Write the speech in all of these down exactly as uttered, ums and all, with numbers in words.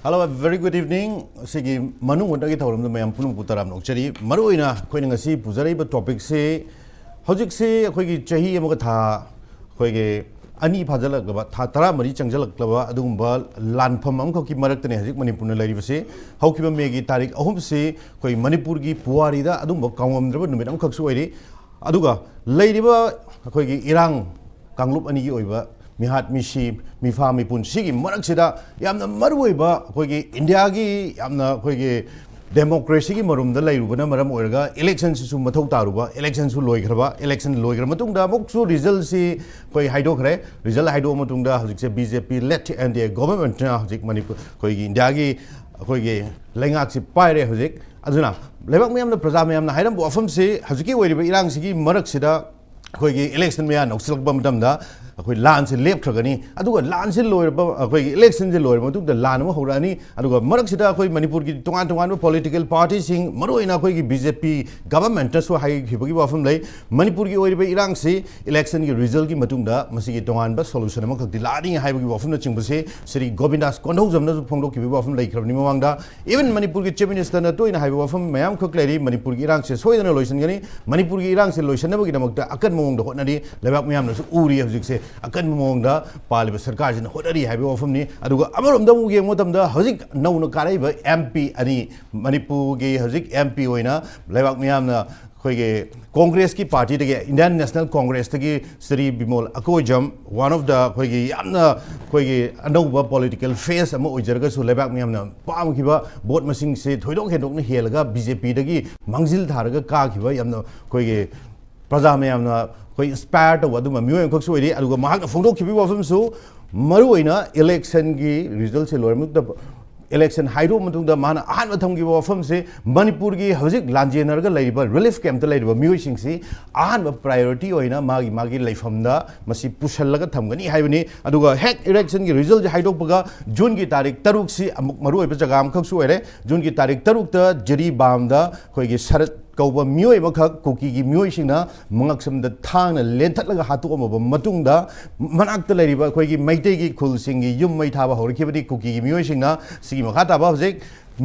Hello, a very good evening. ꯁꯤꯒꯤ ꯃꯅꯨꯡ ꯍꯨꯠꯅꯒꯤ ꯊꯧꯔꯝꯗ ꯃꯌꯥꯝ ꯄꯨꯝꯅꯃꯛꯄꯨ ꯇꯔꯥꯝꯅ ꯑꯣꯛꯆꯔꯤ꯫ ꯃꯔꯨꯑꯣꯏꯅ ꯑꯩꯈꯣꯏꯅ ꯉꯁꯤ ꯄꯨꯖꯔꯛꯏꯕ ꯇꯣꯄꯤꯛꯁꯤ, ꯍꯧꯖꯤꯛꯁꯤ ꯑꯩꯈꯣꯏꯒꯤ ꯆꯍꯤ ꯑꯃꯒ ꯊꯥ, ꯑꯩꯈꯣꯏꯒꯤ ꯑꯅꯤ ꯐꯥꯖꯤꯜꯂꯛꯂꯕ, ꯊꯥ ꯇꯔꯥꯃꯔꯤ ꯆꯪꯁꯤꯜꯂꯛꯂꯕ ꯑꯗꯨꯒꯨꯝꯕ ꯂꯥꯟꯐꯝ ꯑꯃꯈꯛꯀꯤ ꯃꯔꯛꯇꯅꯦ ꯍꯧꯖꯤꯛ ꯃꯅꯤꯄꯨꯔꯅ ꯂꯩꯔꯤꯕꯁꯤ꯫ ꯍꯧꯈꯤꯕ ꯃꯦꯒꯤ ꯇꯥꯔꯤꯛ ꯑꯍꯨꯝꯁꯤ ꯑꯩꯈꯣꯏ ꯃꯅꯤꯄꯨꯔꯒꯤ ꯄꯨꯋꯥꯔꯤꯗ ꯑꯗꯨꯒꯨꯝꯕ ꯀꯥꯎꯉꯝꯗ꯭ꯔꯕ ꯅꯨꯃꯤꯠ ꯑꯃꯈꯛꯁꯨ ꯑꯣꯏꯔꯤ꯫ ꯑꯗꯨꯒ ꯂꯩꯔꯤꯕ ꯑꯩꯈꯣꯏꯒꯤ ꯏꯔꯥꯡ, ꯀꯥꯡꯂꯨꯞ ꯑꯅꯤꯒꯤ ꯑꯣꯏꯕ ꯃꯤꯍꯥꯠ ꯃꯤꯁꯤ, ꯃꯤꯐꯥ ꯃꯤꯄꯨꯟ ꯁꯤꯒꯤ ꯃꯔꯛꯁꯤꯗ ꯌꯥꯝꯅ ꯃꯔꯨꯑꯣꯏꯕ ꯑꯩꯈꯣꯏꯒꯤ ꯏꯟꯗꯤꯌꯥꯒꯤ ꯌꯥꯝꯅ ꯑꯩꯈꯣꯏꯒꯤ ꯗꯦꯃꯣꯀ꯭ꯔꯦꯁꯤꯒꯤ ꯃꯔꯨꯝꯗ ꯂꯩꯔꯨꯕꯅ ꯃꯔꯝ ꯑꯣꯏꯔꯒ ꯏꯂꯦꯛꯁꯟꯁꯤꯁꯨ ꯃꯊꯧ ꯇꯥꯔꯨꯕ, ꯏꯂꯦꯛꯁꯟꯁꯨ ꯂꯣꯏꯈ꯭ꯔꯕ, ꯏꯂꯦꯛꯁꯟ ꯂꯣꯏꯈ꯭ꯔ ꯃꯇꯨꯡꯗ ꯑꯃꯨꯛꯁꯨ ꯔꯤꯖꯜꯁꯤ ꯑꯩꯈꯣꯏ ꯍꯥꯏꯗꯣꯛꯈ꯭ꯔꯦ꯫ ꯔꯤꯖꯜ ꯍꯥꯏꯗꯣꯛꯑ ꯃꯇꯨꯡꯗ ꯍꯧꯖꯤꯛꯁꯦ ꯕꯤ ꯖꯦ ꯄꯤ ꯂꯦꯠ ꯑꯦꯟ ꯗꯤ ꯑꯦ ꯒꯣꯚꯔꯟꯃꯦꯟꯠꯅ ꯍꯧꯖꯤꯛ ꯃꯅꯤꯄꯨꯔ, ꯑꯩꯈꯣꯏꯒꯤ ꯏꯟꯗꯤꯌꯥꯒꯤ ꯑꯩꯈꯣꯏꯒꯤ ꯂꯩꯉꯥꯛꯁꯤ ꯄꯥꯏꯔꯦ ꯍꯧꯖꯤꯛ꯫ ꯑꯗꯨꯅ ꯂꯩꯕꯥꯛ ꯃꯤꯌꯥꯝꯅ, ꯄ꯭ꯔꯖꯥ ꯃꯌꯥꯝꯅ ꯍꯥꯏꯔꯝꯕ ꯋꯥꯐꯝꯁꯤ ꯍꯧꯖꯤꯛꯀꯤ ꯑꯣꯏꯔꯤꯕ ꯏꯔꯥꯡꯁꯤꯒꯤ ꯃꯔꯛꯁꯤꯗ ꯑꯩꯈꯣꯏꯒꯤ ꯏꯂꯦꯛꯁꯟ ꯃꯌꯥ ꯅꯛꯁꯤꯜꯂꯛꯄ ꯃꯇꯝꯗ ꯑꯩꯈꯣꯏ ꯂꯥꯟꯁꯤ ꯂꯦꯞꯈ꯭ꯔꯒꯅꯤ, ꯑꯗꯨꯒ ꯂꯥꯟꯁꯤ ꯂꯣꯏꯔꯕ, ꯑꯩꯈꯣꯏꯒꯤ ꯏꯂꯦꯛꯁꯟꯁꯤ ꯂꯣꯏꯔꯕ ꯃꯇꯨꯡꯗ ꯂꯥꯟ ꯑꯃ ꯍꯧꯔꯛꯑꯅꯤ꯫ ꯑꯗꯨꯒ ꯃꯔꯛꯁꯤꯗ ꯑꯩꯈꯣꯏ ꯃꯅꯤꯄꯨꯔꯒꯤ ꯇꯣꯉꯥꯟ ꯇꯣꯉꯥꯟꯕ ꯄꯣꯂꯤꯇꯤꯀꯦꯜ ꯄꯥꯔꯇꯤꯁꯤꯡ, ꯃꯔꯨꯑꯣꯏꯅ ꯑꯩꯈꯣꯏꯒꯤ ꯕꯤ ꯖꯦ ꯄꯤ ꯒꯚꯔꯟꯃꯦꯟꯠꯅꯁꯨ ꯍꯥꯏꯈꯤꯕꯒꯤ ꯋꯥꯐꯝ ꯂꯩ, ꯃꯅꯤꯄꯨꯔꯒꯤ ꯑꯣꯏꯔꯤꯕ ꯏꯔꯥꯡꯁꯤ ꯏꯂꯦꯛꯁꯟꯒꯤ ꯔꯤꯖꯜꯒꯤ ꯃꯇꯨꯡꯗ ꯃꯁꯤꯒꯤ ꯇꯣꯉꯥꯟꯕ ꯁꯣꯂꯨꯁꯟ ꯑꯃꯈꯛꯇꯤ ꯂꯥꯛꯑꯅꯤ ꯍꯥꯏꯕꯒꯤ ꯋꯥꯐꯝꯅꯆꯤꯡꯕꯁꯤ ꯁ꯭ꯔꯤ ꯒꯣꯕꯤꯟꯗꯥꯁ ꯀꯣꯟꯙꯧꯖꯝꯅꯁꯨ ꯐꯣꯡꯗꯣꯛꯈꯤꯕꯒꯤ ꯋꯥꯐꯝ ꯂꯩꯈ꯭ꯔꯕꯅꯤ ꯃꯃꯥꯡꯗ꯫ ꯏꯚꯟ ꯃꯅꯤꯄꯨꯔꯒꯤ ꯆꯤꯐ ꯃꯤꯅꯤꯁꯇꯔꯅ ꯇꯣꯏꯅ ꯍꯥꯏꯕ ꯋꯥꯐꯝ ꯃꯌꯥꯝꯈꯛ ꯂꯩꯔꯤ, ꯃꯅꯤꯄꯨꯔꯒꯤ ꯏꯔꯥꯡꯁꯦ ꯁꯣꯏꯗꯅ ꯂꯣꯏꯁꯤꯟꯒꯅꯤ, ꯃꯅꯤꯄꯨꯔꯒꯤ ꯏꯔꯥꯡꯁꯦ ꯂꯣꯏꯁꯤꯟꯅꯕꯒꯤꯗꯃꯛꯇ ꯑꯀꯟꯕ ꯃꯑꯣꯡꯗ ꯍꯣꯠꯅꯔꯤ, ꯂꯩꯕꯥꯛ ꯃꯌꯥꯝꯅꯁꯨ ꯎꯔꯤ ꯍꯧꯖꯤꯛꯁꯦ ꯑꯀꯟꯕ ꯃꯑꯣꯡꯗ ꯄꯥꯜꯂꯤꯕ ꯁꯔꯀꯥꯔꯁꯤꯅ ꯍꯣꯠꯅꯔꯤ ꯍꯥꯏꯕꯒꯤ ꯋꯥꯐꯝꯅꯤ꯫ ꯑꯗꯨꯒ ꯑꯃꯔꯣꯝꯗ ꯑꯃꯨꯛ ꯌꯦꯡꯕ ꯃꯇꯝꯗ ꯍꯧꯖꯤꯛ ꯅꯧꯅ ꯀꯥꯔꯛꯏꯕ ꯑꯦꯝ ꯄꯤ ꯑꯅꯤ, ꯃꯅꯤꯄꯨꯔꯒꯤ ꯍꯧꯖꯤꯛ ꯑꯦꯝ ꯄꯤ ꯑꯣꯏꯅ ꯂꯩꯕꯥꯛ ꯃꯤꯌꯥꯝꯅ ꯑꯩꯈꯣꯏꯒꯤ ꯀꯣꯡꯒ꯭ꯔꯦꯁꯀꯤ ꯄꯥꯔꯇꯤꯗꯒꯤ, ꯏꯟꯗꯤꯌꯟ ꯅꯦꯁꯅꯦꯜ ꯀꯣꯡꯒ꯭ꯔꯦꯁꯇꯒꯤ Shri Bimol Akoijam, one of the ꯑꯩꯈꯣꯏꯒꯤ ꯌꯥꯝꯅ ꯑꯩꯈꯣꯏꯒꯤ ꯑꯅꯧꯕ ꯄꯣꯂꯤꯇꯤꯀꯦꯜ ꯐꯦꯁ ꯑꯃ ꯑꯣꯏꯖꯔꯒꯁꯨ, ꯂꯩꯕꯥꯛ ꯃꯤꯌꯥꯝꯅ ꯄꯥꯝꯈꯤꯕ ꯚꯣꯠ ꯃꯁꯤꯡꯁꯦ ꯊꯣꯏꯗꯣꯛ ꯍꯦꯟꯗꯣꯛꯅ ꯍꯦꯜꯂꯒ ꯕꯤ ꯖꯦ ꯄꯤꯗꯒꯤ ꯃꯥꯡꯖꯤꯜ ꯊꯥꯔꯒ ꯀꯥꯈꯤꯕ ꯌꯥꯝꯅ ꯑꯩꯈꯣꯏꯒꯤ ꯄ꯭ꯔꯖꯥ ꯃꯌꯥꯝꯅ ꯑꯩꯈꯣꯏ ꯏꯟꯁꯄꯥꯌꯔ ꯇꯧꯕ ꯑꯗꯨꯝꯕ ꯃꯤꯑꯣꯏ ꯑꯃꯈꯛꯁꯨ ꯑꯣꯏꯔꯤ꯫ ꯑꯗꯨꯒ ꯃꯍꯥꯛꯅ ꯐꯣꯡꯗꯣꯛꯈꯤꯕꯒꯤ ꯋꯥꯐꯝꯁꯨ, ꯃꯔꯨꯑꯣꯏꯅ ꯏꯂꯦꯛꯁꯟꯒꯤ ꯔꯤꯖꯜꯁꯦ ꯂꯣꯏꯔ ꯃꯇꯨꯡꯗ, ꯏꯂꯦꯛꯁꯟ ꯍꯥꯏꯗꯣꯛꯑ ꯃꯇꯨꯡꯗ ꯃꯥꯅ ꯑꯍꯥꯟꯕ ꯊꯝꯈꯤꯕ ꯋꯥꯐꯝꯁꯤ, ꯃꯅꯤꯄꯨꯔꯒꯤ ꯍꯧꯖꯤꯛ ꯂꯥꯟꯖꯦꯟꯅꯔꯒ ꯂꯩꯔꯤꯕ ꯔꯤꯂꯤꯐ ꯀꯦꯝꯞꯇ ꯂꯩꯔꯤꯕ ꯃꯤꯑꯣꯏꯁꯤꯡꯁꯤ ꯑꯍꯥꯟꯕ ꯄ꯭ꯔꯥꯏꯌꯣꯔꯤꯇꯤ ꯑꯣꯏꯅ ꯃꯥꯒꯤ ꯃꯥꯒꯤ ꯂꯩꯐꯝꯗ ꯃꯁꯤ ꯄꯨꯁꯜꯂꯒ ꯊꯝꯒꯅꯤ ꯍꯥꯏꯕꯅꯤ꯫ ꯑꯗꯨꯒ ꯍꯦꯛ ꯏꯂꯦꯛꯁꯟꯒꯤ ꯔꯤꯖꯜꯁꯦ ꯍꯥꯏꯗꯣꯛꯄꯒ ꯖꯨꯟꯒꯤ ꯇꯥꯔꯤꯛ ꯇꯔꯨꯛꯁꯤ ꯑꯃꯨꯛ ꯃꯔꯨꯑꯣꯏꯕ ꯖꯒꯥ ꯑꯃꯈꯛꯁꯨ ꯑꯣꯏꯔꯦ꯫ ꯖꯨꯟꯒꯤ ꯇꯥꯔꯤꯛ ꯇꯔꯨꯛꯇ ꯖꯤꯔꯤꯕꯥꯝꯗ ꯑꯩꯈꯣꯏꯒꯤ ꯁꯔꯠ ꯀꯧꯕ ꯃꯤꯑꯣꯏ ꯑꯃꯈꯛ ꯀꯨꯀꯤꯒꯤ ꯃꯤꯑꯣꯏꯁꯤꯡꯅ ꯃꯉꯛꯁꯝꯗ ꯊꯥꯡꯅ ꯂꯦꯟꯊꯠꯂꯒ ꯍꯥꯠꯇꯣꯛꯑꯝꯃꯕ ꯃꯇꯨꯡꯗ, ꯃꯅꯥꯛꯇ ꯂꯩꯔꯤꯕ ꯑꯩꯈꯣꯏꯒꯤ ꯃꯩꯇꯩꯒꯤ ꯈꯨꯜꯁꯤꯡꯒꯤ ꯌꯨꯝ ꯃꯩ ꯊꯥꯕ ꯍꯧꯔꯛꯈꯤꯕꯅꯤ꯫ ꯀꯨꯀꯤꯒꯤ ꯃꯤꯑꯣꯏꯁꯤꯡꯅ ꯁꯤꯒꯤ ꯃꯈꯥ ꯇꯥꯕ ꯍꯧꯖꯤꯛ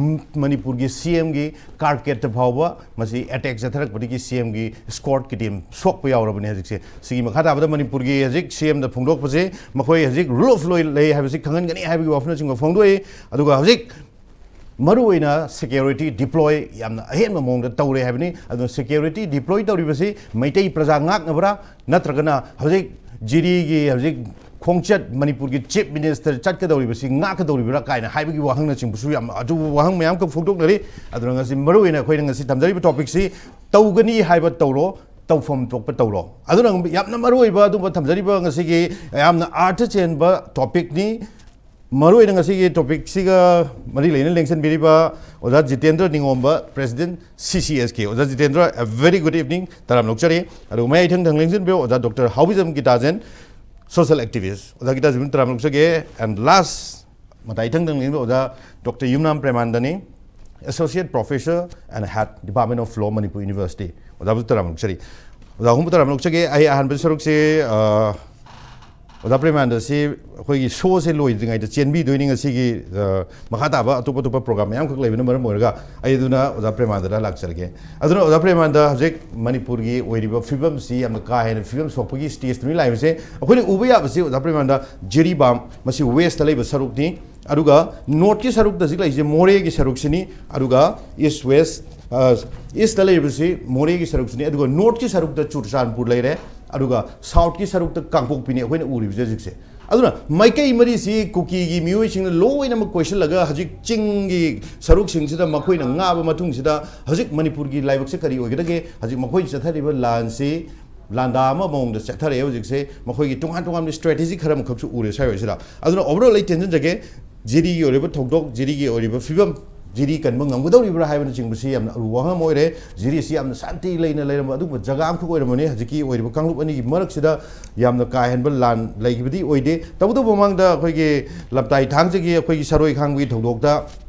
ꯃꯅꯤꯄꯨꯔꯒꯤ ꯁꯤ ꯑꯦꯝꯒꯤ ꯀꯥꯔ ꯒꯦꯠꯇ ꯐꯥꯎꯕ ꯃꯁꯤ ꯑꯦꯇꯦꯛ ꯆꯠꯊꯔꯛꯄꯗꯒꯤ ꯁꯤ ꯑꯦꯝꯒꯤ ꯏꯁꯀꯣꯔꯠꯀꯤ ꯇꯤꯝ ꯁꯣꯛꯄ ꯌꯥꯎꯔꯕꯅꯤ ꯍꯧꯖꯤꯛꯁꯦ꯫ ꯁꯤꯒꯤ ꯃꯈꯥ ꯇꯥꯕꯗ ꯃꯅꯤꯄꯨꯔꯒꯤ ꯍꯧꯖꯤꯛ ꯁꯤ ꯑꯦꯝꯗ ꯐꯣꯡꯗꯣꯛꯄꯁꯦ, ꯃꯈꯣꯏ ꯍꯧꯖꯤꯛ ꯔꯨꯜ ꯑꯣꯐ ꯂꯣ ꯂꯩ ꯍꯥꯏꯕꯁꯤ ꯈꯪꯍꯟꯒꯅꯤ ꯍꯥꯏꯕꯒꯤ ꯋꯥꯐꯝꯅꯆꯤꯡꯕ ꯐꯣꯡꯗꯣꯛꯏ꯫ ꯑꯗꯨꯒ ꯍꯧꯖꯤꯛ ꯃꯔꯨꯑꯣꯏꯅ ꯁꯦꯀ꯭ꯌꯨꯔꯤꯇꯤ ꯗꯤꯄ꯭ꯂꯣꯏ ꯌꯥꯝꯅ ꯑꯍꯦꯟꯕ ꯃꯑꯣꯡꯗ ꯇꯧꯔꯦ ꯍꯥꯏꯕꯅꯤ꯫ ꯑꯗꯨꯅ ꯁꯦꯀ꯭ꯌꯨꯔꯤꯇꯤ ꯗꯤꯄ꯭ꯂꯣꯏ ꯇꯧꯔꯤꯕꯁꯤ ꯃꯩꯇꯩ ꯄ꯭ꯔꯖꯥ ꯉꯥꯛꯅꯕ꯭ꯔꯥ, ꯅꯠꯇ꯭ꯔꯒꯅ ꯍꯧꯖꯤꯛ ꯖꯤꯔꯤꯒꯤ ꯍꯧꯖꯤꯛ ꯈꯣꯡꯆꯠ ꯃꯅꯤꯄꯨꯔꯒꯤ ꯆꯤꯐ ꯃꯤꯅꯤꯁꯇꯔ ꯆꯠꯀꯗꯧꯔꯤꯕ꯭ꯔꯥ ꯀꯥꯏꯅ ꯍꯥꯏꯕꯒꯤ ꯋꯥꯍꯪꯅꯆꯤꯡꯕꯁꯨ ꯌꯥꯝ, ꯑꯗꯨ ꯋꯥꯍꯪ ꯃꯌꯥꯝ ꯑꯃ ꯐꯣꯡꯗꯣꯛꯅꯔꯤ꯫ ꯑꯗꯨꯅ ꯉꯁꯤ ꯃꯔꯨꯑꯣꯏꯅ ꯑꯩꯈꯣꯏꯅ ꯉꯁꯤ ꯊꯝꯖꯔꯤꯕ ꯇꯣꯄꯤꯛꯁꯤ ꯇꯧꯒꯅꯤ ꯍꯥꯏꯕ ꯇꯧꯔꯣ, ꯇꯧꯐꯝ ꯊꯣꯛꯄ ꯇꯧꯔꯣ꯫ ꯑꯗꯨꯅ ꯌꯥꯝꯅ ꯃꯔꯨꯑꯣꯏꯕ ꯑꯗꯨꯒꯨꯝꯕ ꯊꯝꯖꯔꯤꯕ ꯉꯁꯤꯒꯤ ꯌꯥꯝꯅ ꯑꯥꯔꯊ ꯆꯦꯟꯕ ꯇꯣꯄꯤꯛꯅꯤ꯫ ꯃꯔꯨꯑꯣꯏꯅ ꯉꯁꯤꯒꯤ ꯇꯣꯄꯤꯛꯁꯤꯒ ꯃꯔꯤ ꯂꯩꯅ ꯂꯦꯡꯁꯤꯟꯕꯤꯔꯤꯕ ꯑꯣꯖꯥ ꯖꯤꯇꯦꯟꯗ꯭ꯔ ꯅꯤꯉꯣꯝꯕ, ꯄ꯭ꯔꯦꯁꯤꯗꯦꯟꯠ ꯁꯤ ꯁꯤ ꯑꯦꯁ ꯀꯦ꯫ ꯑꯣꯖꯥ Jitendra, a very good evening, ꯇꯔꯥꯝꯅ ꯑꯣꯛꯆꯔꯤ꯫ ꯑꯗꯨꯒ ꯃꯌꯥꯏ ꯊꯪ ꯊꯪ ꯂꯦꯡꯁꯤꯟꯕꯤꯔꯤꯕ ꯑꯣꯖꯥ ꯗꯣꯛꯇꯔ ꯍꯥꯎꯕꯤꯖꯝ ꯒꯤꯇꯥꯖꯦꯟ, ꯁꯣꯁꯤꯌꯦꯜ ꯑꯦꯛꯇꯤꯚꯤꯁ꯫ ꯑꯣꯖꯥ ꯒꯤꯇꯥꯖꯦꯟ, ꯇꯔꯥꯝꯅ ꯑꯣꯛꯆꯒꯦ꯫ And last, ꯃꯇꯥꯏ ꯊꯪ ꯊꯪ ꯂꯦꯡꯁꯤꯟꯕ ꯑꯣꯖꯥ ꯗꯣꯛꯇꯔ ꯌꯨꯝꯅꯥꯝ ꯄ꯭ꯔꯦꯃꯥꯅꯟꯗꯅꯤ, Associate Professor and Head, Department of Law, Manipur University꯫ ꯑꯣꯖꯥꯕꯨ ꯇꯔꯥꯝꯅ ꯑꯣꯛꯆꯔꯤ꯫ ꯑꯣꯖꯥ ꯑꯍꯨꯝꯕꯨ ꯇꯔꯥꯝꯅ ꯑꯣꯛꯆꯒꯦ꯫ ꯑꯩ ꯑꯍꯥꯟꯕ ꯁꯔꯨꯛꯁꯤ, ꯑ, ꯑꯣꯖꯥ ꯄ꯭ꯔꯦꯃꯥꯅꯟꯗꯁꯤ ꯑꯩꯈꯣꯏꯒꯤ ꯁꯣꯁꯦ ꯂꯣꯏꯗ꯭ꯔꯤꯉꯩꯗ ꯆꯦꯟꯕꯤꯗꯣꯏꯅꯤ꯫ ꯉꯁꯤꯒꯤ, ꯑ, ꯃꯈꯥ ꯇꯥꯕ ꯑꯇꯣꯞ ꯑꯇꯣꯞꯄ ꯄ꯭ꯔꯣꯒ꯭ꯔꯥꯝ ꯃꯌꯥꯝ ꯑꯃꯈꯛ ꯂꯩꯕꯅ ꯃꯔꯝ ꯑꯣꯏꯔꯒ ꯑꯩ ꯑꯗꯨꯅ ꯑꯣꯖꯥ ꯄ꯭ꯔꯦꯃꯥꯅꯟꯗꯗ ꯂꯥꯛꯆꯔꯒꯦ꯫ ꯑꯗꯨꯅ ꯑꯣꯖꯥ ꯄ꯭ꯔꯦꯃꯥꯅꯟꯗ, ꯍꯧꯖꯤꯛ ꯃꯅꯤꯄꯨꯔꯒꯤ ꯑꯣꯏꯔꯤꯕ ꯐꯤꯕꯝꯁꯤ ꯌꯥꯝꯅ ꯀꯥ ꯍꯦꯟꯅ ꯐꯤꯕꯝ ꯁꯣꯛꯄꯒꯤ ꯁ꯭ꯇꯦꯖꯇꯨꯅꯤ ꯂꯥꯛꯏꯕꯁꯦ꯫ ꯑꯩꯈꯣꯏꯅ ꯎꯕ ꯌꯥꯕꯁꯤ ꯑꯣꯖꯥ ꯄ꯭ꯔꯦꯃꯥꯅꯟꯗ, ꯖꯤꯔꯤꯕꯥꯝ, ꯃꯁꯤ ꯋꯦꯁꯇ ꯂꯩꯕ ꯁꯔꯨꯛꯅꯤ꯫ ꯑꯗꯨꯒ ꯅꯣꯔꯠꯀꯤ ꯁꯔꯨꯛꯇ ꯍꯧꯖꯤꯛ ꯂꯩꯔꯤꯁꯦ ꯃꯣꯔꯦꯒꯤ ꯁꯔꯨꯛꯁꯤꯅꯤ꯫ ꯑꯗꯨꯒ ꯏꯁ ꯋꯦꯁ, ꯑ, ꯏꯁꯇ ꯂꯩꯔꯤꯕꯁꯤ ꯃꯣꯔꯦꯒꯤ ꯁꯔꯨꯛꯁꯤꯅꯤ꯫ ꯑꯗꯨꯒ ꯅꯣꯔꯠꯀꯤ ꯁꯔꯨꯛꯇ ꯆꯨꯔꯆꯥꯟꯄꯨꯔ ꯂꯩꯔꯦ꯫ ꯑꯗꯨꯒ ꯁꯥꯎꯠꯀꯤ ꯁꯔꯨꯛꯇ ꯀꯥꯡꯄꯣꯛꯄꯤꯅꯤ ꯑꯩꯈꯣꯏꯅ ꯎꯔꯤꯕꯁꯦ ꯍꯧꯖꯤꯛꯁꯦ꯫ ꯑꯗꯨꯅ ꯃꯥꯏꯀꯩ ꯃꯔꯤꯁꯤ ꯀꯨꯀꯤꯒꯤ ꯃꯤꯑꯣꯏꯁꯤꯡꯅ ꯂꯣꯏꯅꯃꯛ ꯀꯣꯏꯁꯤꯜꯂꯒ ꯍꯧꯖꯤꯛ ꯆꯤꯡꯒꯤ ꯁꯔꯨꯛꯁꯤꯡꯁꯤꯗ ꯃꯈꯣꯏꯅ ꯉꯥꯕ ꯃꯇꯨꯡꯁꯤꯗ ꯍꯧꯖꯤꯛ ꯃꯅꯤꯄꯨꯔꯒꯤ ꯂꯥꯏꯕꯛꯁꯦ ꯀꯔꯤ ꯑꯣꯏꯒꯗꯒꯦ? ꯍꯧꯖꯤꯛ ꯃꯈꯣꯏ ꯆꯠꯊꯔꯤꯕ ꯂꯥꯟꯁꯤ ꯂꯥꯟꯗꯥ ꯑꯃ ꯃꯑꯣꯡꯗ ꯆꯠꯊꯔꯛꯑꯦ ꯍꯧꯖꯤꯛꯁꯦ꯫ ꯃꯈꯣꯏꯒꯤ ꯇꯣꯉꯥꯟ ꯇꯣꯉꯥꯟꯕ ꯁ꯭ꯇ꯭ꯔꯦꯇꯦꯖꯤ ꯈꯔ ꯑꯃꯈꯛꯁꯨ ꯎꯔꯦ ꯁ꯭ꯋꯥꯏ ꯋꯥꯏꯁꯤꯗ꯫ ꯑꯗꯨꯅ overall ꯑꯩ ꯇꯦꯟꯁꯤꯟꯖꯒꯦ, ꯖꯤꯔꯤꯒꯤ ꯑꯣꯏꯔꯤꯕ ꯊꯧꯗꯣꯛ, ꯖꯤꯔꯤꯒꯤ ꯑꯣꯏꯔꯤꯕ ꯐꯤꯕꯝ, ꯖꯤꯔꯤ ꯀꯟꯕ ꯉꯝꯒꯗꯧꯔꯤꯕ꯭ꯔꯥ ꯍꯥꯏꯕꯅꯆꯤꯡꯕꯁꯤ ꯌꯥꯝꯅ ꯑꯔꯨꯕ ꯋꯥꯍꯪ ꯑꯃ ꯑꯣꯏꯔꯦ꯫ ꯖꯤꯔꯤ ꯑꯁꯤ ꯌꯥꯝꯅ ꯁꯥꯟꯇꯤ ꯂꯩꯅ ꯂꯩꯔꯝꯕ ꯑꯗꯨꯒꯨꯝꯕ ꯖꯒꯥ ꯑꯃꯈꯛ ꯑꯣꯏꯔꯝꯕꯅꯤ꯫ ꯍꯧꯖꯤꯛꯀꯤ ꯑꯣꯏꯔꯤꯕ ꯀꯥꯡꯂꯨꯞ ꯑꯅꯤꯒꯤ ꯃꯔꯛꯁꯤꯗ ꯌꯥꯝꯅ ꯀꯥ ꯍꯦꯟꯕ ꯂꯥꯟ ꯂꯩꯈꯤꯕꯗꯤ ꯑꯣꯏꯗꯦ꯫ ꯇꯧꯕꯇꯕꯨ ꯃꯃꯥꯡꯗ ꯑꯩꯈꯣꯏꯒꯤ ꯂꯝꯇꯥꯏ ꯊꯥꯡꯖꯒꯤ ꯑꯩꯈꯣꯏꯒꯤ ꯁꯔꯣꯏ ꯈꯥꯡꯕꯒꯤ ꯊꯧꯗꯣꯛꯇ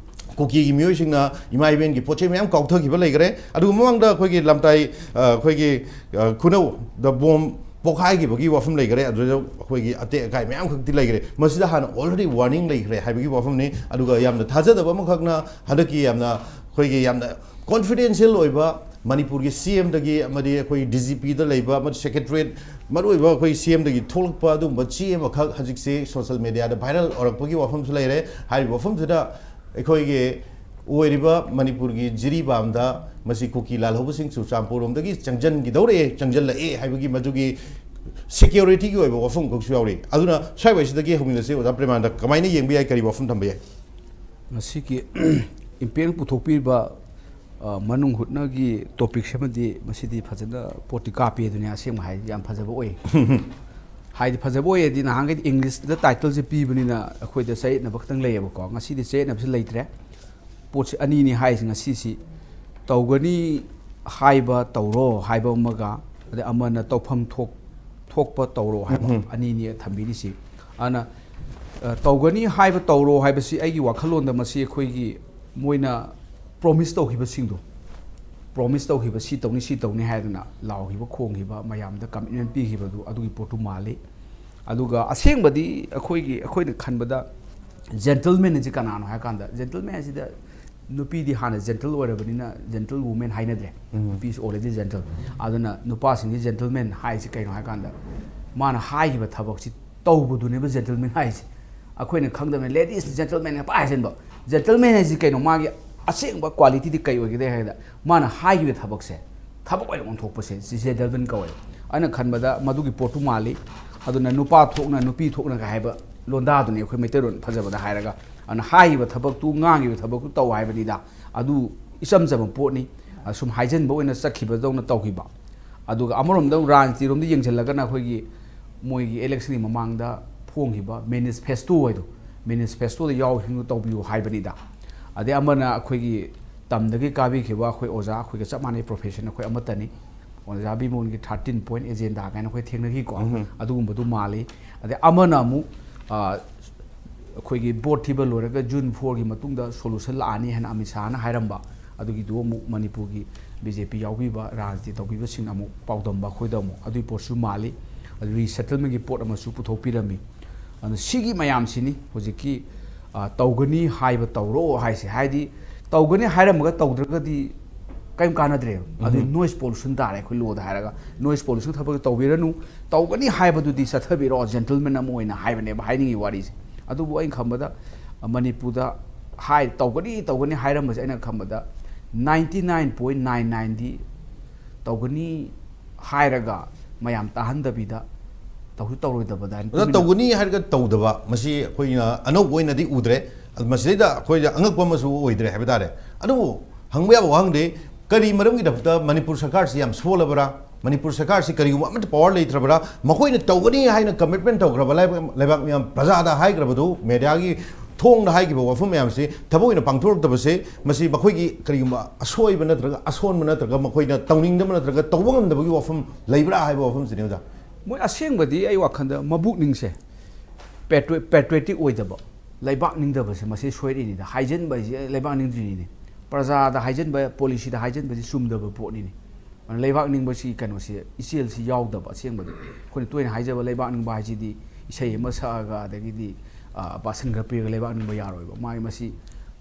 ꯀꯨꯀꯤꯒꯤ ꯃꯤꯑꯣꯏꯁꯤꯡꯅ ꯏꯃꯥ ꯏꯕꯦꯟꯒꯤ ꯄꯣꯠ ꯆꯩ ꯃꯌꯥꯝ ꯀꯥꯎꯊꯈꯤꯕ ꯂꯩꯈ꯭ꯔꯦ꯫ ꯑꯗꯨꯒ ꯃꯃꯥꯡꯗ ꯑꯩꯈꯣꯏꯒꯤ ꯂꯝꯇꯥꯏ, ꯑ, ꯑꯩꯈꯣꯏꯒꯤ, ꯑ, ꯈꯨꯅꯧꯗ ꯕꯣꯝ ꯄꯣꯈꯥꯏꯈꯤꯕꯒꯤ ꯋꯥꯐꯝ ꯂꯩꯈ꯭ꯔꯦ꯫ ꯑꯗꯨꯗ ꯑꯩꯈꯣꯏꯒꯤ ꯑꯇꯦꯛ ꯑꯀꯥꯏ ꯃꯌꯥꯝ ꯈꯛꯇꯤ ꯂꯩꯈ꯭ꯔꯦ꯫ ꯃꯁꯤꯗ ꯍꯥꯟꯅ already warning ꯂꯩꯈ꯭ꯔꯦ ꯍꯥꯏꯕꯒꯤ ꯋꯥꯐꯝꯅꯤ꯫ ꯑꯗꯨꯒ ꯌꯥꯝꯅ ꯊꯥꯖꯗꯕ ꯑꯃꯈꯛꯅ ꯍꯟꯗꯛꯀꯤ ꯌꯥꯝꯅ ꯑꯩꯈꯣꯏꯒꯤ ꯌꯥꯝꯅ confidential ꯑꯣꯏꯕ ꯃꯅꯤꯄꯨꯔꯒꯤ C M ꯗꯒꯤ ꯑꯃꯗꯤ ꯑꯩꯈꯣꯏ D G P ꯗ ꯂꯩꯕ ꯑꯃꯗꯤ secretariat, ꯃꯔꯨꯑꯣꯏꯕ ꯑꯩꯈꯣꯏ C M ꯗꯒꯤ ꯊꯣꯛꯂꯛꯄ ꯑꯗꯨꯒꯨꯝꯕ ꯆꯦ ꯑꯃꯈꯛ ꯍꯧꯖꯤꯛꯁꯦ social media ꯗ viral ꯑꯣꯏꯔꯛꯄꯒꯤ ꯋꯥꯐꯝꯁꯨ ꯂꯩꯔꯦ꯫ ꯍꯥꯏꯔꯤꯕ ꯋꯥꯐꯝꯁꯤꯗ ꯑꯩꯈꯣꯏꯒꯤ ꯑꯣꯏꯔꯤꯕ ꯃꯅꯤꯄꯨꯔꯒꯤ ꯖꯤꯔꯤꯕꯥꯝꯗ ꯃꯁꯤ ꯀꯨꯀꯤ ꯂꯥꯜꯍꯧꯕꯁꯤꯡ ꯆꯨꯔꯆꯥꯟꯄꯨꯔ ꯔꯣꯝꯗꯒꯤ ꯆꯪꯁꯤꯟꯈꯤꯗꯧꯔꯦ, ꯆꯪꯁꯤꯜꯂꯛꯑꯦ ꯍꯥꯏꯕꯒꯤ ꯃꯗꯨꯒꯤ security ꯒꯤ ꯑꯣꯏꯕ ꯋꯥꯐꯝ ꯈꯛꯁꯨ ꯌꯥꯎꯔꯤ꯫ ꯑꯗꯨꯅ ꯁ꯭ꯋꯥꯏꯋꯥꯏꯁꯤꯗꯒꯤ ꯍꯧꯃꯤꯟꯅꯁꯤ ꯑꯣꯖꯥ ꯄ꯭ꯔꯦꯃꯥꯅꯟꯗ, ꯀꯃꯥꯏꯅ ꯌꯦꯡꯕ ꯌꯥꯏ, ꯀꯔꯤ ꯋꯥꯐꯝ ꯊꯝꯕ ꯌꯥꯏ? ꯃꯁꯤꯒꯤ ꯏꯝꯄꯦꯛ ꯄꯨꯊꯣꯛꯄꯤꯔꯤꯕ, ꯑ, ꯃꯅꯨꯡ ꯍꯨꯠꯅꯒꯤ topic ꯁꯤꯃꯗꯤ ꯃꯁꯤꯗꯤ ꯐꯖꯅ ꯄꯣꯠꯇꯤ ꯀꯥꯞꯄꯤ ꯑꯗꯨꯅꯤ, ꯑꯁꯦꯡꯕ ꯍꯥꯏꯗꯤ ꯌꯥꯝ ꯐꯖꯕ ꯑꯣꯏ꯫ ꯍꯥꯏꯗꯤ ꯐꯖꯕ ꯑꯣꯏꯌꯦꯗꯤ ꯅꯍꯥꯟꯈꯩꯗꯤ English ꯇ title ꯁꯦ ꯄꯤꯕꯅꯤꯅ ꯑꯩꯈꯣꯏꯗ ꯆꯌꯦꯠꯅꯕ ꯈꯛꯇꯪ ꯂꯩꯌꯦꯕꯀꯣ꯫ ꯉꯁꯤꯗꯤ ꯆꯌꯦꯠꯅꯕꯁꯤ ꯂꯩꯇ꯭ꯔꯦ꯫ ꯄꯣꯠꯁꯤ ꯑꯅꯤꯅꯤ ꯍꯥꯏꯔꯤꯁꯤ ꯉꯁꯤꯁꯤ, ꯇꯧꯒꯅꯤ ꯍꯥꯏꯕ ꯇꯧꯔꯣ ꯍꯥꯏꯕ ꯑꯃꯒ, ꯑꯗꯩ ꯑꯃꯅ ꯇꯧꯐꯝ ꯊꯣꯛ-, ꯊꯣꯛꯄ ꯇꯧꯔꯣ ꯍꯥꯏꯕ, ꯎꯝ꯫ ꯑꯅꯤꯅꯤ ꯊꯝꯕꯤꯔꯤꯁꯤ꯫ ꯑꯗꯨꯅ, ꯑ, ꯇꯧꯒꯅꯤ ꯍꯥꯏꯕ ꯇꯧꯔꯣ ꯍꯥꯏꯕꯁꯤ ꯑꯩꯒꯤ ꯋꯥꯈꯜꯂꯣꯟꯗ ꯃꯁꯤ ꯑꯩꯈꯣꯏꯒꯤ ꯃꯣꯏꯅ promise ꯇꯧꯈꯤꯕꯁꯤꯡꯗꯣ, promise ꯇꯧꯈꯤꯕ, "ꯁꯤ ꯇꯧꯅꯤ, ꯁꯤ ꯇꯧꯅꯤ" ꯍꯥꯏꯗꯅ ꯂꯥꯎꯈꯤꯕ, ꯈꯣꯡꯈꯤꯕ, ꯃꯌꯥꯝꯗ commitment ꯄꯤꯈꯤꯕꯗꯨ, ꯑꯗꯨꯒꯤ ꯄꯣꯠꯇꯨ ꯃꯥꯜꯂꯤ꯫ ꯑꯗꯨꯒ ꯑꯁꯦꯡꯕꯗꯤ ꯑꯩꯈꯣꯏꯒꯤ, ꯑꯩꯈꯣꯏꯅ ꯈꯟꯕꯗ gentleman ꯑꯁꯤ ꯀꯅꯥꯅꯣ ꯍꯥꯏ ꯀꯥꯟꯗ, gentleman ꯑꯁꯤꯗ ꯅꯨꯄꯤꯗꯤ ꯍꯥꯟꯅ gentle ꯑꯣꯏꯔꯕꯅꯤꯅ gentle woman ꯍꯥꯏꯅꯗ꯭ꯔꯦ꯫ ꯎꯝ꯫ ꯅꯨꯄꯤꯁꯨ already gentle꯫ ꯑꯗꯨꯅ ꯅꯨꯄꯥꯁꯤꯡꯁꯤ gentleman ꯍꯥꯏꯁꯤ ꯀꯩꯅꯣ ꯍꯥꯏ ꯀꯥꯟꯗ, ꯃꯥꯅ ꯍꯥꯏꯈꯤꯕ ꯊꯕꯛꯁꯤ ꯇꯧꯕꯗꯨꯅꯦꯕ gentleman ꯍꯥꯏꯁꯦ꯫ ꯑꯩꯈꯣꯏꯅ ꯈꯪꯗꯕꯅꯤ, ladies gentleman ꯄꯥꯏ ꯍꯥꯏꯖꯟꯕ꯫ Gentleman ꯍꯥꯏꯁꯤ ꯀꯩꯅꯣ? ꯃꯥꯒꯤ ꯑꯁꯦꯡꯕ quality ꯗꯤ ꯀꯩ ꯑꯣꯏꯒꯗꯦ ꯍꯥꯏꯗ, ꯃꯥꯅ ꯍꯥꯏꯈꯤꯕ ꯊꯕꯛꯁꯦ ꯊꯕꯛ ꯑꯣꯏꯅ ꯑꯣꯟꯊꯣꯛꯄꯁꯦ, ꯁꯤꯁꯦ gentleman ꯀꯧꯋꯦ꯫ ꯑꯩꯅ ꯈꯟꯕꯗ ꯃꯗꯨꯒꯤ ꯄꯣꯠꯇꯨ ꯃꯥꯜꯂꯤ꯫ ꯑꯗꯨꯅ ꯅꯨꯄꯥ ꯊꯣꯛꯅ, ꯅꯨꯄꯤ ꯊꯣꯛꯅꯒ ꯍꯥꯏꯕ ꯂꯣꯟꯗꯥꯗꯨꯅꯤ ꯑꯩꯈꯣꯏ ꯃꯩꯇꯩꯂꯣꯟ ꯐꯖꯕꯗ ꯍꯥꯏꯔꯒ꯫ ꯑꯗꯨꯅ ꯍꯥꯏꯈꯤꯕ ꯊꯕꯛꯇꯨ, ꯉꯥꯡꯈꯤꯕ ꯊꯕꯛꯇꯨ ꯇꯧ ꯍꯥꯏꯕꯅꯤꯗ꯫ ꯑꯗꯨ ꯏꯆꯝ ꯆꯝꯕ ꯄꯣꯠꯅꯤ꯫ ꯑ, ꯁꯨꯝ ꯍꯥꯏꯖꯟꯕ ꯑꯣꯏꯅ ꯆꯠꯈꯤꯕꯗꯧꯅ ꯇꯧꯈꯤꯕ꯫ ꯑꯗꯨꯒ ꯑꯃꯔꯣꯝꯗ ꯔꯥꯖꯅꯤꯇꯤꯔꯣꯝꯗ ꯌꯦꯡꯁꯤꯜꯂꯒꯅ ꯑꯩꯈꯣꯏꯒꯤ ꯃꯣꯏꯒꯤ election ꯒꯤ ꯃꯃꯥꯡꯗ ꯐꯣꯡꯈꯤꯕ manifesto ꯍꯥꯏꯗꯣ, manifesto ꯗ ꯌꯥꯎꯔꯤꯁꯤꯡꯗꯨ ꯇꯧꯕꯤꯌꯨ ꯍꯥꯏꯕꯅꯤꯗ꯫ ꯑꯗꯩ ꯑꯃꯅ ꯑꯩꯈꯣꯏꯒꯤ ꯇꯝꯗꯒꯤ ꯀꯥꯕꯤꯈꯤꯕ ꯑꯩꯈꯣꯏ ꯑꯣꯖꯥ, ꯑꯩꯈꯣꯏꯒ ꯆꯞ ꯃꯥꯟꯅꯩ profession, ꯑꯩꯈꯣꯏ ꯑꯃꯠꯇꯅꯤ꯫ ꯑꯣꯖꯥ ꯕꯤꯃꯣꯟꯒꯤ thirteen point agenda ꯀꯥꯏꯅ ꯑꯩꯈꯣꯏ ꯊꯦꯡꯅꯈꯤꯀꯣ꯫ ꯎꯝꯍꯨꯝ꯫ ꯑꯗꯨꯒꯨꯝꯕꯗꯨ ꯃꯥꯜꯂꯤ꯫ ꯑꯗꯩ ꯑꯃꯅ ꯑꯃꯨꯛ, ꯑ, ꯑꯩꯈꯣꯏꯒꯤ ꯚꯣꯠ ꯊꯤꯕ ꯂꯣꯏꯔꯒ ꯖꯨꯟ ꯐꯣꯔꯒꯤ ꯃꯇꯨꯡꯗ ꯁꯣꯂꯨꯁꯟ ꯂꯥꯛꯑꯅꯤ ꯍꯥꯏꯅ ꯑꯃꯤꯠ ꯁꯥꯍꯅ ꯍꯥꯏꯔꯝꯕ, ꯑꯗꯨꯒꯤꯗꯨ ꯑꯃꯨꯛ ꯃꯅꯤꯄꯨꯔꯒꯤ ꯕꯤ ꯖꯦ ꯄꯤ ꯌꯥꯎꯕꯤꯕ ꯔꯥꯖꯅꯤꯇꯤ ꯇꯧꯕꯤꯕꯁꯤꯡꯅ ꯑꯃꯨꯛ ꯄꯥꯎꯗꯝꯕ ꯑꯩꯈꯣꯏꯗ ꯑꯃꯨꯛ ꯑꯗꯨꯒꯤ ꯄꯣꯠꯁꯨ ꯃꯥꯜꯂꯤ꯫ ꯑꯗꯨ ꯔꯤꯁꯦꯇꯜꯃꯦꯟꯒꯤ ꯄꯣꯠ ꯑꯃꯁꯨ ꯄꯨꯊꯣꯛꯄꯤꯔꯝꯃꯤ꯫ ꯑꯗꯨꯅ ꯁꯤꯒꯤ ꯃꯌꯥꯝꯁꯤꯅꯤ ꯍꯧꯖꯤꯛꯀꯤ, ꯑ, ꯇꯧꯒꯅꯤ ꯍꯥꯏꯕ ꯇꯧꯔꯣ ꯍꯥꯏꯁꯦ꯫ ꯍꯥꯏꯗꯤ ꯇꯧꯒꯅꯤ ꯍꯥꯏꯔꯝꯃꯒ ꯇꯧꯗ꯭ꯔꯒꯗꯤ ꯀꯔꯤꯝ ꯀꯥꯟꯅꯗ꯭ꯔꯦꯕ꯫ ꯑꯗꯨ ꯎꯝ꯫ ꯅꯣꯏꯁ ꯄꯣꯂꯨꯁꯟ ꯇꯥꯔꯦ ꯑꯩꯈꯣꯏ ꯂꯣꯗ ꯍꯥꯏꯔꯒ꯫ ꯅꯣꯏꯁ ꯄꯣꯂꯨꯁꯟ ꯊꯕꯛ ꯇꯧꯕꯤꯔꯅꯨ, ꯇꯧꯒꯅꯤ ꯍꯥꯏꯕꯗꯨꯗꯤ ꯆꯠꯊꯕꯤꯔꯛꯑꯣ, ꯖꯦꯟꯇꯜꯃꯦꯟ ꯑꯃ ꯑꯣꯏꯅ ꯍꯥꯏꯕꯅꯦꯕ ꯍꯥꯏꯅꯤꯡꯉꯤ ꯋꯥꯔꯤꯁꯦ꯫ ꯑꯗꯨꯕꯨ ꯑꯩꯅ ꯈꯟꯕꯗ, ꯑ, ꯃꯅꯤꯄꯨꯔꯗ ꯍꯥꯏ, ꯇꯧꯒꯅꯤ ꯇꯧꯒꯅꯤ ꯍꯥꯏꯔꯝꯕꯁꯦ ꯑꯩꯅ ꯈꯟꯕꯗ ninety nine point nine nineꯗꯤ ꯇꯧꯒꯅꯤ ꯍꯥꯏꯔꯒ ꯃꯌꯥꯝ ꯇꯥꯍꯟꯗꯕꯤꯗ ꯇꯧꯁꯨ ꯇꯧꯔꯣꯏꯗꯕꯗ ꯑꯗꯨꯅ ꯇꯨꯃꯤꯟꯅ ꯇꯧꯒꯅꯤ ꯍꯥꯏꯔꯒ ꯇꯧꯗꯕ, ꯃꯁꯤ ꯑꯩꯈꯣꯏꯅ ꯑꯅꯧꯕ ꯑꯣꯏꯅꯗꯤ ꯎꯗ꯭ꯔꯦ꯫ ꯑꯗꯨ ꯃꯁꯤꯗꯩꯗ ꯑꯩꯈꯣꯏꯗ ꯑꯉꯛꯄ ꯑꯃꯁꯨ ꯑꯣꯏꯗ꯭ꯔꯦ ꯍꯥꯏꯕ ꯇꯥꯔꯦ꯫ ꯑꯗꯨꯕꯨ ꯍꯪꯕ ꯌꯥꯕ ꯋꯥꯍꯪꯗꯤ, ꯀꯔꯤ ꯃꯔꯝꯒꯤꯗꯃꯛꯇ ꯃꯅꯤꯄꯨꯔ ꯁꯔꯀꯥꯔꯁꯤ ꯌꯥꯝ ꯁꯣꯜꯂꯕ꯭ꯔꯥ? ꯃꯅꯤꯄꯨꯔ ꯁꯔꯀꯥꯔꯁꯤ ꯀꯔꯤꯒꯨꯝꯕ ꯑꯃꯠꯇ ꯄꯋꯥꯔ ꯂꯩꯇ꯭ꯔꯕ꯭ꯔꯥ? ꯃꯈꯣꯏꯅ ꯇꯧꯒꯅꯤ ꯍꯥꯏꯅ ꯀꯃꯤꯠꯃꯦꯟ ꯇꯧꯈ꯭ꯔꯕ ꯂꯩꯕꯥꯛ, ꯂꯩꯕꯥꯛ ꯃꯤꯌꯥꯝ ꯄ꯭ꯔꯖꯥꯗ ꯍꯥꯏꯈ꯭ꯔꯕꯗꯨ, ꯃꯦꯗꯤꯌꯥꯒꯤ ꯊꯣꯡꯗ ꯍꯥꯏꯈꯤꯕ ꯋꯥꯐꯝ ꯃꯌꯥꯝꯁꯤ ꯊꯕꯛ ꯑꯣꯏꯅ ꯄꯥꯡꯊꯣꯔꯛꯇꯕꯁꯦ, ꯃꯁꯤ ꯃꯈꯣꯏꯒꯤ ꯀꯔꯤꯒꯨꯝꯕ ꯑꯁꯣꯏꯕ ꯅꯠꯇ꯭ꯔꯒ ꯑꯁꯣꯟꯕ ꯅꯠꯇ꯭ꯔꯒ ꯃꯈꯣꯏꯅ ꯇꯧꯅꯤꯡꯗꯕ ꯅꯠꯇ꯭ꯔꯒ ꯇꯧꯕ ꯉꯝꯗꯕꯒꯤ ꯋꯥꯐꯝ ꯂꯩꯕ꯭ꯔꯥ ꯍꯥꯏꯕ ꯋꯥꯐꯝꯁꯤꯅꯤ, ꯑꯣꯖꯥ꯫ ꯃꯣꯏ ꯑꯁꯦꯡꯕꯗꯤ ꯑꯩ ꯋꯥꯈꯜꯗ ꯃꯕꯨꯛꯅꯤꯡꯁꯦ ꯄꯦꯇ꯭ꯔꯣ-, ꯄꯦꯇ꯭ꯔꯣꯏꯇꯤꯛ ꯑꯣꯏꯗꯕ, ꯂꯩꯕꯥꯛ ꯅꯤꯡꯗꯕꯁꯦ ꯃꯁꯤ ꯁꯣꯏꯔꯛꯏꯅꯤꯗ꯫ ꯍꯥꯏꯖꯤꯟꯕ ꯍꯥꯏꯁꯦ ꯂꯩꯕꯥꯛ ꯅꯤꯡꯗ꯭ꯔꯤꯅꯤꯅꯦ꯫ ꯄ꯭ꯔꯖꯥꯗ ꯍꯥꯏꯖꯤꯟꯕ, ꯄꯣꯂꯤꯁꯤꯗ ꯍꯥꯏꯖꯤꯟꯕꯁꯤ ꯆꯨꯝꯗꯕ ꯄꯣꯠꯅꯤꯅꯦ꯫ ꯑꯗꯨꯅ ꯂꯩꯕꯥꯛ ꯅꯤꯡꯕꯁꯤ ꯀꯩꯅꯣꯁꯦ, ꯏꯆꯦꯜꯁꯤ ꯌꯥꯎꯗꯕ꯫ ꯑꯁꯦꯡꯕꯗꯤ ꯑꯩꯈꯣꯏꯅ ꯇꯣꯏꯅ ꯍꯥꯏꯖꯕ ꯂꯩꯕꯥꯛ ꯅꯤꯡꯕ ꯍꯥꯏꯁꯤꯗꯤ ꯏꯁꯩ ꯑꯃ ꯁꯛꯑꯒ, ꯑꯗꯒꯤꯗꯤ, ꯑ, ꯕꯥꯁꯟ ꯈꯔ ꯄꯤꯔꯒ ꯂꯩꯕꯥꯛ ꯅꯤꯡꯕ ꯌꯥꯔꯣꯏꯕ꯫ ꯃꯥꯒꯤ ꯃꯁꯤ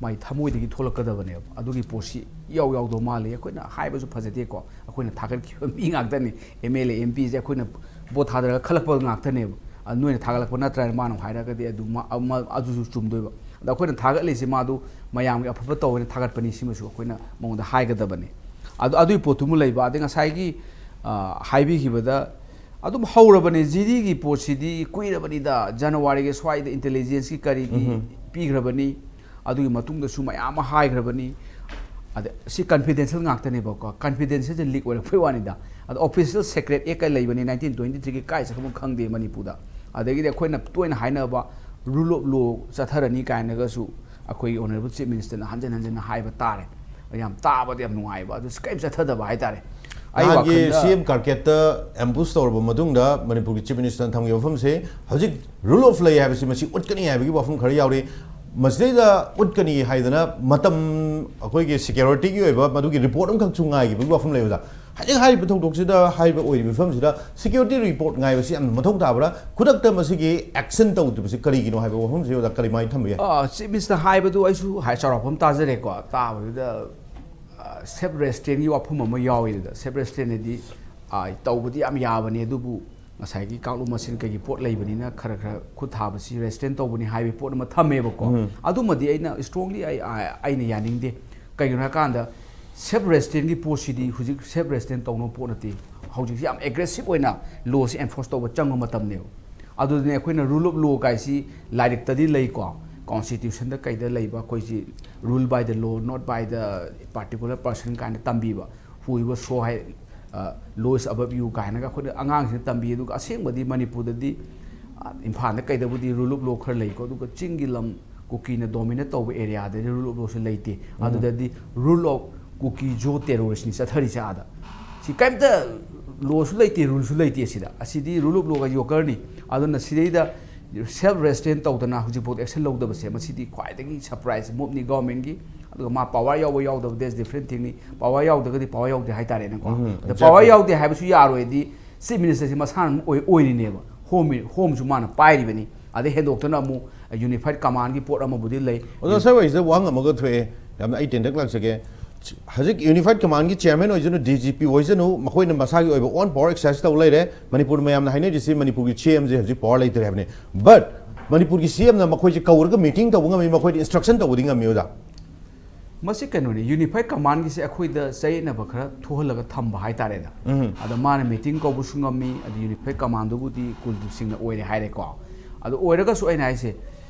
ꯃꯥꯒꯤ ꯊꯃꯣꯏꯗꯒꯤ ꯊꯣꯛꯂꯛꯀꯗꯕꯅꯦꯕ꯫ ꯑꯗꯨꯒꯤ ꯄꯣꯠꯁꯤ ꯏꯌꯥꯎ ꯌꯥꯎꯗꯕ ꯃꯥꯜꯂꯤ꯫ ꯑꯩꯈꯣꯏꯅ ꯍꯥꯏꯕꯁꯨ ꯐꯖꯗꯦꯀꯣ꯫ ꯑꯩꯈꯣꯏꯅ ꯊꯥꯒꯠꯈꯤꯕ ꯃꯤ ꯉꯥꯛꯇꯅꯤ꯫ ꯑꯦꯝ ꯑꯦꯜ ꯑꯦ, ꯑꯦꯝ ꯄꯤꯁꯦ ꯑꯩꯈꯣꯏꯅ ꯚꯣꯠ ꯊꯥꯗꯔꯒ ꯈꯜꯂꯛꯄ ꯉꯥꯛꯇꯅꯦꯕ꯫ ꯑꯗꯨ ꯅꯣꯏꯅ ꯊꯥꯒꯠꯂꯛꯄ ꯅꯠꯇ꯭ꯔꯥ ꯃꯥꯅ ꯍꯥꯏꯔꯒꯗꯤ ꯑꯗꯨ ꯃ-, ꯑꯃ-, ꯑꯗꯨꯁꯨ ꯆꯨꯝꯗꯣꯏꯕ꯫ ꯑꯗ ꯑꯩꯈꯣꯏꯅ ꯊꯥꯒꯠꯂꯤꯁꯦ ꯃꯥꯗꯨ ꯃꯌꯥꯝꯒꯤ ꯑꯐꯕ ꯇꯧꯋꯦꯅ ꯊꯥꯒꯠꯄꯅꯤ꯫ ꯁꯤꯃꯁꯨ ꯑꯩꯈꯣꯏꯅ ꯃꯉꯣꯟꯗ ꯍꯥꯏꯒꯗꯕꯅꯤ꯫ ꯑꯗꯨ, ꯑꯗꯨꯒꯤ ꯄꯣꯠꯇꯨꯃ ꯂꯩꯕ꯫ ꯑꯗꯩ ꯉꯁꯥꯏꯒꯤ, ꯑ, ꯍꯥꯏꯕꯤꯈꯤꯕꯗ ꯑꯗꯨꯝ ꯍꯧꯔꯕꯅꯦ꯫ ꯖꯤꯗꯤꯒꯤ ꯄꯣꯠꯁꯤꯗꯤ ꯀꯨꯏꯔꯕꯅꯤꯗ꯫ ꯖꯅꯋꯥꯔꯤꯒꯤ ꯁ꯭ꯋꯥꯏꯗ ꯏꯟꯇꯦꯂꯤꯖꯦꯟꯁꯀꯤ ꯀꯔꯤꯒꯤ ꯎꯝꯍꯨꯝ꯫ ꯄꯤꯈ꯭ꯔꯕꯅꯤ꯫ ꯑꯗꯨꯒꯤ ꯃꯇꯨꯡꯗꯁꯨ ꯃꯌꯥꯝ ꯑꯃ ꯍꯥꯏꯈ꯭ꯔꯕꯅꯤ꯫ ꯑꯗ ꯁꯤ ꯀꯟꯐꯤꯗꯦꯟꯁꯤꯌꯦꯜ ꯉꯥꯛꯇꯅꯦꯕꯀꯣ꯫ ꯀꯟꯐꯤꯗꯦꯟꯁꯤꯌꯦꯜꯁꯦ ꯂꯤꯛ ꯑꯣꯏꯔꯛꯄꯩ ꯋꯥꯅꯤꯗ꯫ ꯑꯗꯣ ꯑꯣꯐꯤꯁꯤꯌꯦꯜ ꯁꯦꯀ꯭ꯔꯦꯠ ꯑꯦꯛꯀ ꯂꯩꯕꯅꯤ nineteen twenty threeꯒꯤ, ꯀꯥꯏ ꯆꯠꯈ꯭ꯔꯕꯅꯣ ꯈꯪꯗꯦ ꯃꯅꯤꯄꯨꯔꯗ꯫ ꯑꯗꯒꯤꯗꯤ ꯑꯩꯈꯣꯏꯅ ꯇꯣꯏꯅ ꯍꯥꯏꯅꯕ rule of law ꯆꯠꯊꯔꯅꯤ ꯀꯥꯏꯅꯒꯁꯨ ꯑꯩꯈꯣꯏꯒꯤ ꯑꯣꯅꯔꯦꯕꯜ ꯆꯤꯐ ꯃꯤꯅꯤꯁꯇꯔꯅ ꯍꯟꯖꯤꯟ ꯍꯟꯖꯤꯟꯅ ꯍꯥꯏꯕ ꯇꯥꯔꯦ꯫ ꯌꯥꯝ ꯇꯥꯕꯗ ꯌꯥꯝ ꯅꯨꯡꯉꯥꯏꯕ꯫ ꯑꯗꯨ ꯀꯔꯤꯝ ꯆꯠꯊꯗꯕ ꯍꯥꯏꯇꯥꯔꯦ꯫ ꯑꯩ ꯅꯍꯥꯟꯒꯤ ꯋꯥꯈꯜꯗ ꯁꯤ ꯑꯦꯝ ꯀꯥꯔꯀꯦꯠꯇ ꯑꯦꯝꯕꯨꯁ ꯇꯧꯔꯕ ꯃꯇꯨꯡꯗ ꯃꯅꯤꯄꯨꯔꯒꯤ ꯆꯤꯐ ꯃꯤꯅꯤꯁꯇꯔꯅ ꯊꯝꯈꯤꯕ ꯋꯥꯐꯝꯁꯦ ꯍꯧꯖꯤꯛ ꯔꯨꯜ ꯑꯣꯐ ꯂꯩ ꯍꯥꯏꯕꯁꯤ ꯃꯁꯤ ꯎꯠꯀꯅꯤ ꯍꯥꯏꯕꯒꯤ ꯋꯥꯐꯝ ꯈꯔ ꯌꯥꯎꯔꯤ꯫ ꯃꯁꯤꯗꯩꯗ ꯎꯠꯀꯅꯤ ꯍꯥꯏꯗꯅ ꯃꯇꯝ, ꯑꯩꯈꯣꯏꯒꯤ ꯁꯦꯀ꯭ꯌꯨꯔꯤꯇꯤꯒꯤ ꯑꯣꯏꯕ ꯃꯗꯨꯒꯤ ꯔꯤꯄꯣꯔꯠ ꯑꯃꯈꯛꯁꯨ ꯉꯥꯏꯈꯤꯕꯒꯤ ꯋꯥꯐꯝ ꯂꯩꯕꯗ, ꯍꯧꯖꯤꯛ ꯍꯥꯏꯔꯤꯕ ꯊꯧꯗꯣꯛꯁꯤꯗ, ꯍꯥꯏꯔꯤꯕ ꯑꯣꯏꯔꯤꯕ ꯐꯤꯕꯝꯁꯤꯗ ꯁꯦꯀ꯭ꯌꯨꯔꯤꯇꯤ ꯔꯤꯄꯣꯔꯠ ꯉꯥꯏꯕꯁꯤ ꯌꯥꯝꯅ ꯃꯊꯧ ꯇꯥꯕ꯭ꯔꯥ? ꯈꯨꯗꯛꯇ ꯃꯁꯤꯒꯤ ꯑꯦꯛꯁꯟ ꯇꯧꯗ꯭ꯔꯤꯕꯁꯤ ꯀꯔꯤꯒꯤꯅꯣ ꯍꯥꯏꯕ ꯋꯥꯐꯝꯁꯤ ꯑꯣꯖꯥ ꯀꯔꯤꯃꯥꯏꯅ ꯊꯝꯕ ꯌꯥꯏ? ꯑꯥ, ꯆꯤꯐ ꯃꯤꯅꯤꯁꯇꯔ ꯍꯥꯏꯕꯗꯨ ꯑꯩꯁꯨ ꯍꯥꯏ, ꯆꯥꯎꯔꯥꯛꯄ ꯑꯃ ꯇꯥꯖꯔꯦꯀꯣ꯫ ꯇꯥꯕꯗꯨꯗ, ꯑꯥ, ꯁꯦꯜꯐ ꯔꯦꯁꯤꯁꯇꯦꯟꯁꯀꯤ ꯋꯥꯐꯝ ꯑꯃ ꯌꯥꯎꯏꯗꯨꯗ, ꯁꯦꯜꯐ ꯔꯦꯁꯤꯁꯇꯦꯟꯁ ꯍꯥꯏꯗꯤ, ꯑꯥ, ꯇꯧꯕꯗꯤ ꯌꯥꯝ ꯌꯥꯕꯅꯤ, ꯑꯗꯨꯕꯨ ꯉꯁꯥꯏꯒꯤ ꯀꯥꯡꯂꯨꯞ ꯃꯁꯦꯟ ꯀꯩꯒꯤ ꯄꯣꯠ ꯂꯩꯕꯅꯤꯅ ꯈꯔ ꯈꯔ ꯈꯨꯠ ꯊꯥꯕꯁꯤ ꯔꯦꯁꯤꯁꯇꯦꯟꯁ ꯇꯧꯕꯅꯤ ꯍꯥꯏꯕꯒꯤ ꯄꯣꯠ ꯑꯃ ꯊꯝꯃꯦꯕꯀꯣ꯫ ꯑꯗꯨꯃꯗꯤ ꯑꯩꯅ ꯏꯁꯇ꯭ꯔꯣꯡꯂꯤ ꯑꯩ, ꯑꯩꯅ ꯌꯥꯅꯤꯡꯗꯦ꯫ ꯀꯩꯒꯤꯅꯣ ꯍꯥꯏꯀꯥꯟꯗ, ꯁꯦꯜꯐ ꯔꯦꯁꯤꯁꯇꯦꯟꯁꯀꯤ ꯄꯣꯠꯁꯤꯗꯤ ꯍꯧꯖꯤꯛ ꯁꯦꯜꯐ ꯔꯦꯁꯤꯁꯇꯦꯟꯁ ꯇꯧꯅꯕ ꯄꯣꯠ ꯅꯠꯇꯦ꯫ ꯍꯧꯖꯤꯛꯁꯤ ꯌꯥꯝ ꯑꯦꯒ꯭ꯔꯦꯁꯤꯞ ꯑꯣꯏꯅ ꯂꯣꯁꯤ ꯑꯦꯟꯐꯣꯔꯁ ꯇꯧꯕ ꯆꯪꯕ ꯃꯇꯝꯅꯦꯕ꯫ ꯑꯗꯨꯗꯨꯅ ꯑꯩꯈꯣꯏꯅ ꯔꯨꯜ ꯑꯣꯐ ꯂꯣ ꯀꯥꯏꯁꯤ ꯂꯥꯏꯔꯤꯛꯇꯗꯤ ꯂꯩꯀꯣ, ꯀꯣꯟꯁꯇꯤꯇ꯭ꯌꯨꯁꯟꯗ ꯀꯩꯗ ꯂꯩꯕ, ꯑꯩꯈꯣꯏꯁꯤ rule by the law, not by the particular person ꯀꯥꯏꯅ ꯇꯝꯕꯤꯕ, who ever so high, uh, law is above you ꯀꯥꯏꯅꯒ ꯑꯩꯈꯣꯏꯅ ꯑꯉꯥꯡꯁꯤꯡꯗ ꯇꯝꯕꯤ꯫ ꯑꯗꯨꯒ ꯑꯁꯦꯡꯕꯗꯤ ꯃꯅꯤꯄꯨꯔꯗꯗꯤ, ꯑ, ꯏꯝꯐꯥꯜꯗ ꯀꯩꯗꯕꯨꯗꯤ ꯔꯨꯜ ꯑꯣꯐ ꯂꯣ ꯈꯔ ꯂꯩꯀꯣ, ꯑꯗꯨꯒ ꯆꯤꯡꯒꯤ ꯂꯝ ꯀꯨꯀꯤꯅ ꯗꯣꯃꯤꯅꯦꯠ ꯇꯧꯕ ꯑꯦꯔꯤꯌꯥꯗꯗꯤ ꯔꯨꯜ ꯑꯣꯐ ꯂꯣꯁꯨ ꯂꯩꯇꯦ꯫ ꯑꯗꯨꯗꯗꯤ rule of Kuki-Zo terrorist-ꯅꯤ ꯆꯠꯊꯔꯤꯁꯦ ꯑꯥꯗ꯫ ꯁꯤ ꯀꯩꯝꯇ ꯂꯣꯁꯨ ꯂꯩꯇꯦ, ꯔꯨꯜꯁꯨ ꯂꯩꯇꯦ ꯁꯤꯗ꯫ ꯑꯁꯤꯗꯤ ꯔꯨꯜ ꯑꯣꯐ ꯂꯣꯒ ꯌꯣꯀꯔꯅꯤ꯫ ꯑꯗꯨꯅ ꯁꯤꯗꯩꯗ ꯁꯦꯜꯐ ꯔꯦꯁꯤꯁꯇꯦꯟꯁ ꯇꯧꯗꯅ ꯍꯧꯖꯤꯛꯐꯥꯎ ꯑꯦꯛꯁꯟ ꯂꯧꯗꯕꯁꯦ, ꯃꯁꯤꯗꯤ ꯈ꯭ꯋꯥꯏꯗꯒꯤ ꯁꯔꯄ꯭ꯔꯥꯏꯁ ꯃꯨꯚꯅꯤ ꯒꯣꯔꯃꯦꯟꯒꯤ꯫ ꯑꯗꯨꯒ ꯃꯥ ꯄꯥꯋꯔ ꯌꯥꯎꯕ ꯌꯥꯎꯗꯕ, that's different thing-ꯅꯤ꯫ ꯄꯥꯋꯔ ꯌꯥꯎꯗ꯭ꯔꯒꯗꯤ ꯄꯥꯋꯔ ꯌꯥꯎꯗꯦ ꯍꯥꯏꯇꯥꯔꯦꯅꯦꯀꯣ꯫ ꯎꯝ, ꯑꯗ exactly. ꯄꯥꯋꯔ ꯌꯥꯎꯗꯦ ꯍꯥꯏꯕꯁꯨ ꯌꯥꯔꯣꯏꯗꯤ, ꯆꯤꯐ ꯃꯤꯅꯤꯁꯇꯔꯁꯤ ꯃꯁꯥꯅ ꯑꯣꯏ-, ꯑꯣꯏꯔꯤꯅꯦꯕ꯫ ꯍꯣꯝ, ꯍꯣꯝꯁꯨ ꯃꯥꯅ ꯄꯥꯏꯔꯤꯕꯅꯤ꯫ ꯑꯗꯩ ꯍꯦꯟꯗꯣꯛꯇꯅ ꯑꯃꯨꯛ ꯌꯨꯅꯤꯐꯥꯏꯠ ꯀꯃꯥꯟꯒꯤ ꯄꯣꯠ ꯑꯃꯕꯨꯗꯤ ꯂꯩ꯫ ꯑꯣꯖꯥ, ꯁ꯭ꯋꯥꯏ ꯋꯥꯍꯪꯁꯤꯗ ꯋꯥꯍꯪ ꯑꯃꯒ ꯊꯣꯛꯑꯦ, ꯌꯥꯝꯅ ꯑꯩ ꯇꯦꯟꯇꯛ ꯂꯥꯛꯆꯒꯦ꯫ ꯍꯧꯖꯤꯛ ꯌꯨꯅꯤꯐꯥꯏꯠ ꯀꯃꯥꯟꯒꯤ ꯆꯤꯌꯔꯃꯦꯟ ꯑꯣꯏꯖꯅꯨ, ꯗꯤ ꯖꯤ ꯄꯤ ꯑꯣꯏꯖꯅꯨ, ꯃꯈꯣꯏꯅ ꯃꯁꯥꯒꯤ ꯑꯣꯏꯕ ꯑꯣꯟ ꯄꯥꯋꯔ ꯑꯦꯛꯁꯔꯁꯥꯏꯁ ꯇꯧ ꯂꯩꯔꯦ꯫ ꯃꯅꯤꯄꯨꯔ ꯃꯌꯥꯝꯅ ꯍꯥꯏꯅꯔꯤꯁꯤ ꯃꯅꯤꯄꯨꯔꯒꯤ ꯁꯤ ꯑꯦꯝꯁꯦ ꯍꯧꯖꯤꯛ ꯄꯥꯋꯔ ꯂꯩꯇ꯭ꯔꯦ ꯍꯥꯏꯕꯅꯤ꯫ ꯕꯠ ꯃꯅꯤꯄꯨꯔꯒꯤ ꯁꯤ ꯑꯦꯝꯅ ꯃꯈꯣꯏꯁꯦ ꯀꯧꯔꯒ ꯃꯤꯇꯤꯡ ꯇꯧꯕ ꯉꯝꯃꯤ, ꯃꯈꯣꯏꯗ ꯏꯟꯁꯇ꯭ꯔꯛꯁꯟ ꯇꯧꯕꯗꯤ ꯉꯝꯃꯤ, ꯑꯣꯖꯥ꯫ ꯃꯁꯤ ꯀꯩꯅꯣꯅꯤ, ꯌꯨꯅꯤꯐꯥꯏꯠ ꯀꯃꯥꯟꯒꯤꯁꯦ ꯑꯩꯈꯣꯏꯗ ꯆꯌꯦꯠꯅꯕ ꯈꯔ ꯊꯣꯛꯍꯜꯂꯒ ꯊꯝꯕ ꯍꯥꯏꯇꯥꯔꯦꯅꯦ꯫ ꯎꯝ꯫ ꯑꯗ ꯃꯥꯅ ꯃꯤꯇꯤꯡ ꯀꯧꯕꯁꯨ ꯉꯝꯃꯤ, ꯑꯗ ꯌꯨꯅꯤꯐꯥꯏꯠ ꯀꯃꯥꯟꯗꯨꯕꯨꯗꯤ ꯀꯨꯜꯗꯤꯞ ꯁꯤꯡꯅ ꯑꯣꯏꯔꯦ ꯍꯥꯏꯔꯦꯀꯣ꯫ ꯑꯗꯨ ꯑꯣꯏꯔꯒꯁꯨ ꯑꯩꯅ ꯍꯥꯏꯁꯦ,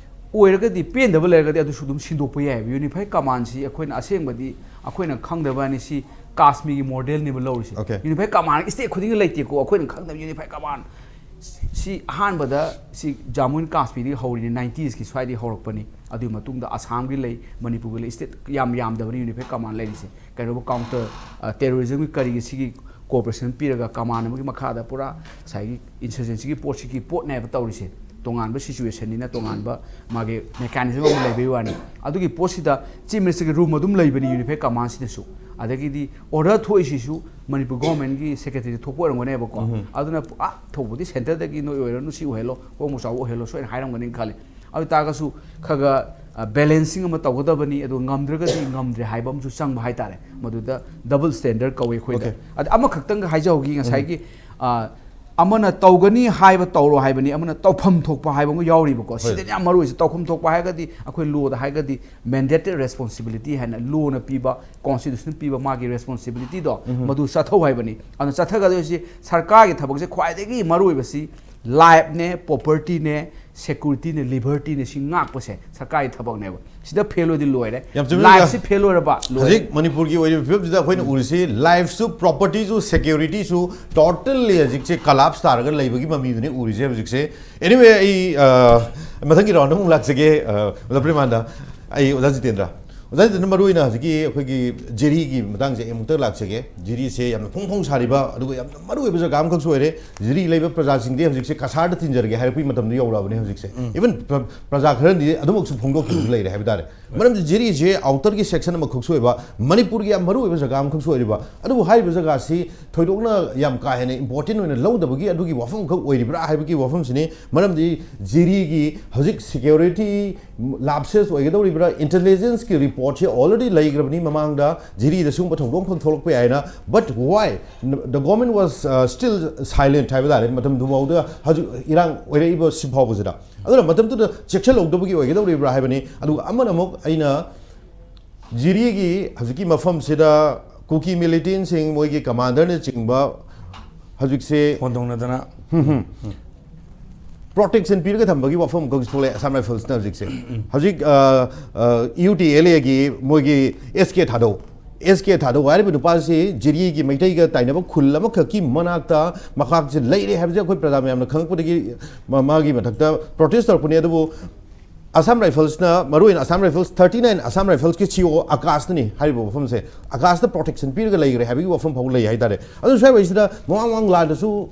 ꯑꯣꯏꯔꯒꯗꯤ ꯄꯦꯟꯗꯕ ꯂꯩꯔꯒꯗꯤ ꯑꯗꯨꯁꯨ ꯑꯗꯨꯝ ꯁꯤꯟꯗꯣꯛꯄ ꯌꯥꯏꯑꯕ꯫ ꯌꯨꯅꯤꯐꯥꯏꯠ ꯀꯃꯥꯟꯁꯤ ꯑꯩꯈꯣꯏꯅ ꯑꯁꯦꯡꯕꯗꯤ ꯑꯩꯈꯣꯏꯅ ꯈꯪꯗꯕ ꯋꯥꯅꯤ, ꯁꯤ ꯀꯥꯁꯃꯤꯔꯒꯤ ꯃꯣꯗꯦꯜꯅꯦꯕ ꯂꯧꯔꯤꯁꯦ꯫ Okay. ꯌꯨꯅꯤꯐꯥꯏꯠ ꯀꯃꯥꯟ ꯁ꯭ꯇꯦꯠ ꯈꯨꯗꯤꯡꯒꯤ ꯂꯩꯇꯦꯀꯣ, ꯑꯩꯈꯣꯏꯅ ꯈꯪꯗꯕ ꯌꯨꯅꯤꯐꯥꯏꯠ ꯀꯃꯥꯟ꯫ ꯁꯤ ꯑꯍꯥꯟꯕꯗ ꯁꯤ ꯖꯥꯃꯨ ꯑꯦꯟ ꯀꯥꯁꯃꯤꯔꯗꯒꯤ ꯍꯧꯔꯤꯅꯤ, ꯅꯥꯏꯟꯇꯤꯁꯀꯤ ꯁ꯭ꯋꯥꯏꯗꯒꯤ ꯍꯧꯔꯛꯄꯅꯤ꯫ ꯑꯗꯨꯒꯤ ꯃꯇꯨꯡꯗ ꯑꯁꯥꯝꯒꯤ ꯂꯩ, ꯃꯅꯤꯄꯨꯔꯒꯤ ꯂꯩ, ꯁ꯭ꯇꯦꯠ ꯌꯥꯝ ꯌꯥꯝꯗꯕꯅꯤ ꯌꯨꯅꯤꯐꯥꯏꯠ ꯀꯃꯥꯟ ꯂꯩꯔꯤꯁꯦ꯫ ꯀꯩꯅꯣꯕꯨ ꯀꯥꯎꯟꯇꯔ, ꯑ, ꯇꯦꯔꯣꯔꯤꯖꯝꯒꯤ ꯀꯔꯤꯒꯤ ꯁꯤꯒꯤ ꯀꯣꯑꯣꯄꯔꯦꯁꯟ ꯄꯤꯔꯒ ꯀꯃꯥꯟ ꯑꯃꯒꯤ ꯃꯈꯥꯗ ꯄꯨꯔꯥ ꯉꯁꯥꯏꯒꯤ ꯏꯟꯁꯔꯖꯦꯟꯁꯤꯒꯤ ꯄꯣꯠꯁꯤꯒꯤ ꯄꯣꯠꯅꯦꯕ ꯇꯧꯔꯤꯁꯦ꯫ ꯇꯣꯉꯥꯟꯕ ꯁꯤꯆꯨꯋꯦꯁꯟꯅꯤꯅ ꯇꯣꯉꯥꯟꯕ ꯃꯥꯒꯤ ꯃꯦꯀꯥꯅꯤꯖꯝ ꯑꯃ ꯂꯩꯕꯩ ꯋꯥꯅꯤ꯫ ꯑꯗꯨꯒꯤ ꯄꯣꯠꯁꯤꯗ ꯆꯤꯐ ꯃꯤꯅꯤꯁꯇꯔꯒꯤ ꯔꯨꯝ ꯑꯗꯨꯝ ꯂꯩꯕꯅꯤ ꯌꯨꯅꯤꯐꯥꯏ ꯀꯃꯥꯟꯁꯤꯗꯁꯨ꯫ ꯑꯗꯒꯤꯗꯤ ꯑꯣꯔꯗꯔ ꯊꯣꯛꯏꯁꯤꯁꯨ ꯃꯅꯤꯄꯨꯔ ꯒꯣꯔꯃꯦꯟꯒꯤ ꯁꯦꯀ꯭ꯔꯦꯇꯔꯤꯗ ꯊꯣꯛꯄ ꯑꯣꯏꯔꯝꯒꯅꯦꯕꯀꯣ꯫ ꯑꯗꯨꯅ ꯑꯥ ꯊꯧꯕꯗꯤ ꯁꯦꯟꯇꯔꯗꯒꯤ ꯅꯣꯏ ꯑꯣꯏꯔꯅꯨ, ꯁꯤ ꯑꯣꯏꯍꯜꯂꯣ, ꯍꯣꯡꯕ ꯆꯥꯎꯕ ꯑꯣꯏꯍꯜꯂꯣ ꯁꯣꯏꯅ ꯍꯥꯏꯔꯝꯒꯅꯤꯅ ꯈꯜꯂꯤ꯫ ꯑꯗꯨ ꯑꯣꯏꯇꯥꯔꯒꯁꯨ ꯈꯔ ꯈꯔ ꯕꯦꯂꯦꯟꯁꯤꯡ ꯑꯃ ꯇꯧꯒꯗꯕꯅꯤ꯫ ꯑꯗꯨꯒ ꯉꯝꯗ꯭ꯔꯒꯗꯤ ꯉꯝꯗ꯭ꯔꯦ ꯍꯥꯏꯕ ꯑꯃꯁꯨ ꯆꯪꯕ ꯍꯥꯏꯇꯥꯔꯦ꯫ ꯃꯗꯨꯗ ꯗꯕꯜ ꯁ꯭ꯇꯦꯟꯗꯔꯗ ꯀꯧꯏ ꯑꯩꯈꯣꯏꯗ꯫ Okay. ꯑꯗ ꯑꯃꯈꯛꯇꯪꯒ ꯍꯥꯏꯖꯍꯧꯈꯤ ꯉꯁꯥꯏꯒꯤ, ꯑ, ꯑꯃꯅ ꯇꯧꯒꯅꯤ ꯍꯥꯏꯕ ꯇꯧꯔꯣ ꯍꯥꯏꯕꯅꯤ, ꯑꯃꯅ ꯇꯧꯐꯝ ꯊꯣꯛꯄ ꯍꯥꯏꯕ ꯑꯃ ꯌꯥꯎꯔꯤꯕꯀꯣ꯫ ꯍꯣꯏ꯫ ꯁꯤꯗꯅꯤ ꯌꯥꯝ ꯃꯔꯨ ꯑꯣꯏꯁꯦ꯫ ꯇꯧꯐꯝ ꯊꯣꯛꯄ ꯍꯥꯏꯔꯒꯗꯤ ꯑꯩꯈꯣꯏ ꯂꯣꯗ ꯍꯥꯏꯔꯒꯗꯤ ꯃꯦꯟꯗꯦꯇꯦꯠ ꯔꯦꯁꯄꯣꯟꯁꯤꯕꯤꯂꯤꯇꯤ ꯍꯥꯏꯅ ꯂꯣꯅ ꯄꯤꯕ, ꯀꯣꯟꯁꯇꯤꯇ꯭ꯌꯨꯁꯟꯅ ꯄꯤꯕ ꯃꯥꯒꯤ ꯔꯦꯁꯄꯣꯟꯁꯤꯕꯤꯂꯤꯇꯤꯗꯣ ꯃꯗꯨ ꯆꯠꯊꯧ ꯍꯥꯏꯕꯅꯤ꯫ ꯑꯗꯨꯅ ꯆꯠꯊꯒꯗꯣꯏꯁꯤ ꯁꯔꯀꯥꯔꯒꯤ ꯊꯕꯛꯁꯦ ꯈ꯭ꯋꯥꯏꯗꯒꯤ ꯃꯔꯨ ꯑꯣꯏꯕꯁꯤ ꯂꯥꯏꯐꯅꯦ, ꯄ꯭ꯔꯣꯄꯔꯇꯤꯅꯦ, ꯁꯦꯀ꯭ꯌꯨꯔꯤꯇꯤꯅꯦ, ꯂꯤꯕꯔꯇꯤꯅꯦ, ꯁꯤ ꯉꯥꯛꯄꯁꯦ ꯁꯔꯀꯥꯔꯒꯤ ꯊꯕꯛꯅꯦꯕ꯫ ꯁꯤꯗ ꯐꯦꯜ ꯑꯣꯏꯗꯤ ꯂꯣꯏꯔꯦ꯫ ꯌꯥꯝ ꯆꯨꯝꯃꯤ, ꯂꯥꯏꯐꯁꯤ ꯑꯣꯖꯥ꯫ ꯐꯦꯜ ꯑꯣꯏꯔꯕ ꯂꯣꯏꯔꯦ꯫ ꯍꯧꯖꯤꯛ ꯃꯅꯤꯄꯨꯔꯒꯤ ꯑꯣꯏꯔꯤꯕ ꯐꯤꯕꯝꯁꯤꯗ ꯑꯩꯈꯣꯏꯅ ꯎꯔꯤꯁꯤ ꯂꯥꯏꯐꯁꯨ, ꯄ꯭ꯔꯣꯄꯔꯇꯤꯁꯨ, ꯁꯦꯀ꯭ꯌꯨꯔꯤꯇꯤꯁꯨ ꯇꯣꯇꯜꯂꯤ ꯍꯧꯖꯤꯛꯁꯦ ꯀꯂꯥꯞꯁ ꯇꯥꯔꯒ ꯂꯩꯕꯒꯤ ꯃꯃꯤꯗꯨꯅꯤ ꯎꯔꯤꯁꯦ ꯍꯧꯖꯤꯛꯁꯦ꯫ ꯑꯦꯅꯤꯋꯦ, ꯑꯩ, ꯑ, ꯃꯊꯪꯒꯤ ꯔꯥꯎꯟꯗ ꯑꯃꯨꯛ ꯂꯥꯛꯆꯒꯦ, ꯑ, ꯑꯣꯖꯥ ꯄ꯭ꯔꯦꯃꯥꯅꯟꯗ꯫ ꯑꯩ ꯑꯣꯖꯥ ꯖꯤꯇꯦꯟꯗ꯭ꯔ, ꯑꯣꯖꯥ ꯖꯤꯇꯦꯟꯗ꯭ꯔ, ꯃꯔꯨꯑꯣꯏꯅ ꯍꯧꯖꯤꯛꯀꯤ ꯑꯩꯈꯣꯏꯒꯤ ꯖꯤꯔꯤꯒꯤ ꯃꯇꯥꯡꯁꯦ ꯑꯩ ꯑꯃꯨꯛꯇ ꯂꯥꯛꯆꯒꯦ꯫ ꯖꯤꯔꯤꯁꯦ ꯌꯥꯝꯅ ꯐꯣꯡ ꯐꯣꯡ ꯁꯥꯔꯤꯕ, ꯑꯗꯨꯒ ꯌꯥꯝꯅ ꯃꯔꯨꯑꯣꯏꯕ ꯖꯒꯥ ꯑꯃꯈꯛꯁꯨ ꯑꯣꯏꯔꯦ꯫ ꯖꯤꯔꯤ ꯂꯩꯕ ꯄ꯭ꯔꯖꯥꯁꯤꯡꯗꯤ ꯍꯧꯖꯤꯛꯁꯦ ꯀꯁꯥꯔꯗ ꯊꯤꯟꯖꯔꯒꯦ ꯍꯥꯏꯔꯛꯄꯒꯤ ꯃꯇꯝꯗꯣ ꯌꯧꯔꯛꯑꯕꯅꯦ ꯍꯧꯖꯤꯛꯁꯦ꯫ ꯎꯝ꯫ ꯏꯚꯟ ꯄ꯭ꯔ-, ꯄ꯭ꯔꯖꯥ ꯈꯔꯗꯤ ꯑꯗꯨꯃꯛꯁꯨ ꯐꯣꯡꯗꯣꯛꯈꯤꯕꯁꯨ ꯂꯩꯔꯦ ꯍꯥꯏꯕ ꯇꯥꯔꯦ꯫ ꯃꯔꯝꯗꯤ ꯖꯤꯔꯤꯁꯦ ꯑꯥꯎꯇꯔꯒꯤ ꯁꯦꯛꯁꯟ ꯑꯃꯈꯛꯁꯨ ꯑꯣꯏꯕ, ꯃꯅꯤꯄꯨꯔꯒꯤ ꯌꯥꯝ ꯃꯔꯨꯑꯣꯏꯕ ꯖꯒꯥ ꯑꯃꯈꯛꯁꯨ ꯑꯣꯏꯔꯤꯕ, ꯑꯗꯨꯕꯨ ꯍꯥꯏꯔꯤꯕ ꯖꯒꯥꯁꯤ ꯊꯣꯏꯗꯣꯛꯅ ꯌꯥꯝ ꯀꯥ ꯍꯦꯟꯅ ꯏꯝꯄꯣꯔꯇꯦꯟ ꯑꯣꯏꯅ ꯂꯧꯗꯕꯒꯤ ꯑꯗꯨꯒꯤ ꯋꯥꯐꯝ ꯈꯛ ꯑꯣꯏꯔꯤꯕ꯭ꯔꯥ ꯍꯥꯏꯕꯒꯤ ꯋꯥꯐꯝꯁꯤꯅꯤ꯫ ꯃꯔꯝꯗꯤ ꯖꯤꯔꯤꯒꯤ ꯍꯧꯖꯤꯛ ꯁꯦꯀ꯭ꯌꯨꯔꯤꯇꯤ ꯂꯥꯞꯁꯦꯁ ꯑꯣꯏꯒꯗꯧꯔꯤꯕ꯭ꯔꯥ, ꯏꯟꯇꯦꯂꯤꯖꯦꯟꯁꯀꯤ ꯔꯤꯄꯣꯔꯠꯁꯦ ꯑꯣꯜꯔꯦꯗꯤ ꯂꯩꯈ꯭ꯔꯕꯅꯤ ꯃꯃꯥꯡꯗ, ꯖꯤꯔꯤꯗ ꯁꯤꯒꯨꯝꯕ ꯊꯧꯗꯣꯛ ꯑꯃꯈꯛ ꯊꯣꯛꯂꯛꯄ ꯌꯥꯏꯅ꯫ But why the government was, uh, still silent ꯍꯥꯏꯕ ꯇꯥꯔꯦ, ꯃꯇꯝꯗꯨ ꯐꯥꯎꯗ ꯍꯧꯖꯤꯛ ꯏꯔꯥꯡ ꯑꯣꯏꯔꯛꯏꯕ ꯁꯤ ꯐꯥꯎꯕꯁꯤꯗ꯫ ꯑꯗꯨꯅ ꯃꯇꯝꯗꯨꯗ ꯆꯦꯛꯁꯤꯜꯍꯧꯗꯕꯒꯤ ꯑꯣꯏꯒꯗꯧꯔꯤꯕ꯭ꯔꯥ ꯍꯥꯏꯕꯅꯤ꯫ ꯑꯗꯨꯒ ꯑꯃꯅ ꯑꯃꯨꯛ ꯑꯩꯅ ꯖꯤꯔꯤꯒꯤ ꯍꯧꯖꯤꯛꯀꯤ ꯃꯐꯝꯁꯤꯗ ꯀꯨꯀꯤ ꯃꯤꯂꯤꯇꯦꯟꯁꯤꯡ, ꯃꯣꯏꯒꯤ ꯀꯃꯥꯟꯗꯔꯅꯆꯤꯡꯕ ꯍꯧꯖꯤꯛꯁꯦ ꯍꯣꯟꯗꯣꯛꯅꯗꯅ꯫ ꯄ꯭ꯔꯣꯇꯦꯛꯁꯟ ꯄꯤꯔꯒ ꯊꯝꯕꯒꯤ ꯋꯥꯐꯝ ꯑꯃꯈꯛ ꯊꯣꯛꯂꯛꯑꯦ ꯑꯁꯥꯝ ꯔꯥꯏꯐꯜꯁꯅ ꯍꯧꯖꯤꯛꯁꯦ꯫ ꯍꯧꯖꯤꯛ, ꯑ, ꯑ, ꯌꯨ ꯇꯤ ꯑꯦꯜ ꯑꯦꯒꯤ ꯃꯣꯏꯒꯤ ꯑꯦꯁ ꯀꯦ ꯊꯥꯗꯧ, ꯑꯦꯁ ꯀꯦ ꯊꯥꯗꯧ ꯍꯥꯏꯔꯤꯕ ꯅꯨꯄꯥꯁꯤ ꯖꯤꯔꯤꯒꯤ ꯃꯩꯇꯩꯒ ꯇꯥꯏꯅꯕ ꯈꯨꯜ ꯑꯃꯈꯛꯀꯤ ꯃꯅꯥꯛꯇ ꯃꯍꯥꯛꯁꯦ ꯂꯩꯔꯦ ꯍꯥꯏꯕꯁꯦ ꯑꯩꯈꯣꯏ ꯄ꯭ꯔꯖꯥ ꯃꯌꯥꯝꯅ ꯈꯪꯉꯛꯄꯗꯒꯤ ꯃ-, ꯃꯥꯒꯤ ꯃꯊꯛꯇ ꯄ꯭ꯔꯣꯇꯦꯁ ꯇꯧꯔꯛꯄꯅꯤ꯫ ꯑꯗꯨꯕꯨ ꯑꯁꯥꯝ ꯔꯥꯏꯐꯜꯁꯅ, ꯃꯔꯨꯑꯣꯏꯅ Assam rifles thirty nine, Assam ꯔꯥꯏꯐꯜꯁꯀꯤ ꯁꯤ ꯏ ꯑꯣ ꯑꯀꯥꯁꯅꯅꯤ ꯍꯥꯏꯔꯤꯕ ꯋꯥꯐꯝꯁꯦ, ꯑꯀꯥꯁꯇ ꯄ꯭ꯔꯣꯇꯦꯛꯁꯟ ꯄꯤꯔꯒ ꯂꯩꯈ꯭ꯔꯦ ꯍꯥꯏꯕꯒꯤ ꯋꯥꯐꯝ ꯐꯥꯎꯕ ꯂꯩ ꯍꯥꯏꯇꯥꯔꯦ꯫ ꯑꯗꯨ ꯁ꯭ꯋꯥꯏꯋꯥꯏꯁꯤꯗ ꯃꯃꯥꯡ ꯃꯃꯥꯡ ꯂꯥꯟꯗꯁꯨ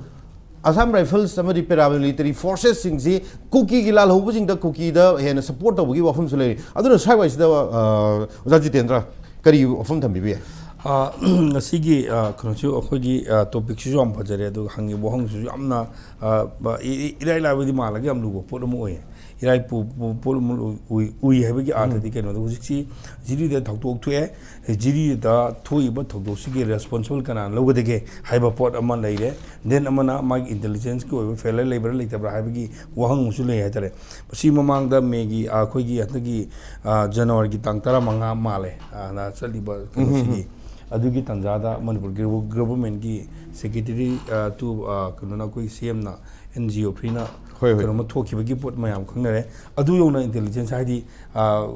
ꯑꯁꯥꯝ ꯔꯥꯏꯐꯜꯁ ꯑꯃꯗꯤ ꯄꯦꯔꯥꯃꯤꯂꯤꯇꯔꯤ ꯐꯣꯔꯁꯦꯁꯁꯤꯡꯁꯤ ꯀꯨꯀꯤꯒꯤ ꯂꯥꯜꯍꯧꯕꯁꯤꯡꯗ ꯀꯨꯀꯤꯗ ꯍꯦꯟꯅ ꯁꯞꯄꯣꯔꯠ ꯇꯧꯕꯒꯤ ꯋꯥꯐꯝꯁꯨ ꯂꯩꯔꯤ꯫ ꯑꯗꯨꯅ ꯁ꯭ꯋꯥꯏꯋꯥꯏꯁꯤꯗ, ꯑ, ꯑꯣꯖꯥ ꯖꯤꯇꯦꯟꯗ꯭ꯔ, ꯀꯔꯤ ꯋꯥꯐꯝ ꯊꯝꯕꯤꯕ ꯌꯥꯏ? ꯑ, ꯉꯁꯤꯒꯤ, ꯑ, ꯀꯩꯅꯣꯁꯨ, ꯑꯩꯈꯣꯏꯒꯤ, ꯑ, ꯇꯣꯄꯤꯛꯁꯤꯁꯨ ꯌꯥꯝ ꯐꯖꯔꯦ, ꯑꯗꯨꯒ ꯍꯪꯉꯤꯕ ꯋꯥꯍꯪꯁꯤꯁꯨ ꯌꯥꯝꯅ, ꯑ, ꯕ-, ꯏ-, ꯏ-, ꯏꯔꯥꯏ ꯂꯥꯏꯕꯗꯤ ꯃꯥꯜꯂꯒ ꯌꯥꯝ ꯂꯨꯕ ꯄꯣꯠ ꯑꯃ ꯑꯣꯏꯌꯦ꯫ ꯏꯔꯥꯏ ꯄꯨ-, ꯄꯨ-, ꯄꯣꯠ ꯑꯃ ꯎꯏ, ꯎꯏ ꯍꯥꯏꯕꯒꯤ ꯑꯥꯔꯊꯗꯤ ꯀꯩꯅꯣꯗ, ꯍꯧꯖꯤꯛꯁꯤ ꯖꯤꯔꯤꯗ ꯊꯧꯗꯣꯛ ꯊꯣꯛꯑꯦ꯫ ꯖꯤꯔꯤꯗ ꯊꯣꯛꯏꯕ ꯊꯧꯗꯣꯛꯁꯤꯒꯤ ꯔꯦꯁꯄꯣꯟꯁꯤꯕꯜ ꯀꯅꯥꯅ ꯂꯧꯒꯗꯒꯦ ꯍꯥꯏꯕ ꯄꯣꯠ ꯑꯃ ꯂꯩꯔꯦ꯫ ꯗꯦꯟ ꯑꯃꯅ ꯃꯥꯒꯤ ꯏꯟꯇꯦꯂꯤꯖꯦꯟꯁꯀꯤ ꯑꯣꯏꯕ ꯐꯦꯂꯔ ꯂꯩꯕ꯭ꯔꯥ ꯂꯩꯇꯕ꯭ꯔꯥ ꯍꯥꯏꯕꯒꯤ ꯋꯥꯍꯪ ꯑꯃꯁꯨ ꯂꯩ ꯍꯥꯏꯇꯥꯔꯦ꯫ ꯃꯁꯤ ꯃꯃꯥꯡꯗ ꯃꯦꯒꯤ, ꯑ, ꯑꯩꯈꯣꯏꯒꯤ ꯍꯟꯗꯛꯀꯤ, ꯑ, ꯖꯅꯋꯥꯔꯤꯒꯤ ꯇꯥꯡ ꯇꯔꯥꯃꯉꯥ ꯃꯥꯜꯂꯦ, ꯑ, ꯅ ꯆꯠꯂꯤꯕ ꯀꯩꯅꯣꯁꯤꯒꯤ, ꯑꯗꯨꯒꯤ ꯇꯥꯟꯖꯥꯗ ꯃꯅꯤꯄꯨꯔ ꯒ꯭ꯔꯣ-, ꯒꯣꯚꯔꯟꯃꯦꯟꯠꯀꯤ ꯁꯦꯀ꯭ꯔꯦꯇꯔꯤ, ꯑ, ꯇꯨ, ꯑ, ꯀꯩꯅꯣꯅ, ꯑꯩꯈꯣꯏ ꯁꯤ ꯑꯦꯝꯅ ꯑꯦꯟ ꯖꯤ ꯑꯣ ꯐ꯭ꯔꯤꯅ ꯍꯣꯏ, ꯍꯣꯏ꯫ ꯀꯩꯅꯣꯝꯃ ꯊꯣꯛꯈꯤꯕꯒꯤ ꯄꯣꯠ ꯃꯌꯥꯝ ꯈꯪꯅꯔꯦ꯫ ꯑꯗꯨ ꯌꯧꯅ ꯏꯟꯇꯦꯂꯤꯖꯦꯟꯁ ꯍꯥꯏꯗꯤ, ꯑ,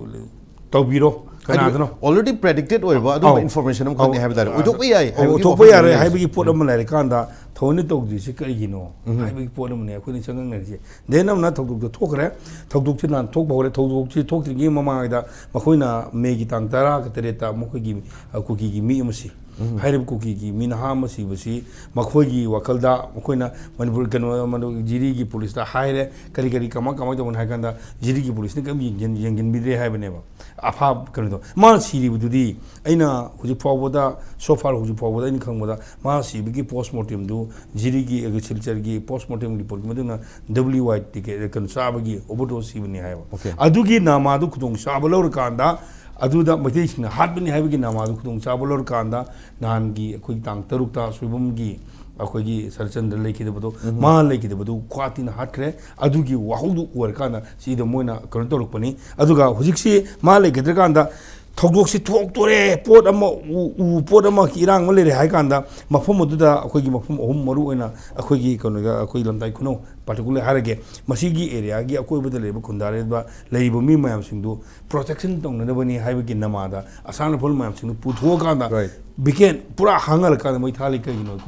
ꯇꯧꯕꯤꯔꯣ, ꯀꯅꯥꯗꯅꯣ? ꯑꯣꯜꯔꯦꯗꯤ ꯄ꯭ꯔꯦꯗꯤꯛꯇꯦꯠ ꯑꯣꯏꯔꯕ ꯑꯗꯨꯒꯨꯝꯕ ꯑꯧ꯫ ꯏꯟꯐꯣꯔꯃꯦꯁꯟ ꯑꯃꯈꯛꯅꯤ ꯑꯧ꯫ ꯍꯥꯏꯕ ꯇꯥꯔꯦ꯫ ꯑꯣꯏꯊꯣꯛꯄ ꯌꯥꯏ ꯍꯥꯏꯕꯒꯤ ꯑꯣꯏꯊꯣꯛꯄ ꯋꯥꯐꯝ ꯌꯥꯔꯣꯏ ꯂꯩꯔꯤꯁꯦ꯫ ꯍꯥꯏꯕꯒꯤ ꯄꯣꯠ ꯑꯃ ꯂꯩꯔꯀꯥꯟꯗ ꯊꯑꯣꯏꯅ ꯇꯧꯗ꯭ꯔꯤꯁꯦ ꯀꯔꯤꯒꯤꯅꯣ ꯍꯥꯏꯕꯒꯤ ꯄꯣꯠ ꯑꯃꯅꯦ ꯑꯩꯈꯣꯏꯅ ꯆꯪꯉꯛꯅꯔꯤꯁꯦ꯫ ꯗꯦꯟ ꯑꯃꯅ ꯊꯧꯗꯣꯛꯇꯣ ꯊꯣꯛꯈ꯭ꯔꯦ꯫ ꯊꯧꯗꯣꯛꯁꯤ ꯅꯍꯥꯟ ꯊꯣꯛꯄ ꯍꯧꯔꯦ꯫ ꯊꯧꯗꯣꯛꯁꯤ ꯊꯣꯛꯇ꯭ꯔꯤꯉꯩ ꯃꯃꯥꯡꯗ ꯃꯈꯣꯏꯅ ꯃꯦꯒꯤ ꯇꯥꯡ ꯇꯔꯥꯒ ꯇꯔꯦꯠꯇ ꯃꯈꯣꯏꯒꯤ, ꯑ, ꯀꯨꯀꯤꯒꯤ ꯃꯤ ꯑꯃ ꯁꯤ꯫ ꯍꯥꯏꯔꯤꯕ ꯀꯨꯀꯤꯒꯤ ꯃꯤ ꯅꯍꯥ ꯑꯃ ꯁꯤꯕꯁꯤ ꯃꯈꯣꯏꯒꯤ ꯋꯥꯈꯜꯗ ꯃꯈꯣꯏꯅ ꯃꯅꯤꯄꯨꯔ ꯀꯩꯅꯣ, ꯃꯅꯤꯄꯨꯔ ꯖꯤꯔꯤꯒꯤ ꯄꯨꯂꯤꯁꯇ ꯍꯥꯏꯔꯦ, ꯀꯔꯤ ꯀꯔꯤ ꯀꯃꯥꯏ ꯀꯃꯥꯏ ꯇꯧꯕꯅꯣ ꯍꯥꯏ ꯀꯥꯟꯗ ꯖꯤꯔꯤꯒꯤ ꯄꯨꯂꯤꯁꯅ ꯀꯔꯤꯝ ꯌꯦꯡꯁꯤꯟ-, ꯌꯦꯡꯁꯤꯟꯕꯤꯗ꯭ꯔꯦ ꯍꯥꯏꯕꯅꯦꯕ꯫ ꯑꯐꯥ-, ꯀꯩꯅꯣꯗꯣ, ꯃꯥꯅ ꯁꯤꯔꯤꯕꯗꯨꯗꯤ ꯑꯩꯅ ꯍꯧꯖꯤꯛ ꯐꯥꯎꯕꯗ, so far ꯍꯧꯖꯤꯛ ꯐꯥꯎꯕꯗ ꯑꯩꯅ ꯈꯪꯕꯗ, ꯃꯥ ꯁꯤꯕꯒꯤ ꯄꯣꯁ ꯃꯣꯔꯇꯦꯝꯗꯨ ꯖꯤꯔꯤꯒꯤ ꯑꯦꯒ꯭ꯔꯤꯀꯜꯆꯔꯒꯤ ꯄꯣꯁ ꯃꯣꯔꯇꯦꯝ ꯔꯤꯄꯣꯔꯠꯀꯤ ꯃꯇꯨꯡ ꯏꯟꯅ ꯗꯕ꯭ꯂꯤꯎ ꯋꯥꯏ ꯇꯤꯀꯦꯠ, ꯀꯩꯅꯣ, ꯆꯥꯕꯒꯤ ꯑꯣꯚꯔꯗꯣꯁ ꯁꯤꯕꯅꯤ ꯍꯥꯏꯕ꯫ Okay. ꯑꯗꯨꯒꯤ ꯅꯃꯥꯗꯨ ꯈꯨꯗꯣꯡ ꯆꯥꯕ ꯂꯧꯔꯀꯥꯟꯗ, ꯑꯗꯨꯗ ꯃꯩꯇꯩꯁꯤꯡꯅ ꯍꯥꯠꯄꯅꯤ ꯍꯥꯏꯕꯒꯤ ꯅꯃꯥꯗꯨ ꯈꯨꯗꯣꯡ ꯆꯥꯕ ꯂꯧꯔꯀꯥꯟꯗ, ꯅꯍꯥꯟꯒꯤ ꯑꯩꯈꯣꯏꯒꯤ ꯇꯥꯡ ꯇꯔꯨꯛꯇ ꯁꯣꯏꯕꯝꯒꯤ ꯑꯩꯈꯣꯏꯒꯤ ꯁꯔꯠꯆꯟꯗ꯭ꯔ ꯂꯩꯈꯤꯗꯕꯗꯣ, ꯃꯥ ꯂꯩꯈꯤꯗꯕꯗꯨ ꯈ꯭ꯋꯥꯇꯤꯅ ꯍꯥꯠꯈ꯭ꯔꯦ꯫ ꯑꯗꯨꯒꯤ ꯋꯥꯍꯧꯗꯨ ꯑꯣꯏꯔꯀꯥꯟꯗ ꯁꯤꯗ ꯃꯣꯏꯅ ꯀꯩꯅꯣ ꯇꯧꯔꯛꯄꯅꯤ꯫ ꯑꯗꯨꯒ ꯍꯧꯖꯤꯛꯁꯤ ꯃꯥ ꯂꯩꯈꯤꯗ꯭ꯔꯀꯥꯟꯗ ꯊꯧꯗꯣꯛꯁꯤ ꯊꯣꯛꯇꯣꯔꯦ, ꯄꯣꯠ ꯑꯃ ꯎ, ꯎ, ꯄꯣꯠ ꯑꯃ ꯏꯔꯥꯡ ꯑꯃ ꯂꯩꯔꯦ ꯍꯥꯏ ꯀꯥꯟꯗ, ꯃꯐꯝ ꯑꯗꯨꯗ ꯑꯩꯈꯣꯏꯒꯤ ꯃꯐꯝ ꯑꯍꯨꯝ ꯃꯔꯨ ꯑꯣꯏꯅ ꯑꯩꯈꯣꯏꯒꯤ ꯀꯩꯅꯣꯗ, ꯑꯩꯈꯣꯏ ꯂꯝꯇꯥꯏ ꯈꯨꯅꯧ ꯄꯥꯔꯇꯤꯀꯨꯂꯔ ꯍꯥꯏꯔꯒꯦ, ꯃꯁꯤꯒꯤ ꯑꯦꯔꯤꯌꯥꯒꯤ ꯑꯀꯣꯏꯕꯗ ꯂꯩꯔꯤꯕ ꯈꯨꯟꯗꯥꯔꯤꯕ, ꯂꯩꯔꯤꯕ ꯃꯤ ꯃꯌꯥꯝꯁꯤꯡꯗꯨ ꯄ꯭ꯔꯣꯇꯦꯛꯁꯟ ꯇꯧꯅꯅꯕꯅꯤ ꯍꯥꯏꯕꯒꯤ ꯅꯃꯥꯗ ꯑꯁꯥꯝ ꯔꯥꯏꯐꯜ ꯃꯌꯥꯝꯁꯤꯡꯗꯨ ꯄꯨꯊꯣꯛꯑꯀꯥꯟꯗ, Right. ꯕꯤꯀꯦꯟ ꯄꯨꯔꯥ ꯍꯥꯡꯍꯜꯂꯀꯥꯟꯗ ꯃꯣꯏ ꯊꯥꯂꯤ ꯀꯩꯒꯤꯅꯣ?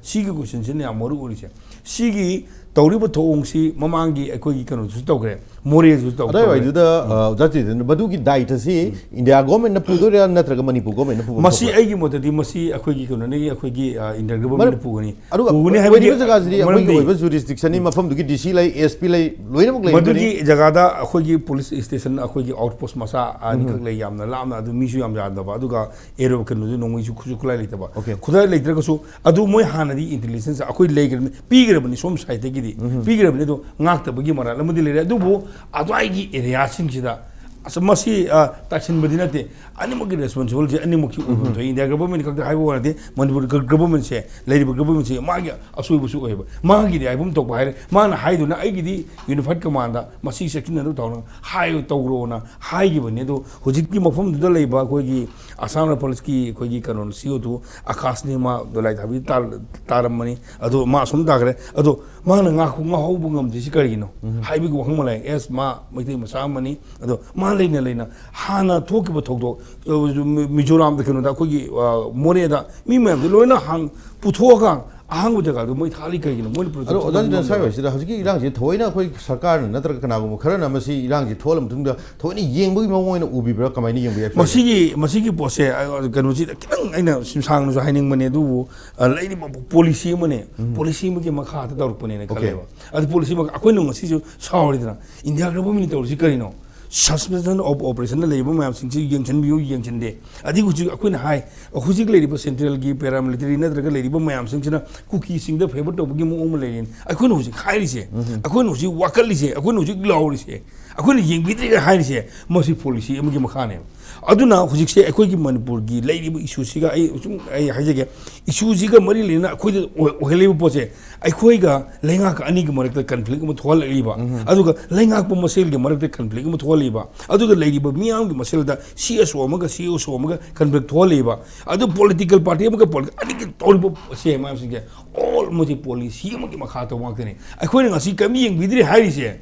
ꯁꯤꯒꯤ ꯀꯣꯏꯁꯟꯁꯤꯅ ꯌꯥꯝ ꯃꯔꯨ ꯑꯣꯏꯔꯤꯁꯦ꯫ ꯁꯤꯒꯤ ꯇꯧꯔꯤꯕ ꯊꯧꯑꯣꯡꯁꯤ ꯃꯃꯥꯡꯒꯤ ꯑꯩꯈꯣꯏꯒꯤ ꯀꯩꯅꯣꯗꯨꯁꯨ ꯇꯧꯈ꯭ꯔꯦ, ꯃꯣꯔꯦꯁꯨ ꯇꯧꯈ꯭ꯔꯦ꯫ ꯑꯗꯨꯋꯥꯏꯗꯨꯗ ꯑꯣꯖꯥ ꯆꯤꯇꯦꯟꯗ꯭ꯔ, ꯃꯗꯨꯒꯤ ꯗꯥꯏꯇꯁꯤ ꯏꯟꯗꯤꯌꯥ ꯒꯣꯔꯃꯦꯟꯅ ꯄꯨꯗꯣꯏꯔꯥ ꯅꯠꯇ꯭ꯔꯒ ꯃꯅꯤꯄꯨꯔ ꯒꯣꯔꯃꯦꯟꯅ ꯄꯨꯕ ꯃꯁꯤ ꯊꯣꯛꯄ꯭ꯔꯥ? ꯑꯩꯒꯤ ꯃꯣꯠꯇꯗꯤ ꯃꯁꯤ ꯑꯩꯈꯣꯏꯒꯤ ꯀꯩꯅꯣꯅꯤ, ꯑꯩꯈꯣꯏꯒꯤ ꯏꯟꯗꯤꯌꯥ ꯒꯣꯔꯃꯦꯟꯅ ꯄꯨꯒꯅꯤ꯫ ꯑꯗꯨꯒ ꯄꯨꯒꯅꯤ ꯑꯣꯏꯔꯤꯕ ꯍꯥꯏꯕꯗꯤ ꯖꯒꯥꯁꯤꯗꯤ ꯑꯩꯈꯣꯏꯒꯤ ꯃꯔꯝꯗꯤ ꯑꯣꯏꯕ ꯖꯨꯔꯤꯁꯗꯤꯛꯁꯟꯅꯤ, ꯃꯐꯝꯗꯨꯒꯤ ꯗꯤ ꯁꯤ ꯂꯩ, ꯑꯦꯁ ꯄꯤ ꯂꯩ, ꯂꯣꯏꯅꯃꯛ ꯂꯩ꯫ ꯃꯗꯨꯒꯤ ꯖꯒꯥꯗ ꯑꯩꯈꯣꯏꯒꯤ ꯄꯨꯂꯤꯁ ꯏꯁꯇꯦꯁꯟ, ꯑꯩꯈꯣꯏꯒꯤ ꯑꯥꯎꯠ ꯄꯣꯁ ꯃꯆꯥ ꯑꯅꯤꯈꯛ ꯂꯩ, ꯌꯥꯝꯅ ꯂꯥꯞꯅ, ꯑꯗꯨ ꯃꯤꯁꯨ ꯌꯥꯝ ꯌꯥꯝꯗꯕ, ꯑꯗꯨꯒ ꯑꯦꯔꯣ ꯀꯩꯅꯣꯁꯨ ꯅꯣꯡꯃꯩꯁꯨ ꯈꯨꯠꯁꯨ ꯈꯨꯠꯂꯥꯏ ꯂꯩꯇꯕ꯫ Okay. ꯈꯨꯠꯂꯥꯏ ꯂꯩꯇ꯭ꯔꯒꯁꯨ ꯑꯗꯨ ꯃꯣꯏ ꯍꯥꯟꯅꯗꯤ ꯏꯟꯇꯦꯂꯤꯖꯦꯟꯁ ꯑꯩꯈꯣꯏ ꯂꯩꯈ꯭ꯔꯕꯅꯤ, ꯄꯤꯈ꯭ꯔꯕꯅꯤ ꯁꯣꯝ ꯁꯥꯏꯠꯇꯒꯤꯗꯤ ꯄꯤꯈ꯭ꯔꯕꯅꯤ꯫ ꯑꯗꯣ ꯉꯥꯛꯇꯕꯒꯤ ꯃꯔꯥꯜ ꯑꯃꯗꯤ ꯂꯩꯔꯦ꯫ ꯑꯗꯨꯕꯨ ꯑꯗꯨꯋꯥꯏꯒꯤ ꯑꯦꯔꯤꯌꯥꯁꯤꯡꯁꯤꯗ ꯑꯁ ꯃꯁꯤ ꯑ, ꯇꯥꯏꯁꯤꯟꯕꯗꯤ ꯅꯠꯇꯦ, ꯑꯅꯤꯃꯛꯀꯤ ꯔꯦꯁꯄꯣꯟꯁꯤꯕꯜꯁꯦ ꯑꯅꯤꯃꯛꯀꯤ ꯑꯣꯏꯐꯝ ꯊꯣꯛꯏ꯫ ꯏꯟꯗꯤꯌꯥ ꯒꯚꯔꯟꯃꯦꯟꯠ ꯈꯛꯇ ꯍꯥꯏꯕ ꯋꯥ ꯅꯠꯇꯦ, ꯃꯅꯤꯄꯨꯔ ꯒ-, ꯒꯚꯔꯟꯃꯦꯟꯠꯁꯦ, ꯂꯩꯔꯤꯕ ꯒꯚꯔꯟꯃꯦꯟꯠꯁꯦ ꯃꯥꯒꯤ ꯑꯁꯣꯏꯕꯁꯨ ꯑꯣꯏꯕ꯫ ꯃꯥꯒꯤꯗꯤ ꯍꯥꯏꯐꯝ ꯊꯣꯛꯄ ꯍꯥꯏꯔꯦ, ꯃꯥꯅ ꯍꯥꯏꯗꯨꯅ ꯑꯩꯒꯤꯗꯤ ꯌꯨꯅꯤꯐꯥꯏꯠ ꯀꯃꯥꯟꯗ ꯃꯁꯤ ꯆꯦꯛꯁꯤꯟꯅꯗꯕ ꯊꯧꯔꯥꯡ ꯍꯥꯏ ꯇꯧꯈ꯭ꯔꯣꯅ ꯍꯥꯏꯈꯤꯕꯅꯤ꯫ ꯑꯗꯣ ꯍꯧꯖꯤꯛꯀꯤ ꯃꯐꯝꯗꯨꯗ ꯂꯩꯕ ꯑꯩꯈꯣꯏꯒꯤ ꯑꯁꯥꯝ ꯔꯥꯏꯐꯜꯁꯀꯤ ꯑꯩꯈꯣꯏꯒꯤ ꯀꯩꯅꯣ ꯁꯤ ꯑꯣ ꯇꯨ ꯑꯀꯥꯁꯅꯤ, ꯃꯥ ꯗꯣꯂꯥꯏ ꯊꯥꯕꯤ ꯇꯥꯔ-, ꯇꯥꯔꯝꯕꯅꯤ꯫ ꯑꯗꯣ ꯃꯥ ꯑꯁꯨꯝ ꯇꯥꯈ꯭ꯔꯦ꯫ ꯑꯗꯣ ꯃꯥꯅ ꯉꯥ-, ꯉꯥꯍꯧꯕ ꯉꯝꯗ꯭ꯔꯤꯁꯤ ꯀꯔꯤꯒꯤꯅꯣ ꯍꯥꯏꯕꯒꯤ ꯋꯥꯍꯪ ꯑꯃ ꯂꯥꯛꯑꯦ꯫ ꯑꯦꯁ, ꯃꯥ ꯃꯩꯇꯩ ꯃꯆꯥ ꯑꯃꯅꯤ꯫ ꯑꯗꯣ ꯃꯥ ꯂꯩꯅ ꯂꯩꯅ ꯍꯥꯟꯅ ꯊꯣꯛꯈꯤꯕ ꯊꯧꯗꯣꯛ, ꯑ, ꯃꯤ-, ꯃꯤꯖꯣꯔꯥꯝꯗ ꯀꯩꯅꯣꯗ ꯑꯩꯈꯣꯏꯒꯤ, ꯑ, ꯃꯣꯔꯦꯗ ꯃꯤ ꯃꯌꯥꯝꯁꯦ ꯂꯣꯏꯅ ꯍꯥꯡ-, ꯄꯨꯊꯣꯛꯑꯒ ꯑꯍꯥꯡꯕ ꯖꯒꯥꯗꯣ ꯃꯣꯏ ꯊꯥꯂꯤ ꯀꯩꯒꯤꯅꯣ? ꯃꯣꯏꯅ ꯄ꯭ꯔꯣꯇꯦꯁ ꯑꯗꯣ ꯑꯣꯖꯥ ꯇꯧꯕ ꯆꯤꯇꯦꯟꯗ꯭ꯔ, ꯉꯝꯗꯕ? ꯁ꯭ꯋꯥꯏꯁꯤꯗ ꯍꯧꯖꯤꯛꯀꯤ ꯏꯔꯥꯡꯁꯤ ꯊꯑꯣꯏꯅ ꯑꯩꯈꯣꯏ ꯁꯔꯀꯥꯔꯅ ꯅꯠꯇ꯭ꯔꯒ ꯀꯅꯥꯒꯨꯝꯕ ꯈꯔꯅ ꯃꯁꯤ ꯏꯔꯥꯡꯁꯤ ꯊꯣꯛꯍꯜꯂ ꯃꯇꯨꯡꯗ ꯊꯑꯣꯏꯅ ꯌꯦꯡꯕꯒꯤ ꯃꯑꯣꯡ ꯑꯣꯏꯅ ꯎꯕꯤꯕ꯭ꯔꯥ? ꯀꯃꯥꯏꯅ ꯌꯦꯡꯕ ꯌꯥꯏ? ꯃꯁꯤꯒꯤ, ꯃꯁꯤꯒꯤ ꯄꯣꯠꯁꯦ, ꯑ, ꯀꯩꯅꯣꯁꯤꯗ ꯈꯤꯇꯪ ꯑꯩꯅ ꯁꯨꯝ ꯁꯥꯡꯅꯁꯨ ꯍꯥꯏꯅꯤꯡꯕꯅꯦ, ꯑꯗꯨꯕꯨ, ꯑ, ꯂꯩꯔꯤꯕ ꯄꯣꯂꯤꯁꯤ ꯑꯃꯅꯦ, ꯄꯣꯂꯤꯁꯤ ꯑꯃꯒꯤ ꯃꯈꯥꯗ ꯇꯧꯔꯛꯄꯅꯦꯅ Okay. ꯈꯜꯂꯦꯕ꯫ ꯑꯗꯨ ꯄꯣꯂꯤꯁꯤ ꯑꯃ ꯑꯩꯈꯣꯏꯅ ꯉꯁꯤꯁꯨ ꯁꯥꯎꯔꯤꯗꯅ, ꯏꯟꯗꯤꯌꯥ ꯒꯚꯔꯟꯃꯦꯟꯠꯅ ꯇꯧꯔꯤꯁꯤ ꯀꯔꯤꯅꯣ? Suspension of operation ꯂꯩꯔꯤꯕ ꯃꯌꯥꯝꯁꯤꯡꯁꯤ ꯌꯦꯡꯁꯤꯟꯕꯤꯌꯨ, ꯌꯦꯡꯁꯤꯟꯗꯦ꯫ ꯑꯗꯒꯤ ꯍꯧꯖꯤꯛ ꯑꯩꯈꯣꯏꯅ ꯍꯥꯏ, ꯍꯧꯖꯤꯛ ꯂꯩꯔꯤꯕ ꯁꯦꯟꯇ꯭ꯔꯦꯜꯒꯤ ꯄꯦꯔꯥꯃꯤꯂꯤꯇꯔꯤ ꯅꯠꯇ꯭ꯔꯒ ꯂꯩꯔꯤꯕ ꯃꯌꯥꯝꯁꯤꯡꯁꯤꯅ ꯀꯨꯀꯤꯁꯤꯡꯗ ꯐꯦꯚꯔ ꯇꯧꯕꯒꯤ ꯃꯑꯣꯡ ꯑꯃ ꯂꯩꯔꯤ꯫ ꯑꯩꯈꯣꯏꯅ ꯍꯧꯖꯤꯛ ꯍꯥꯏꯔꯤꯁꯦ, ꯑꯩꯈꯣꯏꯅ ꯍꯧꯖꯤꯛ ꯋꯥꯀꯠꯂꯤꯁꯦ, ꯑꯩꯈꯣꯏꯅ ꯍꯧꯖꯤꯛ ꯂꯥꯎꯔꯤꯁꯦ, ꯑꯩꯈꯣꯏꯅ ꯌꯦꯡꯕꯤꯗ꯭ꯔꯦꯒ ꯍꯥꯏꯔꯤꯁꯦ, ꯃꯁꯤ ꯄꯣꯂꯤꯁꯤ ꯑꯃꯒꯤ ꯃꯈꯥꯅꯦꯕ꯫ ꯑꯗꯨꯅ ꯍꯧꯖꯤꯛꯁꯦ ꯑꯩꯈꯣꯏꯒꯤ ꯃꯅꯤꯄꯨꯔꯒꯤ ꯂꯩꯔꯤꯕ ꯏꯁꯨꯁꯤꯒ ꯑꯩ ꯁꯨꯝ ꯑꯩ ꯍꯥꯏꯖꯒꯦ, ꯏꯁꯨꯁꯤꯒ ꯃꯔꯤ ꯂꯩꯅꯅ ꯑꯩꯈꯣꯏꯗ ꯑꯣꯏ-, ꯑꯣꯏꯍꯜꯂꯤꯕ ꯄꯣꯠꯁꯦ, ꯑꯩꯈꯣꯏꯒ ꯂꯩꯉꯥꯛꯀ ꯑꯅꯤꯒꯤ ꯃꯔꯛꯇ ꯀꯟꯐ꯭ꯂꯤꯛ ꯑꯃ ꯊꯣꯛꯍꯜꯂꯛꯂꯤꯕ, ꯑꯗꯨꯒ ꯂꯩꯉꯥꯛꯄ ꯃꯁꯦꯜꯒꯤ ꯃꯔꯛꯇ ꯀꯟꯐ꯭ꯂꯤꯛ ꯑꯃ ꯊꯣꯛꯍꯜꯂꯤꯕ, ꯑꯗꯨꯒ ꯂꯩꯔꯤꯕ ꯃꯤꯌꯥꯝꯒꯤ ꯃꯁꯦꯜꯗ ꯁꯤ ꯑꯦꯁ ꯑꯣ ꯑꯃꯒ ꯁꯤ ꯑꯦꯁ ꯑꯣ ꯑꯃꯒ ꯀꯟꯐ꯭ꯂꯤꯛ ꯊꯣꯛꯍꯜꯂꯤꯕ, ꯑꯗꯨ ꯄꯣꯂꯤꯇꯤꯀꯦꯜ ꯄꯥꯔꯇꯤ ꯑꯃꯒ ꯄꯣꯂꯤ-, ꯑꯅꯤꯒꯤ ꯇꯧꯔꯤꯕ ꯁꯦ ꯃꯌꯥꯝꯁꯤꯡꯁꯦ ꯑꯣꯜ ꯃꯁꯤ ꯄꯣꯂꯤꯁꯤ ꯑꯃꯒꯤ ꯃꯈꯥ ꯇꯧꯕ ꯉꯥꯛꯇꯅꯤ꯫ ꯑꯩꯈꯣꯏꯅ ꯉꯁꯤ ꯀꯔꯤꯝ ꯌꯦꯡꯕꯤꯗ꯭ꯔꯦ ꯍꯥꯏꯔꯤꯁꯦ,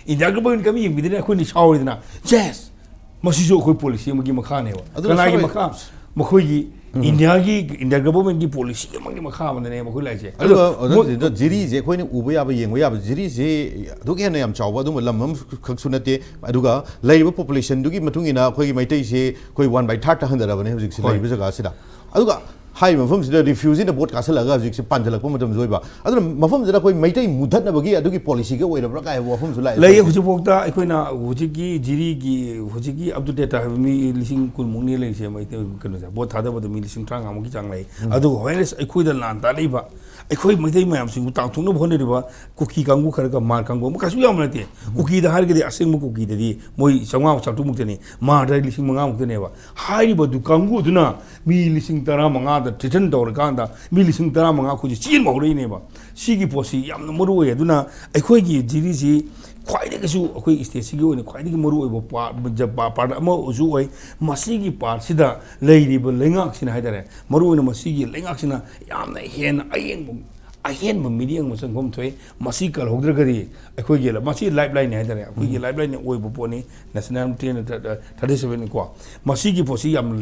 ꯏꯟꯗꯤꯌꯥ ꯒꯚꯔꯟꯃꯦꯟꯠ ꯀꯔꯤꯝ ꯌꯦꯡꯕꯤꯗ꯭ꯔꯦ, ꯑꯩꯈꯣꯏꯅ ꯁꯥꯎꯔꯤꯗꯅ, ꯖꯦꯁ, ꯃꯁꯤꯁꯨ ꯑꯩꯈꯣꯏ ꯄꯣꯂꯤꯁꯤ ꯑꯃꯒꯤ ꯃꯈꯥꯅꯦꯕ꯫ ꯑꯗꯨꯅ ꯀꯅꯥꯒꯤ ꯁꯥꯎꯔꯤ-, ꯃꯈꯥ? ꯃꯈꯣꯏꯒꯤ ꯏꯟꯗꯤꯌꯥꯒꯤ, ꯏꯟꯗꯤꯌꯥ ꯒꯚꯔꯟꯃꯦꯟꯠꯀꯤ ꯄꯣꯂꯤꯁꯤ ꯑꯃꯒꯤ ꯃꯈꯥ ꯑꯃꯗꯅꯦ ꯃꯈꯣꯏ ꯂꯥꯛꯏꯁꯦ꯫ ꯑꯗꯨꯒ ꯑꯗꯨꯒ ꯑꯣꯖꯥ ꯃꯣꯏ ꯖꯤꯔꯤꯁꯦ ꯑꯩꯈꯣꯏꯅ ꯎꯕ ꯌꯥꯕ, ꯌꯦꯡꯕ ꯌꯥꯕ, ꯖꯤꯔꯤꯁꯦ ꯑꯗꯨꯛ ꯍꯦꯟꯅ ꯌꯥꯝ ꯆꯥꯎꯕ ꯑꯗꯨꯝꯕ ꯂꯝ ꯑꯃꯈꯛꯁꯨ ꯅꯠꯇꯦ꯫ ꯑꯗꯨꯒ ꯂꯩꯔꯤꯕ ꯄꯣꯄꯨꯂꯦꯁꯟꯗꯨꯒꯤ ꯃꯇꯨꯡ ꯏꯟꯅ ꯑꯩꯈꯣꯏꯒꯤ ꯃꯩꯇꯩꯁꯦ ꯑꯩꯈꯣꯏ ꯋꯥꯟ ꯕꯥꯏ ꯊꯥꯔꯠꯇ ꯍꯟꯊꯔꯕꯅꯦ ꯍꯧꯖꯤꯛꯁꯦ ꯍꯣꯏ꯫ ꯂꯩꯔꯤꯕ ꯖꯒꯥꯁꯤꯗ꯫ ꯑꯗꯨꯒ ꯍꯥꯏꯔꯤꯕ ꯃꯐꯝꯁꯤꯗ ꯔꯤꯐ꯭ꯌꯨꯖꯤꯅ ꯚꯣꯠ ꯀꯥꯁꯜꯂꯛꯑꯒ ꯍꯧꯖꯤꯛꯁꯦ ꯄꯥꯟꯁꯤꯜꯂꯛꯄ ꯃꯇꯝꯁꯨ ꯑꯣꯏꯕ꯫ ꯑꯗꯨꯅ ꯃꯐꯝꯁꯤꯗ ꯑꯩꯈꯣꯏ ꯃꯩꯇꯩ ꯃꯨꯊꯠꯅꯕꯒꯤ ꯑꯗꯨꯒꯤ ꯄꯣꯂꯤꯁꯤꯒ ꯑꯣꯏꯔꯕ꯭ꯔꯥ ꯀꯥꯏ ꯍꯥꯏꯕ ꯋꯥꯐꯝꯁꯨ ꯂꯥꯛꯑꯦ꯫ ꯂꯩꯌꯦ꯫ ꯍꯧꯖꯤꯛꯐꯥꯎꯗ ꯑꯩꯈꯣꯏꯅ ꯍꯧꯖꯤꯛꯀꯤ ꯖꯤꯔꯤꯒꯤ, ꯍꯧꯖꯤꯛꯀꯤ ꯑꯞ ꯇꯨ ꯗꯦꯠ ꯍꯥꯏꯕ ꯃꯤ ꯂꯤꯁꯤꯡ ꯀꯨꯟꯃꯨꯛꯅꯤ ꯂꯩꯔꯤꯁꯦ ꯃꯩꯇꯩ ꯀꯩꯅꯣꯁꯦ꯫ ꯚꯣꯠ ꯊꯥꯗꯕꯗ ꯃꯤ ꯂꯤꯁꯤꯡ ꯇꯔꯥꯃꯉꯥꯃꯨꯛꯀꯤ ꯆꯥꯡ ꯂꯩ꯫ ꯑꯗꯨꯒ ꯍꯣꯔꯦꯟ ꯑꯩꯈꯣꯏꯗ ꯂꯥꯟ ꯇꯥꯔꯛꯏꯕ ꯑꯩꯈꯣꯏ ꯃꯩꯇꯩ ꯃꯌꯥꯝꯁꯤꯡꯕꯨ ꯇꯥꯟꯊꯣꯛꯅꯕ ꯍꯣꯠꯅꯔꯤꯕ ꯀꯨꯀꯤ ꯀꯥꯡꯕꯨ ꯈꯔꯒ ꯃꯥꯔ ꯀꯥꯡꯕꯨ ꯑꯃ ꯀꯩꯁꯨ ꯌꯥꯝꯕ ꯅꯠꯇꯦ꯫ ꯀꯨꯀꯤꯗ ꯍꯥꯏꯔꯒꯗꯤ ꯑꯁꯦꯡꯕ ꯀꯨꯀꯤꯗꯗꯤ ꯃꯣꯏ ꯆꯥꯝꯃꯉꯥ ꯆꯥꯇ꯭ꯔꯨꯛꯃꯨꯛꯇꯅꯤ, ꯃꯥꯔꯗ ꯂꯤꯁꯤꯡ ꯃꯉꯥꯃꯨꯛꯇꯅꯦꯕ꯫ ꯍꯥꯏꯔꯤꯕ ꯑꯗꯨ ꯀꯥꯡꯕꯨꯗꯨꯅ ꯃꯤ ꯂꯤꯁꯤꯡ ꯇꯔꯥꯃꯉꯥꯗ ꯊ꯭ꯔꯦꯇꯟ ꯇꯧꯔꯀꯥꯟꯗ ꯃꯤ ꯂꯤꯁꯤꯡ ꯇꯔꯥꯃꯉꯥ ꯑꯩꯈꯣꯏꯁꯦ ꯆꯦꯟꯕ ꯍꯧꯔꯛꯏꯅꯦꯕ꯫ ꯁꯤꯒꯤ ꯄꯣꯠꯁꯤ ꯌꯥꯝꯅ ꯃꯔꯨ ꯑꯣꯏ꯫ ꯑꯗꯨꯅ ꯑꯩꯈꯣꯏꯒꯤ ꯖꯤꯔꯤꯁꯤ ꯈ꯭ꯋꯥꯏꯗꯒꯤꯁꯨ ꯑꯩꯈꯣꯏ ꯁ꯭ꯇꯦꯠꯁꯤꯒꯤ ꯑꯣꯏꯅ ꯈ꯭ꯋꯥꯏꯗꯒꯤ ꯃꯔꯨ ꯑꯣꯏꯕ ꯄꯥꯔꯠ, ꯖ-, ꯄꯥ-, ꯄꯥꯔꯠ ꯑꯃꯁꯨ ꯑꯣꯏ꯫ ꯃꯁꯤꯒꯤ ꯄꯥꯔꯠꯁꯤꯗ ꯂꯩꯔꯤꯕ ꯂꯩꯉꯥꯛꯁꯤꯅ ꯍꯥꯏꯇꯥꯔꯦ, ꯃꯔꯨ ꯑꯣꯏꯅ ꯃꯁꯤꯒꯤ ꯂꯩꯉꯥꯛꯁꯤꯅ ꯌꯥꯝꯅ ꯍꯦꯟꯅ ꯑꯌꯦꯡꯕ, ꯑꯍꯦꯟꯕ ꯃꯤꯠꯌꯦꯡ ꯑꯃ ꯆꯪꯐꯝ ꯊꯣꯛꯏ꯫ ꯃꯁꯤ ꯀꯜꯍꯧꯗ꯭ꯔꯒꯗꯤ ꯑꯩꯈꯣꯏꯒꯤ ꯂ-, ꯃꯁꯤ ꯂꯥꯏꯐ ꯂꯥꯏꯟꯅꯤ ꯍꯥꯏꯇꯥꯔꯦ, ꯑꯩꯈꯣꯏꯒꯤ ꯂꯥꯏꯐ ꯂꯥꯏꯟ ꯑꯣꯏꯕ ꯄꯣꯠꯅꯤ꯫ ꯅꯦꯁꯅꯦꯜ ꯇ꯭ꯔꯦꯟ ꯊꯥꯔꯇꯤ ꯁꯕꯦꯟꯅꯤꯀꯣ꯫ ꯃꯁꯤꯒꯤ ꯄꯣꯠꯁꯤ ꯌꯥꯝ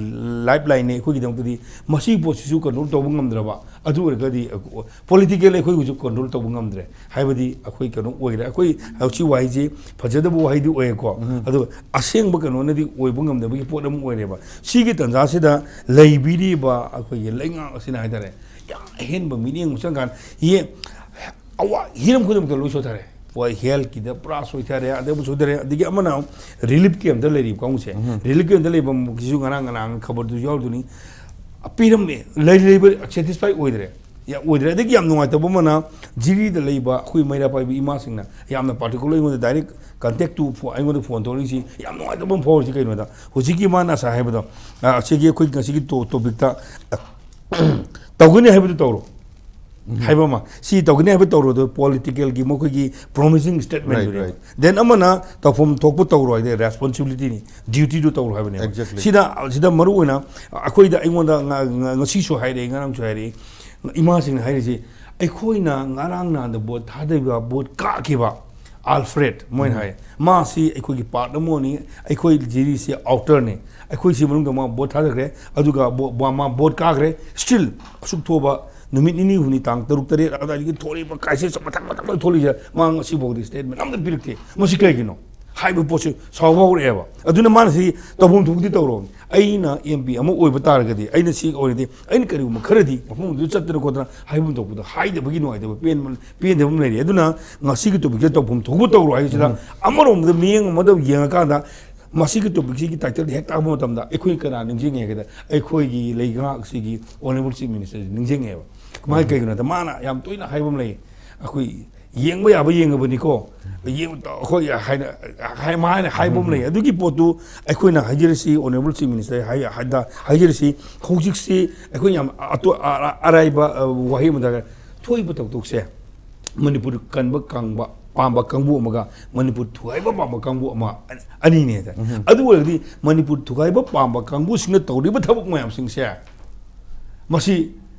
ꯂꯥꯏꯐ ꯂꯥꯏꯟꯅꯤ ꯑꯩꯈꯣꯏꯒꯤꯗꯃꯛꯇꯗꯤ꯫ ꯃꯁꯤꯒꯤ ꯄꯣꯠꯁꯤꯁꯨ ꯀꯟꯇ꯭ꯔꯣꯜ ꯇꯧꯕ ꯉꯝꯗ꯭ꯔꯕ, ꯑꯗꯨ ꯑꯣꯏꯔꯒꯗꯤ ꯄꯣꯂꯤꯇꯤꯀꯦꯜ ꯑꯩꯈꯣꯏꯒꯤꯁꯨ ꯀꯟꯇ꯭ꯔꯣꯜ ꯇꯧꯕ ꯉꯝꯗ꯭ꯔꯦ꯫ ꯍꯥꯏꯕꯗꯤ ꯑꯩꯈꯣꯏ ꯀꯩꯅꯣ ꯑꯣꯏꯔꯦ, ꯑꯩꯈꯣꯏ ꯍꯧꯖꯤꯛ ꯋꯥꯍꯩꯁꯤ ꯐꯖꯗꯕ ꯋꯥꯍꯩꯗꯤ ꯑꯣꯏꯌꯦꯀꯣ꯫ ꯑꯗꯨꯒ ꯑꯁꯦꯡꯕ ꯀꯩꯅꯣꯅꯗꯤ ꯑꯣꯏꯕ ꯉꯝꯗꯕꯒꯤ ꯄꯣꯠ ꯑꯃ ꯑꯣꯏꯔꯦꯕ꯫ ꯁꯤꯒꯤ ꯇꯥꯟꯖꯥꯁꯤꯗ ꯂꯩꯕꯤꯔꯤꯕ ꯑꯩꯈꯣꯏꯒꯤ ꯂꯩꯉꯥꯛ ꯑꯁꯤꯅ ꯍꯥꯏꯇꯥꯔꯦ, ꯌꯥꯝ ꯑꯍꯦꯟꯕ ꯃꯤꯠꯌꯦꯡ ꯑꯃ ꯆꯪꯀꯥꯟꯗ, ꯌꯦ-, ꯑꯋꯥ-, ꯍꯤꯔꯝ ꯈꯨꯗꯤꯡꯃꯛꯇ ꯂꯣꯏ ꯁꯣꯏꯊꯔꯦ꯫ ꯍꯣꯏ, ꯍꯦꯜꯊꯀꯤꯗ ꯄꯨꯔꯥ ꯁꯣꯏꯊꯔꯦ, ꯑꯗꯩ ꯑꯃꯨꯛ ꯁꯣꯏꯊꯔꯦ, ꯑꯗꯒꯤ ꯑꯃꯅ ꯔꯤꯂꯤꯐ ꯀꯦꯝꯞꯇ ꯂꯩꯔꯤꯕ ꯀꯥꯡꯕꯨꯁꯦ, ꯔꯤꯂꯤꯐ ꯀꯦꯝꯞꯇ ꯂꯩꯕ ꯃꯈꯩꯁꯤꯁꯨ ꯉꯔꯥꯡ ꯉꯔꯥꯡ ꯈꯕꯔꯗꯨꯁꯨ ꯌꯥꯎꯔꯤꯗꯨꯅꯤ, ꯄꯤꯔꯝꯃꯦ, ꯂꯩ-, ꯂꯩꯕ ꯁꯦꯇꯤꯁꯐꯥꯏ ꯑꯣꯏꯗ꯭ꯔꯦ꯫ ꯌꯥ-, ꯑꯣꯏꯗ꯭ꯔꯦ꯫ ꯑꯗꯒꯤ ꯌꯥꯝ ꯅꯨꯡꯉꯥꯏꯇꯕ ꯑꯃꯅ, ꯖꯤꯔꯤꯗ ꯂꯩꯕ ꯑꯩꯈꯣꯏ ꯃꯩꯔꯥ ꯄꯥꯏꯕꯤ ꯏꯃꯥꯁꯤꯡꯅ ꯌꯥꯝꯅ ꯄꯥꯔꯇꯤꯀꯨꯂꯔ ꯑꯩꯉꯣꯟꯗ ꯗꯥꯏꯔꯦꯛ ꯀꯟꯇꯦꯛ ꯇꯨ ꯐꯣ-, ꯑꯩꯉꯣꯟꯗ ꯐꯣꯟ ꯇꯧꯔꯛꯏꯁꯤ ꯌꯥꯝ ꯅꯨꯡꯉꯥꯏꯇꯕ ꯑꯃ ꯐꯥꯎꯔꯤꯁꯤ ꯀꯩꯅꯣꯗ, ꯍꯧꯖꯤꯛꯀꯤ ꯃꯥꯅ ꯉꯁꯥꯏ ꯍꯥꯏꯕꯗꯣ, ꯑ, ꯑꯁꯤꯒꯤ ꯑꯩꯈꯣꯏ ꯉꯁꯤꯒꯤ ꯇꯣ-, ꯇꯣꯄꯤꯛꯇ, ꯑ, ꯇꯧꯒꯅꯤ ꯍꯥꯏꯕꯗꯨ ꯇꯧꯔꯣ ꯍꯥꯏꯕ ꯑꯃ, ꯁꯤ ꯇꯧꯒꯅꯤ ꯍꯥꯏꯕ ꯇꯧꯔꯣꯗꯣ ꯄꯣꯂꯤꯇꯤꯀꯦꯜꯒꯤ ꯃꯈꯣꯏꯒꯤ ꯄ꯭ꯔꯣꯃꯤꯁꯤꯡ ꯁ꯭ꯇꯦꯠꯃꯦꯟꯗꯨꯅꯦꯕ꯫ Right, right. ꯗꯦꯟ ꯑꯃꯅ ꯇꯧꯐꯝ ꯊꯣꯛꯄ ꯇꯧꯔꯣ ꯍꯥꯏꯗꯤ ꯔꯦꯁꯄꯣꯟꯁꯤꯕꯤꯂꯤꯇꯤꯅꯤ, ꯗ꯭ꯌꯨꯇꯤꯗꯨ ꯇꯧꯔꯣ ꯍꯥꯏꯕꯅꯦꯕ꯫ Exactly. ꯁꯤꯗ, ꯁꯤꯗ ꯃꯔꯨ ꯑꯣꯏꯅ ꯑꯩꯈꯣꯏꯗ, ꯑꯩꯉꯣꯟꯗ ꯉ-, ꯉ-, ꯉꯁꯤꯁꯨ ꯍꯥꯏꯔꯛꯏ, ꯉꯔꯥꯡꯁꯨ ꯍꯥꯏꯔꯛꯏ, ꯏꯃꯥꯁꯤꯡꯅ ꯍꯥꯏꯔꯤꯁꯤ, ꯑꯩꯈꯣꯏꯅ ꯉꯔꯥꯡ ꯅꯍꯥꯟꯗ ꯚꯣꯠ ꯊꯥꯗꯈꯤꯕ, ꯚꯣꯠ ꯀꯥꯈꯤꯕ ꯑꯥꯜꯐ꯭ꯔꯦꯗ ꯃꯣꯏꯅ ꯍꯥꯏ, ꯃꯥꯁꯤ ꯑꯩꯈꯣꯏꯒꯤ ꯄꯥꯔꯠ ꯑꯃꯅꯤ, ꯑꯩꯈꯣꯏ ꯖꯤꯔꯤꯁꯤ ꯑꯥꯎꯇꯔꯅꯤ, ꯑꯩꯈꯣꯏꯁꯤ ꯃꯅꯨꯡꯗ ꯃꯥ ꯚꯣꯠ ꯊꯥꯗꯈ꯭ꯔꯦ, ꯑꯗꯨꯒ ꯕꯣ-, ꯃꯥ ꯃꯥ ꯚꯣꯠ ꯀꯥꯈ꯭ꯔꯦ, ꯁ꯭ꯇꯤꯜ ꯑꯁꯨꯛ ꯊꯣꯛꯑꯕ ꯅꯨꯃꯤꯠ ꯅꯤꯅꯤ ꯍꯨꯝꯅꯤ, ꯇꯥꯡ ꯇꯔꯨꯛ ꯇꯔꯦꯠ ꯑꯗꯨꯋꯥꯏꯗꯒꯤ ꯊꯣꯛꯂꯛꯏꯕ ꯀ꯭ꯔꯥꯏꯁꯤꯁ ꯃꯊꯪ ꯃꯊꯪ ꯂꯣꯏ ꯊꯣꯛꯂꯛꯏꯁꯦ, ꯃꯥ ꯉꯁꯤꯐꯥꯎꯗꯤ ꯁ꯭ꯇꯦꯠꯃꯦꯟ ꯑꯝꯇ ꯄꯤꯔꯛꯇꯦ꯫ ꯃꯁꯤ ꯀꯩꯒꯤꯅꯣ ꯍꯥꯏꯕ ꯄꯣꯠꯁꯤ ꯁꯥꯎꯕ ꯍꯧꯔꯛꯑꯦꯕ꯫ ꯑꯗꯨꯅ ꯃꯥꯅ ꯁꯤ ꯇꯧꯐꯝ ꯊꯣꯛꯄꯗꯤ ꯇꯧꯔꯣ, ꯑꯩꯅ ꯑꯦꯝ ꯄꯤ ꯑꯃ ꯑꯣꯏꯕ ꯇꯥꯔꯒꯗꯤ, ꯑꯩꯅ ꯁꯤ ꯑꯣꯏꯔꯗꯤ, ꯑꯩꯅ ꯀꯔꯤꯒꯨꯝꯕ ꯈꯔꯗꯤ ꯃꯐꯝ ꯑꯗꯨꯗ ꯆꯠꯇꯅ ꯈꯣꯠꯇꯅ ꯍꯥꯏꯐꯝ ꯊꯣꯛꯄꯗꯣ ꯍꯥꯏꯗꯕꯒꯤ ꯅꯨꯡꯉꯥꯏꯇꯕ, ꯄꯦꯟꯕ, ꯄꯦꯟꯗꯕ ꯑꯃ ꯂꯩꯔꯤ꯫ ꯑꯗꯨꯅ ꯉꯁꯤꯒꯤ ꯇꯣꯄꯤꯛꯁꯤꯗ ꯇꯧꯐꯝ ꯊꯣꯛꯄ ꯇꯧꯔꯣ ꯍꯥꯏꯕꯁꯤꯗ, ꯑꯃꯔꯣꯝꯗ ꯃꯤꯠꯌꯦꯡ ꯑꯃꯗ ꯌꯦꯡꯉꯀꯥꯟꯗ, ꯃꯁꯤꯒꯤ ꯇꯣꯄꯤꯛꯁꯤꯒꯤ ꯇꯥꯏꯇꯜ ꯍꯦꯛ ꯇꯥꯕ ꯃꯇꯝꯗ ꯑꯩꯈꯣꯏ ꯀꯅꯥ ꯅꯤꯡꯁꯤꯡꯉꯦ ꯍꯥꯏꯕꯗ, ꯑꯩꯈꯣꯏꯒꯤ ꯂꯩꯉꯥꯛꯁꯤꯒꯤ ꯑꯣꯅꯔꯦꯕꯜ ꯆꯤꯐ ꯃꯤꯅꯤꯁꯇꯔꯁꯤ ꯅꯤꯡꯁꯤꯡꯉꯦꯕ꯫ ꯀꯃꯥꯏꯅ, ꯀꯩꯒꯤꯅꯣꯗ ꯃꯥꯅ ꯌꯥꯝ ꯇꯣꯏꯅ ꯍꯥꯏꯕ ꯑꯃ ꯂꯩ, ꯑꯩꯈꯣꯏ ꯌꯦꯡꯕ ꯌꯥꯕ ꯌꯦꯡꯉꯕꯅꯤꯀꯣ, ꯌꯦꯡ-, ꯑꯩꯈꯣꯏ ꯍꯥꯏꯅ, ꯍꯥꯏ-, ꯃꯥꯅ ꯍꯥꯏꯕ ꯑꯃ ꯂꯩ꯫ ꯑꯗꯨꯒꯤ ꯄꯣꯠꯇꯨ ꯑꯩꯈꯣꯏꯅ ꯍꯥꯏꯖꯔꯤꯁꯤ, ꯑꯣꯅꯔꯦꯕꯜ ꯆꯤꯐ ꯃꯤꯅꯤꯁꯇꯔ ꯍꯥꯏ-, ꯍꯥꯏꯗ-, ꯍꯥꯏꯖꯔꯤꯁꯤ, ꯍꯧꯖꯤꯛꯁꯤ ꯑꯩꯈꯣꯏ ꯌꯥꯝ ꯑꯇꯣ-, ꯑ-, ꯑ-, ꯑꯔꯥꯏꯕ, ꯑ, ꯋꯥꯍꯩ ꯑꯃꯗ ꯊꯣꯛꯏꯕ ꯊꯧꯗꯣꯛꯁꯦ, ꯃꯅꯤꯄꯨꯔ ꯀꯟꯕ ꯀꯪꯕ ꯄꯥꯝꯕ ꯀꯥꯡꯕꯨ ꯑꯃꯒ ꯃꯅꯤꯄꯨꯔ ꯊꯨꯒꯥꯏꯕ ꯄꯥꯝꯕ ꯀꯥꯡꯕꯨ ꯑꯃ ꯑꯅꯤꯅꯦ ꯍꯥꯏꯇꯥꯔꯦ꯫ ꯑꯗꯨ ꯑꯣꯏꯔꯒꯗꯤ ꯃꯅꯤꯄꯨꯔ ꯊꯨꯒꯥꯏꯕ ꯄꯥꯝꯕ ꯀꯥꯡꯕꯨꯁꯤꯡꯅ ꯇꯧꯔꯤꯕ ꯊꯕꯛ ꯃꯌꯥꯝꯁꯤꯡꯁꯦ, ꯃꯁꯤ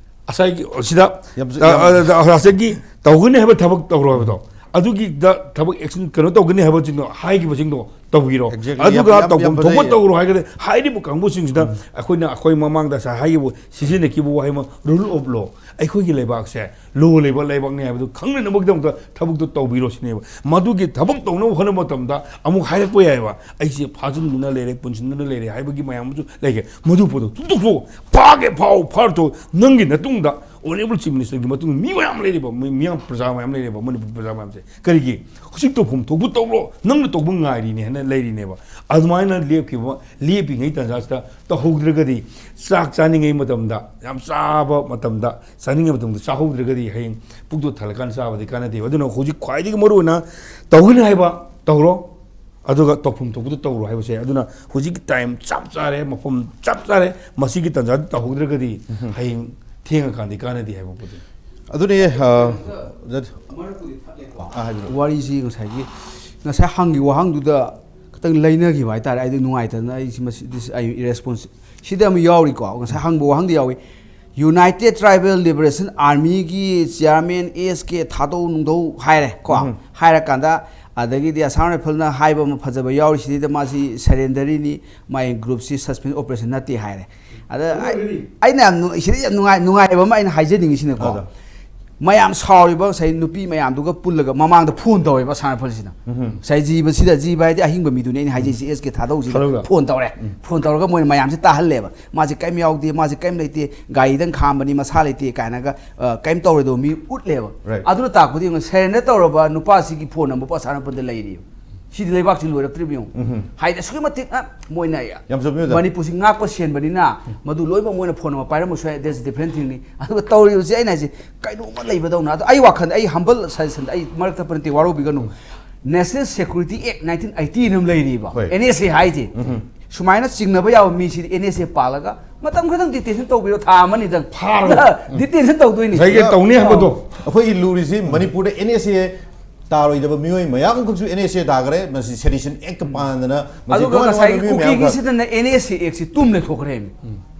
ꯉꯁꯥꯏꯒꯤ ꯁꯤꯗ, ꯌꯥꯝ, ꯑ, ꯌꯥꯝ ꯑ, ꯑ, ꯉꯁꯥꯏꯒꯤ ꯇꯧꯒꯅꯤ ꯍꯥꯏꯕ ꯊꯕꯛ ꯇꯧꯔꯣ ꯍꯥꯏꯕꯗꯣ, ꯑꯗꯨꯒꯤꯗ ꯊꯕꯛ ꯑꯦꯛꯁꯟ ꯀꯩꯅꯣ ꯇꯧꯒꯅꯤ ꯍꯥꯏꯕꯁꯤꯡꯗꯣ, ꯍꯥꯏꯈꯤꯕꯁꯤꯡꯗꯣ ꯇꯧꯕꯤꯔꯣ꯫ Exactly. ꯑꯗꯨꯒ ꯌꯥꯝ, ꯌꯥꯝ, ꯇꯧꯐꯝ ꯌꯥꯝ ꯊꯣꯛꯄ ꯐꯖꯩ꯫ ꯇꯧꯔꯣ ꯍꯥꯏꯔꯒꯗꯤ, ꯍꯥꯏꯔꯤꯕ ꯀꯥꯡꯕꯨꯁꯤꯡꯁꯤꯗ ꯑꯩꯈꯣꯏꯅ, ꯑꯩꯈꯣꯏ ꯃꯃꯥꯡꯗ ꯉꯁꯥꯏ ꯍꯥꯏꯈꯤꯕ, ꯁꯤꯖꯤꯟꯅꯈꯤꯕ ꯋꯥꯍꯩ ꯑꯃ, rule of law, ꯑꯩꯈꯣꯏꯒꯤ ꯂꯩꯕꯥꯛꯁꯦ ꯂꯣ ꯂꯩꯕ ꯂꯩꯕꯥꯛꯅꯤ ꯍꯥꯏꯕꯗꯨ ꯈꯪꯅꯅꯕꯒꯤꯗꯃꯛꯇ ꯊꯕꯛꯇꯣ ꯇꯧꯕꯤꯔꯣ ꯁꯤꯅꯦꯕ꯫ ꯃꯗꯨꯒꯤ ꯊꯕꯛ ꯇꯧꯅꯕ ꯍꯣꯠꯅꯕ ꯃꯇꯝꯗ ꯑꯃꯨꯛ ꯍꯥꯏꯔꯛꯄ ꯌꯥꯏꯑꯕ, "ꯑꯩꯁꯦ ꯐꯥꯖꯤꯟꯗꯨꯅ ꯂꯩꯔꯦ, ꯄꯨꯟꯁꯤꯟꯗꯨꯅ ꯂꯩꯔꯦ" ꯍꯥꯏꯕꯒꯤ ꯃꯌꯥꯝ ꯑꯃꯁꯨ ꯂꯩꯒꯦ꯫ ꯃꯗꯨ ꯄꯣꯠꯇꯣ ꯇꯣꯛꯊꯣꯛꯑꯣ, ꯐꯥꯒꯦ ꯐꯥꯎ ꯐꯥꯔꯛꯇꯣ, ꯅꯪꯒꯤ ꯅꯇꯨꯡꯗ ꯑꯣꯅꯔꯦꯕꯜ ꯆꯤꯐ ꯃꯤꯅꯤꯁꯇꯔꯒꯤ ꯃꯇꯨꯡꯗ ꯃꯤ ꯃꯌꯥꯝ ꯂꯩꯔꯤꯕ, ꯃꯤ-, ꯃꯤꯌꯥꯝ ꯄ꯭ꯔꯖꯥ ꯃꯌꯥꯝ ꯂꯩꯔꯤꯕ, ꯃꯅꯤꯄꯨꯔ ꯄ꯭ꯔꯖꯥ ꯃꯌꯥꯝꯁꯦ ꯀꯔꯤꯒꯤ ꯍꯧꯖꯤꯛ ꯇꯧꯐꯝ ꯊꯣꯛꯄ ꯇꯧꯔꯣ, ꯅꯪꯅ ꯇꯧꯕ ꯉꯥꯏꯔꯤꯅꯦ ꯍꯥꯏꯅ ꯂꯩꯔꯤꯅꯦꯕ꯫ ꯑꯗꯨꯃꯥꯏꯅ ꯂꯦꯞꯈꯤꯕ, ꯂꯦꯞꯄꯤꯉꯩ ꯇꯥꯟꯖꯥꯁꯤꯗ ꯇꯧꯍꯧꯗ꯭ꯔꯒꯗꯤ, ꯆꯥꯛ ꯆꯥꯅꯤꯡꯉꯩ ꯃꯇꯝꯗ, ꯌꯥꯝ ꯆꯥꯕ ꯃꯇꯝꯗ, ꯆꯥꯅꯤꯡꯉꯩ ꯃꯇꯝꯗ ꯆꯥꯍꯧꯗ꯭ꯔꯒꯗꯤ ꯍꯌꯦꯡ ꯄꯨꯛꯇꯣ ꯊꯜꯂꯀꯥꯟꯗ ꯆꯥꯕꯗꯤ ꯀꯥꯟꯅꯗꯦꯕ꯫ ꯑꯗꯨꯅ ꯍꯧꯖꯤꯛ ꯈ꯭ꯋꯥꯏꯗꯒꯤ ꯃꯔꯨꯑꯣꯏꯅ ꯇꯧꯒꯅꯤ ꯍꯥꯏꯕ ꯇꯧꯔꯣ, ꯑꯗꯨꯒ ꯇꯧꯐꯝ ꯊꯣꯛꯄꯗꯨ ꯇꯧꯔꯣ ꯍꯥꯏꯕꯁꯦ꯫ ꯑꯗꯨꯅ ꯍꯧꯖꯤꯛꯀꯤ ꯇꯥꯏꯝ ꯆꯞ ꯆꯥꯔꯦ, ꯃꯐꯝ ꯆꯞ ꯆꯥꯔꯦ꯫ ꯃꯁꯤꯒꯤ ꯇꯥꯟꯖꯥꯗꯨ ꯇꯧꯍꯧꯗ꯭ꯔꯒꯗꯤ ꯍꯌꯦꯡ ꯊꯦꯡꯉꯀꯥꯟꯗꯤ ꯀꯥꯟꯅꯗꯦ ꯍꯥꯏꯕ ꯄꯣꯠꯇꯨꯅꯤ꯫ ꯑꯗꯨꯅꯦ, ꯑ, ꯖꯠ-, ꯑꯥ, ꯍꯥꯏꯕꯤꯔꯛꯑꯣ꯫ ꯋꯥꯔꯤꯁꯤ ꯉꯁꯥꯏꯒꯤ, ꯉꯁꯥꯏ ꯍꯪꯈꯤꯕ ꯋꯥꯍꯪꯗꯨꯗ ꯈꯤꯇꯪ ꯂꯩꯅꯈꯤꯕ ꯍꯥꯏꯇꯥꯔꯦ꯫ ꯑꯩꯗꯤ ꯅꯨꯡꯉꯥꯏꯇꯗꯅ ꯑꯩꯁꯤ ꯃꯁꯤ, this, ꯑꯩ ꯏꯔꯦꯁꯄꯣꯟꯁ ꯁꯤꯗ ꯑꯃ ꯌꯥꯎꯔꯤꯀꯣ꯫ ꯉꯁꯥꯏ ꯍꯪꯕ ꯋꯥꯍꯪꯗꯤ ꯌꯥꯎꯏ, United Tribal Liberation Armyꯒꯤ chairman S K ꯊꯥꯗꯧ ꯅꯨꯡꯗꯧ ꯍꯥꯏꯔꯦ ꯀꯣ꯫ ꯍꯥꯏꯔꯀꯥꯟꯗ ꯑꯗꯒꯤꯗꯤ Assam Rifleꯅ ꯍꯥꯏꯕ ꯑꯃ ꯐꯖꯕ ꯌꯥꯎꯔꯤꯁꯤꯗ, ꯃꯥꯁꯤ surrenderꯅꯤ, ꯃꯥꯒꯤ groupꯁꯤ suspension operation ꯅꯠꯇꯦ ꯍꯥꯏꯔꯦ꯫ ꯑꯗ ꯑꯩ- ꯑꯩꯅ ꯌꯥꯝ ꯅꯨꯡ- ꯁꯤꯗ ꯌꯥꯝ ꯅꯨꯡꯉꯥꯏ ꯅꯨꯡꯉꯥꯏꯕ ꯑꯃ ꯑꯩꯅ ꯍꯥꯏꯖꯅꯤꯡꯉꯤꯁꯤꯅꯀꯣ꯫ ꯃꯌꯥꯝ ꯁꯥꯎꯔꯤꯕ ꯉꯁꯥꯏ ꯅꯨꯄꯤ ꯃꯌꯥꯝꯗꯨꯒ ꯄꯨꯜꯂꯒ ꯃꯃꯥꯡꯗ phone ꯇꯧꯋꯦꯕ Assam Rifleꯁꯤꯅ꯫ ꯉꯁꯥꯏ ꯖꯤꯕꯁꯤꯗ, ꯖꯤꯕ ꯍꯥꯏꯗꯤ ꯑꯍꯤꯡꯕ ꯃꯤꯗꯨꯅꯦ ꯑꯩꯅ ꯍꯥꯏꯖꯩꯁꯤ, S K ꯊꯥꯗꯧꯁꯤꯗ ꯊꯥꯗꯧꯗ꯫ Phone ꯇꯧꯔꯦ꯫ Phone ꯇꯧꯔꯒ ꯃꯣꯏꯅ ꯃꯌꯥꯝꯁꯦ ꯇꯥꯍꯜꯂꯦꯕ꯫ ꯃꯥꯁꯦ ꯀꯔꯤꯝ ꯌꯥꯎꯗꯦ, ꯃꯥꯁꯦ ꯀꯔꯤꯝ ꯂꯩꯇꯦ, ꯒꯥꯔꯤꯗꯪ ꯈꯥꯝꯕꯅꯤ, ꯃꯁꯥ ꯂꯩꯇꯦ ꯀꯥꯏꯅꯒ, ꯑ, ꯀꯔꯤꯝ ꯇꯧꯔꯣꯏꯗꯧꯕ ꯃꯤ ꯎꯠꯂꯦꯕ꯫ Right. ꯑꯗꯨꯅ ꯇꯥꯛꯄꯗꯤ ꯌꯦꯡꯉꯨ, surrender ꯇꯧꯔꯕ ꯅꯨꯄꯥꯁꯤꯒꯤ phone number ꯄꯣꯠ Assam Rifleꯗ ꯂꯩꯔꯤꯕ꯫ ꯁꯤꯗꯤ ꯂꯩꯕꯥꯛꯁꯤ ꯂꯣꯏꯔꯛꯇ꯭ꯔꯤꯕ ꯌꯦꯡꯉꯨ꯫ ꯍꯥꯏꯗꯤ ꯑꯁꯨꯛꯀꯤ ꯃꯇꯤꯛ, ꯑ, ꯃꯣꯏꯅ ꯌꯥꯝ ꯆꯨꯝꯃꯤ, ꯑꯣꯖꯥ꯫ ꯃꯅꯤꯄꯨꯔꯁꯤ ꯉꯥꯛꯄ ꯁꯦꯟꯕꯅꯤꯅ ꯃꯗꯨ ꯂꯣꯏꯅꯃꯛ ꯃꯣꯏꯅ phone number ꯄꯥꯏꯔꯝꯕꯁꯨ ꯌꯥꯏ, that's different thingꯅꯤ꯫ ꯑꯗꯨꯒ ꯇꯧꯔꯤꯕꯁꯤ ꯑꯩꯅ ꯍꯥꯏꯁꯦ ꯀꯩꯅꯣꯝꯃ ꯂꯩꯕꯗꯧꯅ꯫ ꯑꯗꯣ ꯑꯩ ꯋꯥꯈꯜꯗ, ꯑꯩ humble suggestion, ꯑꯩ ꯃꯔꯛ ꯊꯠꯄ ꯅꯠꯇꯦ, ꯋꯥꯔꯧꯕꯤꯒꯅꯨ꯫ National Security Act nineteen eighty ꯑꯃ ꯂꯩꯔꯤꯕ, ꯍꯣꯏ꯫ N S A ꯍꯥꯏꯁꯦ꯫ ꯁꯨꯃꯥꯏꯅ ꯆꯤꯡꯅꯕ ꯌꯥꯕ ꯃꯤꯁꯤꯗꯤ N S A ꯄꯥꯜꯂꯒ ꯃꯇꯝ ꯈꯔꯗꯪ detention ꯇꯧꯕꯤꯔꯣ, ꯊꯥ ꯑꯃꯅꯤꯗꯪ꯫ ꯐꯥꯔꯣ꯫ Detention ꯇꯧꯗꯣꯏꯅꯤ꯫ ꯉꯁꯥꯏꯒꯤ ꯇꯧꯅꯤ ꯍꯥꯏꯕꯗꯣ꯫ ꯑꯩꯈꯣꯏꯒꯤ ꯂꯨꯔꯤꯁꯤ ꯃꯅꯤꯄꯨꯔꯗ N S A ꯇꯥꯔꯣꯏꯗꯕ ꯃꯤꯑꯣꯏ ꯃꯌꯥꯝ ꯑꯃꯈꯛꯁꯨ N S A ꯇꯥꯈ꯭ꯔꯦ꯫ ꯃꯁꯤ Sedition Act ꯄꯥꯟꯗꯅ ꯃꯁꯤ ꯑꯗꯨꯒ ꯇꯣꯉꯥꯟ ꯉꯁꯥꯏꯒꯤ ꯇꯣꯉꯥꯟꯕ ꯃꯤꯑꯣꯏ ꯃꯌꯥꯝ ꯑꯃꯈꯛ꯫ ꯀꯨꯀꯤꯒꯤꯁꯤꯗꯅ N S A Act ꯁꯤ ꯇꯨꯝ ꯂꯩꯊꯣꯛꯈ꯭ꯔꯦꯃꯤ꯫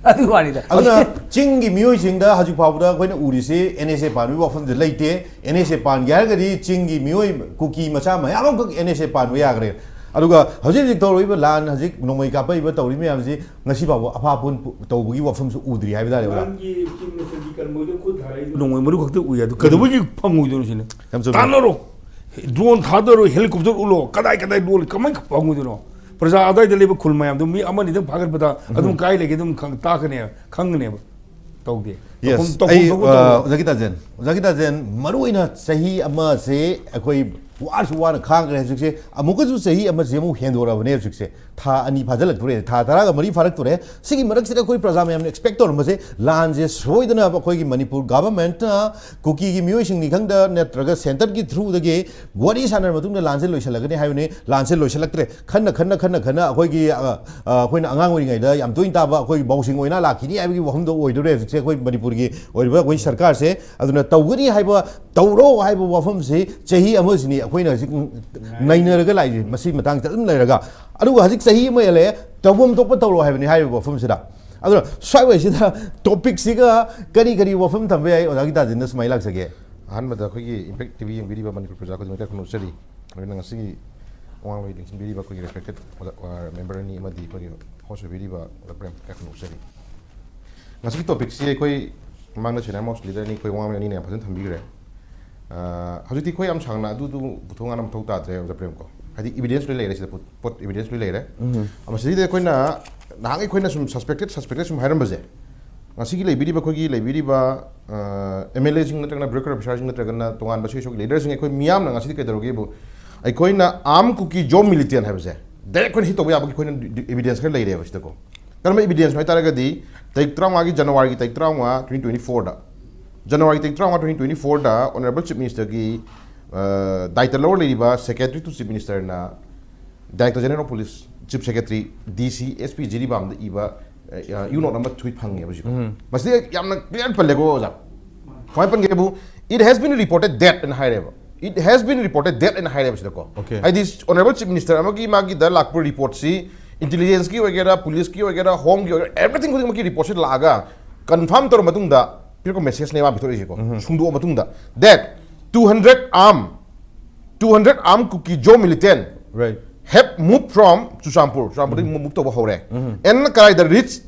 ꯑꯗꯨꯒꯤ ꯋꯥꯅꯤꯗ꯫ ꯑꯗꯨꯅ ꯆꯤꯡꯒꯤ ꯃꯤꯑꯣꯏꯁꯤꯡꯗ ꯍꯧꯖꯤꯛ ꯐꯥꯎꯕꯗ ꯑꯩꯈꯣꯏꯅ ꯎꯔꯤꯁꯤ N S A ꯄꯥꯟꯕꯒꯤ ꯋꯥꯐꯝꯗ ꯂꯩꯇꯦ꯫ N S A ꯄꯥꯟꯒꯦ ꯍꯥꯏꯔꯒꯗꯤ ꯆꯤꯡꯒꯤ ꯃꯤꯑꯣꯏ ꯀꯨꯀꯤ ꯃꯆꯥ ꯃꯌꯥꯝ ꯑꯃꯈꯛ N S A ꯄꯥꯟꯕ ꯌꯥꯈ꯭ꯔꯦ꯫ ꯑꯗꯨꯒ ꯍꯧꯖꯤꯛ ꯍꯧꯖꯤꯛ ꯇꯧꯔꯛꯏꯕ ꯂꯥꯟ, ꯍꯧꯖꯤꯛ ꯅꯣꯡꯃꯩ ꯀꯥꯞꯄꯛꯏꯕ ꯇꯧꯔꯤ ꯃꯌꯥꯝꯁꯤ ꯉꯁꯤ ꯐꯥꯎꯕ ꯑꯐꯥ ꯄꯨꯟ ꯇꯧꯕꯒꯤ ꯋꯥꯐꯝꯁꯨ ꯎꯗ꯭ꯔꯤ ꯍꯥꯏꯕ ꯇꯥꯔꯦ, ꯑꯣꯖꯥ꯫ ꯃꯃꯥꯡꯒꯤ Chief Ministerꯒꯤ ꯀꯔꯃꯣꯏꯗꯣ ꯈꯨꯠ ꯊꯥꯔꯛꯏꯗꯣ꯫ ꯅꯣꯡꯃꯩ ꯃꯔꯨ ꯈꯛꯇ ꯎꯏ, ꯑꯗꯨ ꯀꯩꯗꯧꯕꯒꯤ ꯐꯪꯉꯣꯏꯗꯣꯏꯅꯣ ꯁꯤꯅꯤ? ꯌꯥꯝ ꯆꯨꯝꯃꯤ꯫ ꯇꯥꯟꯅꯔꯣ, drone ꯊꯥꯗꯔꯣ, helicopter ꯎꯠꯂꯣ, ꯀꯗꯥꯏ ꯀꯗꯥꯏ ꯂꯣꯜꯂꯤ, ꯀꯃꯥꯏꯅ ꯐꯪꯉꯣꯏꯗꯣꯏꯅꯣ? ꯄ꯭ꯔꯖꯥ ꯑꯗꯥꯏꯗ ꯂꯩꯕ ꯈꯨꯜ ꯃꯌꯥꯝꯗꯣ ꯃꯤ ꯑꯃꯅꯤꯗꯪ ꯐꯥꯒꯠꯄꯗ ꯑꯗꯨꯝ ꯀꯥꯏ ꯂꯩꯒꯦ ꯑꯗꯨꯝ ꯈꯪ-, ꯇꯥꯛꯀꯅꯦꯕ, ꯈꯪꯒꯅꯦꯕ꯫ Yes, ꯇꯧꯐꯝ, ꯇꯧꯐꯝ ꯑꯩ, ꯊꯣꯛꯄ ꯑ, ꯇꯧꯔꯣ꯫ ꯑꯣꯖꯥ ꯒꯤꯇꯥꯖꯦꯟ, ꯑꯣꯖꯥ ꯒꯤꯇꯥꯖꯦꯟ, ꯃꯔꯨ ꯑꯣꯏꯅ ꯆꯍꯤ ꯑꯃꯁꯦ ꯑꯩꯈꯣꯏ ꯋꯥꯔꯁꯨ ꯋꯥꯅ ꯈꯥꯡꯈ꯭ꯔꯦ꯫ ꯍꯧꯖꯤꯛꯁꯦ ꯑꯃꯨꯛꯀꯁꯨ ꯆꯍꯤ ꯑꯃꯁꯦ ꯑꯃꯨꯛ ꯍꯦꯟꯗꯣꯔꯛꯑꯕꯅꯦ꯫ ꯍꯧꯖꯤꯛꯁꯦ ꯊꯥ ꯑꯅꯤ ꯐꯥꯖꯤꯜꯂꯛꯇꯣꯔꯦ, ꯊꯥ ꯇꯔꯥꯒ ꯃꯔꯤ ꯐꯥꯔꯛꯇꯣꯔꯦ꯫ ꯁꯤꯒꯤ ꯃꯔꯛꯁꯤꯗ ꯑꯩꯈꯣꯏ ꯄ꯭ꯔꯖꯥ ꯃꯌꯥꯝꯅ expect ꯇꯧꯔꯝꯕꯁꯦ ꯂꯥꯟꯁꯦ ꯁꯣꯏꯗꯅ ꯑꯩꯈꯣꯏꯒꯤ ꯃꯅꯤꯄꯨꯔ governmentꯅ ꯀꯨꯀꯤꯒꯤ ꯃꯤꯑꯣꯏꯁꯤꯡꯅꯤ ꯈꯪꯗ ꯅꯠꯇ꯭ꯔꯒ centreꯒꯤ throughꯗꯒꯤ ꯋꯥꯔꯤ ꯁꯥꯟꯅꯔ ꯃꯇꯨꯡꯗ ꯂꯥꯟꯁꯦ ꯂꯣꯏꯁꯤꯜꯂꯒꯅꯤ ꯍꯥꯏꯕꯅꯤ꯫ ꯂꯥꯟꯁꯦ ꯂꯣꯏꯁꯤꯜꯂꯛꯇ꯭ꯔꯦ꯫ ꯈꯟꯅ ꯈꯟꯅ ꯈꯟꯅ ꯈꯟꯅ ꯑꯩꯈꯣꯏꯒꯤ, ꯑ, ꯑ, ꯑꯩꯈꯣꯏꯅ ꯑꯉꯥꯡ ꯑꯣꯏꯔꯤꯉꯩꯗ ꯌꯥꯝ ꯇꯣꯏꯅ ꯇꯥꯕ ꯑꯩꯈꯣꯏꯒꯤ ꯕꯥꯎꯁꯤꯡ ꯑꯣꯏꯅ ꯂꯥꯛꯈꯤꯅꯤ ꯍꯥꯏꯕꯒꯤ ꯋꯥꯐꯝꯗꯣ ꯑꯣꯏꯗꯣꯔꯦ ꯍꯧꯖꯤꯛꯁꯦ ꯑꯩꯈꯣꯏ ꯃꯅꯤꯄꯨꯔꯒꯤ ꯑꯣꯏꯔꯤꯕ ꯑꯩꯈꯣꯏ ꯁꯔꯀꯥꯔꯁꯦ꯫ ꯑꯗꯨꯅ ꯇꯧꯒꯅꯤ ꯍꯥꯏꯕ, ꯇꯧꯔꯣ ꯍꯥꯏꯕ ꯋꯥꯐꯝꯁꯤ ꯆꯍꯤ ꯑꯃꯁꯤꯅꯤ ꯑꯩꯈꯣꯏꯅ ꯍꯧꯖꯤꯛ ꯅꯩꯅꯔꯒ ꯂꯥꯛꯏꯁꯦ, ꯃꯁꯤ ꯃꯇꯥꯡꯁꯤꯗ ꯑꯗꯨꯝ ꯂꯩꯔꯒ꯫ ꯑꯗꯨꯒ ꯍꯧꯖꯤꯛ ꯆꯍꯤ ꯑꯃ ꯍꯦꯜꯂꯛꯑꯦ, ꯇꯧꯐꯝ ꯊꯣꯛꯄ ꯇꯧꯔꯣ ꯍꯥꯏꯕꯅꯤ ꯍꯥꯏꯔꯤꯕ ꯋꯥꯐꯝꯁꯤꯗ꯫ ꯑꯗꯨꯅ ꯁ꯭ꯋꯥꯏꯋꯥꯏꯁꯤꯗ ꯇꯣꯄꯤꯛꯁꯤꯒ ꯀꯔꯤ ꯀꯔꯤ ꯋꯥꯐꯝ ꯊꯝꯕ ꯌꯥꯏ, ꯑꯣꯖꯥꯒꯤ ꯇꯥꯖꯤꯟꯗ ꯁꯨꯃꯥꯏꯅ ꯂꯥꯛꯆꯒꯦ꯫ ꯑꯍꯥꯟꯕꯗ ꯑꯩꯈꯣꯏꯒꯤ ꯏꯝꯄꯦꯛ ꯇꯤꯚꯤ ꯌꯦꯡꯕꯤꯔꯤꯕ ꯃꯅꯤꯄꯨꯔ ꯄ꯭ꯔꯖꯥ ꯈꯨꯗꯤꯡꯃꯛꯇ ꯈꯨꯔꯨꯝꯖꯔꯤ꯫ ꯑꯗꯨꯅ ꯉꯁꯤꯒꯤ ꯋꯥꯉꯥꯡꯂꯣꯏ ꯂꯦꯡꯁꯤꯟꯕꯤꯔꯤꯕ ꯑꯩꯈꯣꯏꯒꯤ ꯔꯦꯁꯄꯦꯛꯇꯦꯠ ꯃꯦꯝꯕꯔ ꯑꯅꯤ ꯑꯃꯗꯤ ꯑꯩꯈꯣꯏꯒꯤ ꯍꯣꯁ ꯑꯣꯏꯕꯤꯔꯤꯕ ꯑꯣꯖꯥ ꯄ꯭ꯔꯦꯝ ꯀꯌꯥ ꯈꯨꯔꯨꯝꯖꯔꯤ꯫ ꯉꯁꯤꯒꯤ ꯇꯣꯄꯤꯛꯁꯤ ꯑꯩꯈꯣꯏ ꯃꯃꯥꯡꯗ ꯁꯦꯅꯤꯌꯔ ꯃꯣꯁ ꯂꯤꯗꯔ ꯑꯅꯤ, ꯑꯩꯈꯣꯏ ꯋꯥꯉꯥꯡꯂꯣꯏ ꯑꯅꯤꯅ ꯌꯥꯝ ꯐꯖꯅ ꯊꯝꯕꯤꯈ꯭ꯔꯦ꯫ ꯑ, ꯍꯧꯖꯤꯛꯇꯤ ꯑꯩꯈꯣꯏ ꯌꯥꯝ ꯁꯥꯡꯅ ꯑꯗꯨꯗꯨ ꯄꯨꯊꯣꯛ ꯉꯥꯡꯅ ꯃꯊꯧ ꯇꯥꯗ꯭ꯔꯦ ꯑꯣꯖꯥ ꯄ꯭ꯔꯦꯝ ꯀꯣ, ꯍꯥꯏꯗꯤ ꯏꯕꯤꯗꯦꯟꯁ ꯂꯣꯏ ꯂꯩꯔꯦ ꯁꯤꯗ, ꯄꯣꯠ ꯏꯕꯤꯗꯦꯟꯁ ꯂꯣꯏ ꯂꯩꯔꯦ꯫ ꯃꯁꯤꯗꯩꯗ ꯑꯩꯈꯣꯏꯅ ꯅꯍꯥꯟ ꯑꯩꯈꯣꯏꯅ ꯁꯨꯝ ꯁꯁꯄꯦꯛꯇꯦꯠ ꯁꯁꯄꯦꯛꯇꯦꯠ ꯁꯨꯝ ꯍꯥꯏꯔꯝꯕꯁꯦ, ꯉꯁꯤꯒꯤ ꯂꯩꯕꯤꯔꯤꯕ ꯑꯩꯈꯣꯏꯒꯤ ꯂꯩꯕꯤꯔꯤꯕ ꯑꯦꯝ ꯑꯦꯜ ꯑꯦꯁꯤꯡ ꯅꯠꯇ꯭ꯔꯒꯅ ꯕ꯭ꯌꯨꯔꯣꯀ꯭ꯔꯦꯠ ꯑꯣꯐꯤꯁꯥꯔꯁꯤꯡ ꯅꯠꯇ꯭ꯔꯒꯅ ꯇꯣꯉꯥꯟꯕ ꯁꯣꯏ ꯁꯣꯏꯒꯤ ꯂꯤꯗꯔꯁꯤꯡ, ꯑꯩꯈꯣꯏ ꯃꯤꯌꯥꯝꯅ ꯉꯁꯤꯗꯤ ꯀꯩꯗꯧꯔꯒꯦꯕꯨ, ꯑꯩꯈꯣꯏꯅ ꯑꯥꯝ ꯀꯨꯀꯤ ꯖꯣ ꯃꯤꯂꯤꯇꯦꯟ ꯍꯥꯏꯕꯁꯦ ꯗꯥꯏꯔꯦꯛ ꯑꯩꯈꯣꯏꯅ ꯁꯤ ꯇꯧꯕ ꯌꯥꯕꯒꯤ ꯑꯩꯈꯣꯏꯅ ꯏꯕꯤꯗꯦꯟꯁ ꯈꯔ ꯂꯩꯔꯦꯕ ꯁꯤꯗꯀꯣ꯫ ꯀꯔꯝꯕ ꯏꯕꯤꯗꯦꯟꯁꯅꯣ ꯍꯥꯏꯇꯥꯔꯒꯗꯤ, ꯇꯥꯔꯤꯛ ꯇꯔꯥꯃꯉꯥꯒꯤ ꯖꯅꯋꯥꯔꯤꯒꯤ ꯇꯥꯔꯤꯛ ꯇꯔꯥꯃꯉꯥ, ꯇ꯭ꯋꯦꯟꯇꯤ ꯇ꯭ꯋꯦꯟꯇꯤ ꯐꯣꯔꯗ, ꯖꯅꯋꯥꯔꯤ ꯇꯥꯔꯤꯛ ꯇꯔꯥꯃꯉꯥ, ꯇ꯭ꯋꯦꯟꯇꯤ ꯇ꯭ꯋꯦꯟꯇꯤ ꯐꯣꯔꯗ ꯑꯣꯅꯔꯦꯕꯜ ꯆꯤꯐ ꯃꯤꯅꯤꯁꯇꯔꯒꯤ ꯗꯥꯏꯇ ꯂꯧꯔ ꯂꯩꯔꯤꯕ ꯁꯦꯀ꯭ꯔꯦꯇꯔꯤ ꯇꯨ ꯆꯤꯐ ꯃꯤꯅꯤꯁꯇꯔꯅ director general of police, chief secretary, D C, S ꯄꯤ, ꯖꯤꯔꯤꯕꯥꯝꯗ ꯏꯕ ꯌꯨ ꯅꯣꯠ ꯑꯃ ꯊꯨꯏ ꯐꯪꯉꯦꯕ ꯍꯧꯖꯤꯛ꯫ ꯃꯁꯤꯗ ꯌꯥꯝꯅ ꯀ꯭ꯂꯤꯌꯥꯔ ꯄꯜꯂꯦꯀꯣ ꯑꯣꯖꯥ꯫ ꯀꯃꯥꯏꯅ ꯄꯟꯒꯦꯕꯨ, "It has been reported that" ꯑꯅ ꯍꯥꯏꯔꯦꯕ꯫ "It has been reported that" ꯑꯅ ꯍꯥꯏꯔꯦꯕ ꯁꯤꯗꯀꯣ꯫ Okay. ꯍꯥꯏꯗꯤ ꯑꯣꯅꯔꯦꯕꯜ ꯆꯤꯐ ꯃꯤꯅꯤꯁꯇꯔ ꯑꯃꯒꯤ ꯃꯥꯒꯤꯗ ꯂꯥꯛꯄ ꯔꯤꯄꯣꯔꯠꯁꯤ, ꯏꯟꯇꯦꯂꯤꯖꯦꯟꯁꯀꯤ ꯑꯣꯏꯒꯦꯔꯥ, ꯄꯨꯂꯤꯁꯀꯤ ꯑꯣꯏꯒꯦꯔꯥ, ꯍꯣꯝꯒꯤ ꯑꯣꯏꯒꯦꯔꯥ, ꯑꯦꯚ꯭ꯔꯤꯊꯤꯡ ꯈꯨꯗꯤꯡꯃꯛꯀꯤ ꯔꯤꯄꯣꯔꯠꯁꯤ ꯂꯥꯛꯑꯒ ꯀꯟꯐꯥꯔꯝ ꯇꯧꯔ ꯃꯇꯨꯡꯗ ꯄꯤꯔꯛꯄ ꯃꯦꯁꯦꯖꯅꯦ ꯃꯥ ꯄꯤꯊꯣꯔꯛꯏꯁꯦꯀꯣ꯫ ꯁꯨꯡꯗꯣꯛꯑ ꯃꯇꯨꯡꯗ, that two hundred armed, two hundred armed Kuki Zo militant Right. have moved from Churachandpur, ꯆꯨꯔꯆꯥꯟꯄꯨꯔꯗꯒꯤ ꯃꯨꯚ ꯇꯧꯕ ꯍꯧꯔꯦ꯫ And ꯀꯗꯥꯏꯗ? Reach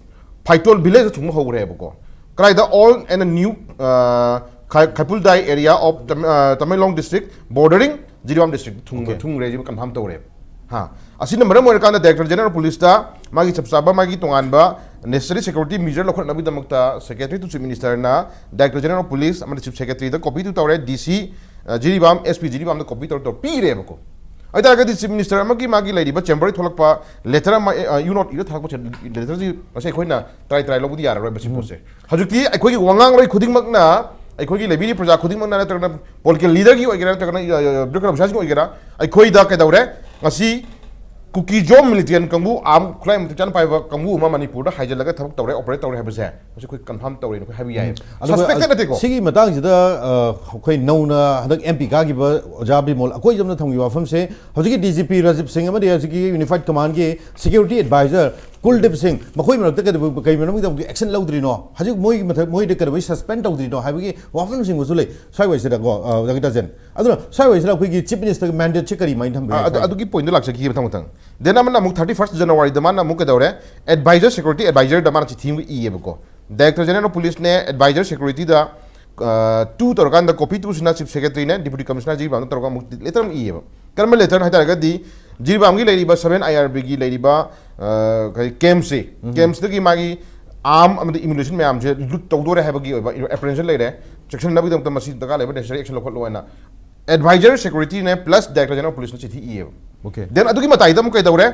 ꯐꯥꯏꯇꯣꯜ ꯚꯤꯂꯦꯖ ꯊꯨꯡꯕ ꯍꯧꯈ꯭ꯔꯦꯕꯀꯣ꯫ ꯀꯗꯥꯏꯗ? All and new, uh, Khai- Khaipuldai area of Tam- uh, Tamenglong district bordering Jiribam district ꯊꯨꯡ Okay. ꯊꯨꯡꯈ꯭ꯔꯦ ꯁꯤꯕꯨ confirm ꯇꯧꯔꯦꯕ꯫ ꯍꯥ, ꯑꯁꯤꯅ ꯃꯔꯝ ꯑꯣꯏꯔꯀꯥꯟꯗ ꯗꯥꯏꯔꯦꯛꯇꯔ ꯖꯦꯅꯔꯦꯜ ꯄꯨꯂꯤꯁꯇ ꯃꯥꯒꯤ ꯆꯞ ꯆꯥꯕ ꯃꯥꯒꯤ ꯇꯣꯉꯥꯟꯕ ꯅꯦꯁꯦꯁꯔꯤ ꯁꯦꯀ꯭ꯌꯨꯔꯤꯇꯤ ꯃꯤꯖꯔ ꯂꯧꯈꯠꯅꯕꯒꯤꯗꯃꯛꯇ ꯁꯦꯀ꯭ꯔꯦꯇꯔꯤ ꯇꯨ ꯆꯤꯐ ꯃꯤꯅꯤꯁꯇꯔꯅ ꯗꯥꯏꯔꯦꯛꯇꯔ ꯖꯦꯅꯔꯦꯜ ꯄꯨꯂꯤꯁ ꯑꯃꯗꯤ ꯆꯤꯐ ꯁꯦꯀ꯭ꯔꯦꯇꯔꯤꯗ ꯀꯣꯄꯤ ꯇꯨ ꯇꯧꯔꯦ, ꯗꯤ ꯁꯤ ꯖꯤꯔꯤꯕꯥꯝ, ꯑꯦꯁ ꯄꯤ ꯖꯤꯔꯤꯕꯥꯝꯗ ꯀꯣꯄꯤ ꯇꯧꯔ ꯇꯧꯔ ꯄꯤꯔꯦꯕꯀꯣ꯫ ꯑꯗꯨ ꯇꯥꯔꯒꯗꯤ ꯆꯤꯐ ꯃꯤꯅꯤꯁꯇꯔ ꯑꯃꯒꯤ ꯃꯥꯒꯤ ꯂꯩꯔꯤꯕ ꯆꯦꯝꯕꯔꯗꯒꯤ ꯊꯣꯛꯂꯛꯄ ꯂꯦꯇꯔ ꯑꯃ, ꯌꯨ ꯅꯣꯠ ꯏꯔ ꯊꯥꯔꯛꯄ ꯂꯦꯇꯔꯁꯤ ꯉꯁꯤ ꯑꯩꯈꯣꯏꯅ ꯇꯔꯥꯏ ꯇꯔꯥꯏ ꯂꯧꯕꯗꯤ ꯌꯥꯔꯔꯣꯏꯕ ꯁꯤ ꯄꯣꯠꯁꯦ꯫ ꯍꯧꯖꯤꯛꯇꯤ ꯑꯩꯈꯣꯏꯒꯤ ꯋꯥꯉꯥꯡꯂꯣꯏ ꯈꯨꯗꯤꯡꯃꯛꯅ, ꯑꯩꯈꯣꯏꯒꯤ ꯂꯩꯕꯤꯔꯤꯕ ꯄ꯭ꯔꯖꯥ ꯈꯨꯗꯤꯡꯃꯛꯅ, ꯅꯠꯇ꯭ꯔꯒꯅ ꯄꯣꯂꯤꯇꯤꯀꯦꯜ ꯂꯤꯗꯔꯒꯤ ꯑꯣꯏꯒꯦꯔꯥ, ꯅꯠꯇ꯭ꯔꯒꯅ ꯕ꯭ꯌꯨꯔꯣꯀ꯭ꯔꯦꯠ ꯑꯣꯐꯤꯁꯥꯔꯁꯤꯡ ꯑꯣꯏꯒꯦꯔꯥ, ꯑꯩꯈꯣꯏꯗ ꯀꯩꯗꯧꯔꯦ? ꯉꯁꯤ ꯀꯨꯀꯤ ꯖꯣ ꯃꯤꯂꯤꯇꯦꯟ ꯀꯥꯡꯕꯨ, ꯑꯥꯔꯝ ꯈꯨꯠꯂꯥꯏ ꯃꯇꯤꯛ ꯆꯥꯅ ꯄꯥꯏꯕ ꯀꯥꯡꯕꯨ ꯑꯃ ꯃꯅꯤꯄꯨꯔꯗ ꯍꯥꯏꯖꯤꯜꯂꯒ ꯊꯕꯛ ꯇꯧꯔꯦ, ꯑꯣꯄꯔꯦꯠ ꯇꯧꯔꯦ ꯍꯥꯏꯕꯁꯦ ꯃꯁꯤ ꯑꯩꯈꯣꯏ ꯀꯟꯐꯥꯔꯝ ꯇꯧꯔꯦꯅ ꯑꯩꯈꯣꯏ ꯍꯥꯏꯕ ꯌꯥꯏ꯫ ꯑꯗꯨꯒ ꯁꯁꯄꯦꯛꯇꯦꯠ ꯅꯠꯇꯦꯀꯣ꯫ ꯁꯤꯒꯤ ꯃꯇꯥꯡꯁꯤꯗ, ꯑ, ꯑꯩꯈꯣꯏ ꯅꯧꯅ ꯍꯟꯗꯛ ꯑꯦꯝ ꯄꯤ ꯀꯥꯈꯤꯕ ꯑꯣꯖꯥ ꯕꯤꯃꯣꯜ ꯑꯀꯣꯏꯖꯝꯅ ꯊꯝꯈꯤꯕ ꯋꯥꯐꯝꯁꯦ, ꯍꯧꯖꯤꯛꯀꯤ ꯗꯤ ꯖꯤ ꯄꯤ ꯔꯥꯖꯤꯕ ꯁꯤꯡ ꯑꯃꯗꯤ ꯍꯧꯖꯤꯛꯀꯤ ꯌꯨꯅꯤꯐꯥꯏꯠ ꯀꯃꯥꯟꯒꯤ ꯁꯦꯀ꯭ꯌꯨꯔꯤꯇꯤ ꯑꯦꯗꯚꯥꯏꯖꯔ ꯀꯨꯜꯗꯤꯞ ꯁꯤꯡ, ꯃꯈꯣꯏ ꯃꯔꯛꯇ ꯀꯩꯗꯧꯕ, ꯀꯩ ꯃꯔꯝꯒꯤꯗꯃꯛꯇ action ꯂꯧꯗ꯭ꯔꯤꯅꯣ? ꯍꯧꯖꯤꯛ ꯃꯣꯏꯒꯤ ꯃꯊꯛ, ꯃꯣꯏꯗ ꯀꯩꯗꯧꯕꯩ suspend ꯇꯧꯗ꯭ꯔꯤꯅꯣ ꯍꯥꯏꯕꯒꯤ ꯋꯥꯐꯝꯁꯤꯡꯕꯨꯁꯨ ꯂꯩ ꯁ꯭ꯋꯥꯏꯋꯥꯏꯁꯤꯗꯀꯣ, ꯑ, ꯗꯥꯛꯇꯔ ꯇꯥꯖꯦꯟ꯫ ꯑꯗꯨꯅ ꯁ꯭ꯋꯥꯏꯋꯥꯏꯁꯤꯗ ꯑꯩꯈꯣꯏꯒꯤ Chief Minister ꯒꯤ mandate ꯁꯦ ꯀꯔꯤꯃꯥꯏꯅ ꯊꯝꯕ ꯑ, ꯌꯥꯏ ꯑꯗꯨ, ꯁ꯭ꯋꯥꯏ? ꯑꯗꯨꯒꯤ point ꯗꯣ ꯂꯥꯛꯆꯈꯤꯒꯦ ꯃꯊꯪ ꯃꯊꯪ꯫ Then ꯑꯃꯅ ꯑꯃꯨꯛ thirty first January ꯗ ꯃꯥꯅ ꯑꯃꯨꯛ ꯀꯩꯗꯧꯔꯦ? Advisor Security Advisor ꯗ ꯃꯥꯅ ꯆꯤꯊꯤ ꯑꯃ ꯏꯌꯦꯕꯀꯣ꯫ Director General of Police ꯅꯦ Advisor Security ꯗ, ꯑ, two ꯇꯧꯔꯀꯥꯟꯗ copy two ꯁꯤꯅ Chief Secretary ꯅꯦ Deputy Commissioner ꯖꯤꯔꯤꯕꯥꯝꯗ ꯇꯧꯔꯒ ꯑꯃꯨꯛ letter ꯑꯃ ꯏꯌꯦꯕ꯫ ꯀꯔꯝꯕ letter ꯍꯥꯏ ꯇꯥꯔꯒꯗꯤ, ꯖꯤꯔꯤꯕꯥꯝꯒꯤ ꯂꯩꯔꯤꯕ seven I R B ꯒꯤ ꯂꯩꯔꯤꯕ, ꯑ, ꯀꯔꯤ, camp ꯁꯤ, ꯎꯝ꯫ Camp ꯁꯤꯗꯒꯤ ꯃꯥꯒꯤ arm ꯑꯃꯗꯤ ammunition ꯃꯌꯥꯝꯁꯦ loot ꯇꯧꯗꯣꯔꯦ ꯍꯥꯏꯕꯒꯤ ꯑꯣꯏꯕ apprehension ꯂꯩꯔꯦ, ꯆꯦꯛꯁꯤꯟꯅꯕꯒꯤꯗꯃꯛꯇ ꯃꯁꯤ ꯗꯔꯀꯥꯔ ꯂꯩꯕ necessary action ꯂꯧꯈꯠꯂꯣ ꯍꯥꯏꯅ Advisor Security ꯅꯦ plus Director General of Police ꯅ ꯆꯤꯊꯤ ꯏꯌꯦꯕ꯫ Okay. Then ꯑꯗꯨꯒꯤ ꯃꯇꯥꯏꯗ ꯑꯃꯨꯛ ꯀꯩꯗꯧꯔꯦ?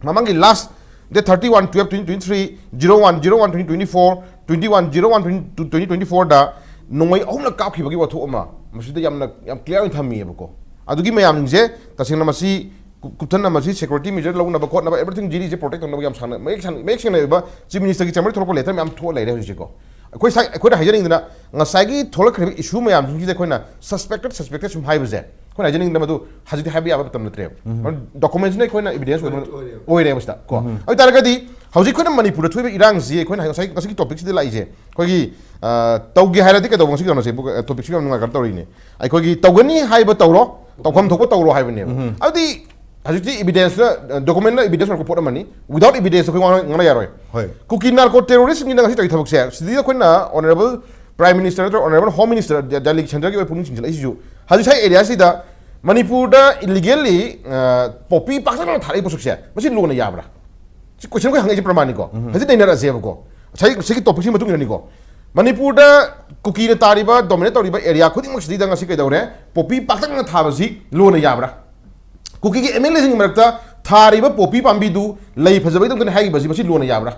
ꯃꯃꯥꯡꯒꯤ last date thirty one twelve twenty twenty three, zero one zero one twenty twenty four, twenty one zero one twenty twenty four ꯗ ꯅꯣꯡꯃꯩ ꯑꯍꯨꯝꯂꯛ ꯀꯥꯞꯈꯤꯕꯒꯤ ꯋꯥꯊꯣꯛ ꯑꯃ ꯃꯁꯤꯗ ꯌꯥꯝꯅ, ꯌꯥꯝ clear ꯑꯣꯏꯅ ꯊꯝꯃꯤꯑꯕꯀꯣ꯫ ꯑꯗꯨꯒꯤ ꯃꯌꯥꯝꯁꯤꯡꯁꯦ ꯇꯁꯦꯡꯅ ꯃꯁꯤ ꯀꯨ-, ꯀꯨꯞꯊꯅ ꯃꯁꯤ security measure ꯂꯧꯅꯕ ꯈꯣꯠꯅꯕ, everything ꯖꯤꯔꯤꯁꯦ protect ꯇꯧꯅꯕ ꯌꯥꯝ ꯁꯥꯡꯅ, ꯃꯌꯦꯛ ꯁꯥꯡ-, ꯃꯌꯦꯛ ꯁꯦꯡꯅ ꯑꯣꯏꯕ Chief Minister ꯒꯤ ꯆꯦꯝꯕꯔ ꯊꯣꯛꯂꯛꯄ letter ꯃꯌꯥꯝ ꯊꯣꯛꯑ ꯂꯩꯔꯦ ꯍꯧꯖꯤꯛꯁꯦꯀꯣ꯫ ꯑꯩꯈꯣꯏ ꯁꯥꯏ-, ꯑꯩꯈꯣꯏꯅ ꯍꯥꯏꯖꯅꯤꯡꯗꯅ ꯉꯁꯥꯏꯒꯤ ꯊꯣꯛꯂꯛꯈ꯭ꯔꯤꯕ issue ꯃꯌꯥꯝꯁꯤꯡꯁꯤꯗ ꯑꯩꯈꯣꯏꯅ suspected, suspected ꯁꯨꯝ ꯍꯥꯏꯕꯁꯦ, ꯑꯩꯈꯣꯏꯅ ꯍꯥꯏꯖꯅꯤꯡꯗꯅ ꯃꯗꯨ ꯍꯧꯖꯤꯛꯇꯤ ꯍꯥꯏꯕ ꯌꯥꯕ ꯃꯇꯝ ꯅꯠꯇ꯭ꯔꯦꯕ꯫ ꯎꯝ꯫ ꯃꯔꯝ document ꯁꯤꯅ ꯑꯩꯈꯣꯏꯅ evidence ꯑꯣꯏꯕ ꯑꯣꯏꯔꯦꯕ꯫ ꯑꯣꯏꯔꯦꯕ ꯁꯤꯗ ꯀꯣ꯫ ꯎꯝ꯫ ꯑꯗꯨ ꯑꯣꯏꯇꯥꯔꯒꯗꯤ ꯍꯧꯖꯤꯛ ꯑꯩꯈꯣꯏꯅ ꯃꯅꯤꯄꯨꯔꯗ ꯊꯣꯛꯏꯕ ꯏꯔꯥꯡꯁꯤ ꯑꯩꯈꯣꯏꯅ ꯉꯁꯥꯏ, ꯉꯁꯤꯒꯤ topic ꯁꯤꯗ ꯂꯥꯛꯏꯁꯦ ꯑꯩꯈꯣꯏꯒꯤ, ꯑ, ꯇꯧꯒꯦ ꯍꯥꯏꯔꯗꯤ ꯀꯩꯗꯧꯕ, ꯉꯁꯤꯒꯤ ꯀꯩꯅꯣꯁꯦ, topic ꯁꯤ ꯌꯥꯝ ꯅꯨꯡꯉꯥꯏ ꯀꯩꯅꯣ ꯇꯧꯔꯤꯅꯦ꯫ ꯑꯩꯈꯣꯏꯒꯤ ꯇꯧꯒꯅꯤ ꯍꯥꯏꯕ ꯇꯧꯔꯣ, ꯇꯧꯐꯝ ꯊꯣꯛꯄ ꯇꯧꯔꯣ ꯍꯥꯏꯕꯅꯦꯕ꯫ ꯎꯝ꯫ ꯑꯗꯨꯗꯤ ꯍꯧꯖꯤꯛꯇꯤ evidence ꯅ, document ꯅ evidence ꯑꯣꯏꯔꯛꯄ ꯄꯣꯠ ꯑꯃꯅꯤ꯫ Without evidence ꯑꯩꯈꯣꯏ ꯉꯥꯡꯅ, ꯉꯥꯡꯅ ꯌꯥꯔꯣꯏ꯫ ꯍꯣꯏ꯫ ꯀꯨꯀꯤ narco terrorist ꯁꯤꯡꯁꯤꯅ ꯉꯁꯤ ꯇꯧꯔꯤ ꯊꯕꯛꯁꯦ, ꯁꯤꯗ ꯑꯩꯈꯣꯏꯅ honourable Prime Minister ꯅꯠꯇ꯭ꯔꯒ honourable Home Minister ꯗ-, ꯗꯦꯜꯂꯤꯒꯤ centre ꯒꯤ ꯑꯣꯏꯕ ꯄꯨꯛꯅꯤꯡ ꯆꯤꯡꯁꯤꯜꯂꯛꯏꯁꯤꯁꯨ, ꯍꯧꯖꯤꯛ ꯁ꯭ꯋꯥꯏ area ꯁꯤꯗ ꯃꯅꯤꯄꯨꯔꯗ illegally, ꯑ, poppy ꯄꯥꯛꯇꯛꯅꯅ ꯊꯥꯔꯛꯏ ꯄꯣꯠꯁꯛꯁꯦ, ꯃꯁꯤ law ꯅ ꯌꯥꯕ꯭ꯔꯥ? ꯁꯤ question ꯑꯩꯈꯣꯏ ꯍꯪꯉꯛꯏꯁꯦ ꯄ꯭ꯔꯃꯥꯟꯅꯤꯀꯣ꯫ ꯎꯝ꯫ ꯍꯧꯖꯤꯛ ꯅꯩꯅꯔꯛꯑꯁꯦꯕꯀꯣ꯫ ꯉꯁꯥꯏ, ꯉꯁꯥꯏꯒꯤ topic ꯁꯤꯒꯤ ꯃꯇꯨꯡ ꯏꯟꯅꯅꯤꯀꯣ꯫ ꯃꯅꯤꯄꯨꯔꯗ ꯀꯨꯀꯤꯅ ꯇꯥꯔꯤꯕ, dominate ꯇꯧꯔꯤꯕ area ꯈꯨꯗꯤꯡꯃꯛꯁꯤꯗꯩꯗ ꯉꯁꯤ ꯀꯩꯗꯧꯔꯦ? Poppy ꯄꯥꯛꯇꯛꯅꯅ ꯊꯥꯕꯁꯤ law ꯅ ꯌꯥꯕ꯭ꯔꯥ? ꯀꯨꯀꯤꯒꯤ M L A ꯁꯤꯡꯒꯤ ꯃꯔꯛꯇ ꯊꯥꯔꯤꯕ poppy ꯄꯥꯝꯕꯤꯗꯨ ꯂꯩ ꯐꯖꯕꯒꯤꯗꯃꯛꯇꯅꯤ ꯍꯥꯏꯈꯤꯕꯁꯤ ꯃꯁꯤ law ꯅ ꯌꯥꯕ꯭ꯔꯥ?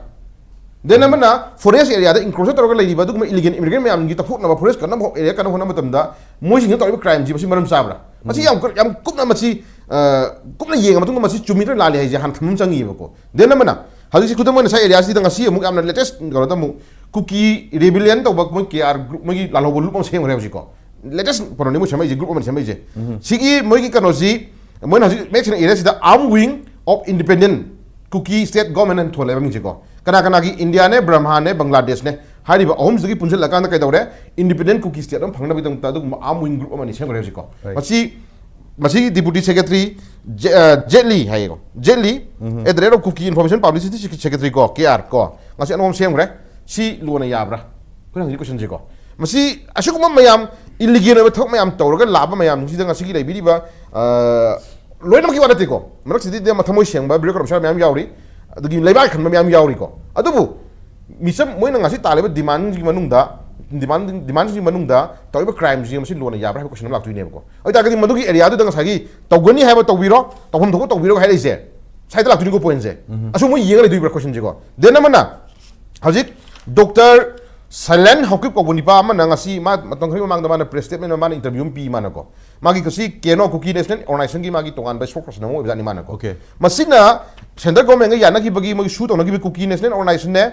Then ꯑꯃꯅ forest area ꯗ encroach ꯇꯧꯔꯒ ꯂꯩꯔꯤꯕ ꯑꯗꯨꯒꯨꯝꯕ illegal immigrant ꯃꯌꯥꯝꯒꯤ ꯇꯧꯊꯣꯛꯅꯕ, forest ꯀꯟꯅꯕ area ꯀꯟꯅꯕ ꯍꯣꯠꯅꯕ ꯃꯇꯝꯗ ꯃꯣꯏꯁꯤꯡꯅ ꯇꯧꯔꯤꯕ crime ꯁꯤ ꯃꯁꯤ ꯃꯔꯝ ꯆꯥꯕ꯭ꯔꯥ? ꯃꯁꯤ ꯌꯥꯝ ꯀꯨꯞ-, ꯌꯥꯝ ꯀꯨꯞꯅ ꯃꯁꯤ, ꯑ, ꯀꯨꯞꯅ ꯌꯦꯡꯉ ꯃꯇꯨꯡꯗ ꯃꯁꯤ ꯆꯨꯝꯃꯤ ꯅꯠꯇ꯭ꯔ ꯂꯥꯜꯂꯤ ꯍꯥꯏꯁꯦ ꯍꯥꯟꯅ ꯊꯝꯕ ꯑꯃ ꯆꯪꯉꯤꯕꯀꯣ꯫ Then ꯑꯃꯅ ꯍꯧꯖꯤꯛꯁꯤ ꯈꯨꯗꯝ ꯑꯣꯏꯅ ꯉꯁꯥꯏ area ꯁꯤꯗ ꯉꯁꯤ ꯑꯃꯨꯛ ꯌꯥꯝꯅ latest ꯀꯩꯅꯣꯗ ꯑꯃꯨꯛ ꯀꯨꯀꯤ rebellion ꯇꯧꯕ ꯃꯣꯏ K R group, ꯃꯣꯏꯒꯤ ꯂꯥꯜꯍꯧꯕ group ꯑꯃ ꯁꯦꯝꯈ꯭ꯔꯦ ꯍꯧꯖꯤꯛꯀꯣ꯫ Latest ꯀꯩꯅꯣꯅꯤ ꯃꯣꯏ ꯁꯦꯝꯃꯛꯏꯁꯦ, group ꯑꯃꯅꯤ ꯁꯦꯝꯃꯛꯏꯁꯦ꯫ ꯎꯝ꯫ ꯁꯤꯒꯤ ꯃꯣꯏꯒꯤ ꯀꯩꯅꯣꯁꯤ, ꯃꯣꯏꯅ ꯍꯧꯖꯤꯛ ꯃꯌꯦꯛ ꯁꯦꯡꯅ ꯏꯔꯦ ꯁꯤꯗ, Armed Wing of Independent Kuki state government ꯍꯥꯏꯅ ꯊꯣꯜꯂꯦꯕ ꯃꯤꯡꯁꯦꯀꯣ꯫ ꯀꯅꯥ ꯀꯅꯥꯒꯤ? ꯏꯟꯗꯤꯌꯥꯅꯦ, ꯕ꯭ꯔꯍꯃꯥꯅꯦ, ꯕꯪꯒ꯭ꯂꯥꯗꯦꯁꯅꯦ꯫ ꯍꯥꯏꯔꯤꯕ ꯑꯍꯨꯝꯁꯤꯒꯤ ꯄꯨꯟꯁꯤꯜꯂꯀꯥꯟꯗ ꯀꯩꯗꯧꯔꯦ? ꯏꯟꯗꯤꯄꯦꯟꯗꯦꯟ ꯀꯨꯀꯤ ꯁ꯭ꯇꯦꯠ ꯑꯃ ꯐꯪꯅꯕꯒꯤꯗꯃꯛꯇ ꯑꯗꯨꯒꯨꯝꯕ ꯑꯥꯔꯝ ꯋꯤꯡ ꯒ꯭ꯔꯨꯞ ꯑꯃꯅꯤ ꯁꯦꯝꯈ꯭ꯔꯦ ꯍꯧꯖꯤꯛꯀꯣ꯫ Right. ꯃꯁꯤ ꯃꯁꯤꯒꯤ ꯗꯤꯄꯨꯇꯤ ꯁꯦꯀ꯭ꯔꯦꯇꯔꯤ ꯖꯦꯠꯂꯤ ꯍꯥꯏꯌꯦꯀꯣ, Jaitley, at the rate of Kuki Information Publicity Secretary ꯀꯣ, ꯀꯦ ꯑꯥꯔ ꯀꯣ, ꯉꯁꯤ ꯑꯅꯧꯕ ꯑꯃ ꯁꯦꯝꯈ꯭ꯔꯦ꯫ ꯁꯤ ꯂꯣꯟꯅ ꯌꯥꯕ꯭ꯔꯥ? ꯑꯩꯈꯣꯏꯅ ꯍꯪꯉꯤ ꯀꯣꯏꯁꯟꯁꯦꯀꯣ꯫ ꯃꯁꯤ ꯑꯁꯤꯒꯨꯝꯕ ꯃꯌꯥꯝ, ꯏꯂꯤꯒꯦꯜ ꯑꯣꯏꯕ ꯊꯕꯛ ꯃꯌꯥꯝ ꯇꯧꯔꯒ ꯂꯥꯛꯄ ꯃꯌꯥꯝꯁꯤꯗ ꯉꯁꯤꯒꯤ ꯂꯩꯕꯤꯔꯤꯕ, ꯑ, ꯂꯣꯏꯅꯃꯛꯀꯤ ꯋꯥ ꯅꯠꯇꯦꯀꯣ꯫ ꯃꯔꯛꯁꯤꯗꯤ ꯃꯊꯃꯣꯏ ꯁꯦꯡꯕ ꯕ꯭ꯌꯨꯔꯣꯀ꯭ꯔꯦꯠ ꯑꯣꯐꯤꯁꯥꯔ ꯃꯌꯥꯝ ꯌꯥꯎꯔꯤ, ꯑꯗꯒꯤ ꯂꯩꯕꯥꯛ ꯈꯟꯕ ꯃꯌꯥꯝ ꯌꯥꯎꯔꯤꯀꯣ꯫ ꯑꯗꯨꯕꯨ ꯃꯤꯆꯝ, ꯃꯣꯏꯅ ꯉꯁꯤ ꯇꯥꯜꯂꯤꯕ ꯗꯤꯃꯥꯟꯒꯤ ꯃꯅꯨꯡꯗ, ꯗꯤꯃꯥꯟ, ꯗꯤꯃꯥꯟꯁꯤꯡꯒꯤ ꯃꯅꯨꯡꯗ ꯇꯧꯔꯤꯕ ꯀ꯭ꯔꯥꯏꯝꯁꯤ ꯃꯁꯤ ꯂꯣꯟꯅ ꯌꯥꯕ꯭ꯔꯥ ꯍꯥꯏꯕ ꯀꯣꯏꯁꯟ ꯑꯃ ꯂꯥꯛꯇꯣꯏꯅꯦꯕꯀꯣ꯫ ꯑꯗꯨ ꯑꯣꯏꯇꯥꯔꯒꯗꯤ ꯃꯗꯨꯒꯤ ꯑꯦꯔꯤꯌꯥꯗꯨꯗ ꯉꯁꯥꯏꯒꯤ ꯇꯧꯒꯅꯤ ꯍꯥꯏꯕ ꯇꯧꯕꯤꯔꯣ, ꯇꯧꯐꯝ ꯊꯣꯛꯄ ꯇꯧꯕꯤꯔꯣ ꯍꯥꯏꯔꯛꯏꯁꯦ, ꯁꯥꯏꯗ ꯂꯥꯛꯇꯣꯏꯅꯤꯀꯣ ꯄꯣꯏꯟꯁꯦ꯫ ꯑꯁꯨꯝ ꯃꯣꯏ ꯌꯦꯡꯉ ꯂꯩꯗꯣꯏꯕ꯭ꯔꯥ ꯀꯣꯏꯁꯟꯁꯦꯀꯣ꯫ ꯗꯦꯟ ꯑꯃꯅ ꯍꯧꯖꯤꯛ ꯗꯣꯛꯇꯔ ꯁꯥꯏꯂꯦꯟ ꯍꯧꯀꯤꯞ ꯀꯧꯕ ꯅꯤꯄꯥ ꯑꯃꯅ ꯉꯁꯤ ꯃꯥ ꯃꯇꯝ ꯈꯔꯒꯤ ꯃꯃꯥꯡꯗ ꯃꯥꯅ ꯄ꯭ꯔꯦꯁ ꯁ꯭ꯇꯦꯠꯃꯦꯟ ꯑꯃ, ꯃꯥꯅ ꯏꯟꯇꯔꯚ꯭ꯌꯨ ꯑꯃ ꯄꯤ ꯃꯥꯅꯀꯣ꯫ ꯃꯥꯒꯤ ꯉꯁꯤ ꯀꯦꯅꯣ ꯀꯨꯀꯤ ꯅꯦꯁꯅꯦꯜ ꯑꯣꯔꯒꯅꯥꯏꯖꯦꯁꯟꯒꯤ ꯃꯥꯒꯤ ꯇꯣꯉꯥꯟꯕ ꯁ꯭ꯄꯣꯛꯁ ꯄꯔꯁꯟ ꯑꯃ ꯑꯣꯏꯕꯖꯥꯠꯅꯤ ꯃꯥꯅꯀꯣ꯫ Okay. ꯃꯁꯤꯅ ꯁꯦꯟꯇ꯭ꯔꯦꯜ ꯒꯣꯔꯃꯦꯟꯒ ꯌꯥꯅꯈꯤꯕꯒꯤ ꯃꯣꯏ ꯁꯨ ꯇꯧꯅꯈꯤꯕ ꯀꯨꯀꯤ ꯅꯦꯁꯅꯦꯜ ꯑꯣꯔꯒꯅꯥꯏꯖꯦꯁꯟꯅꯦ,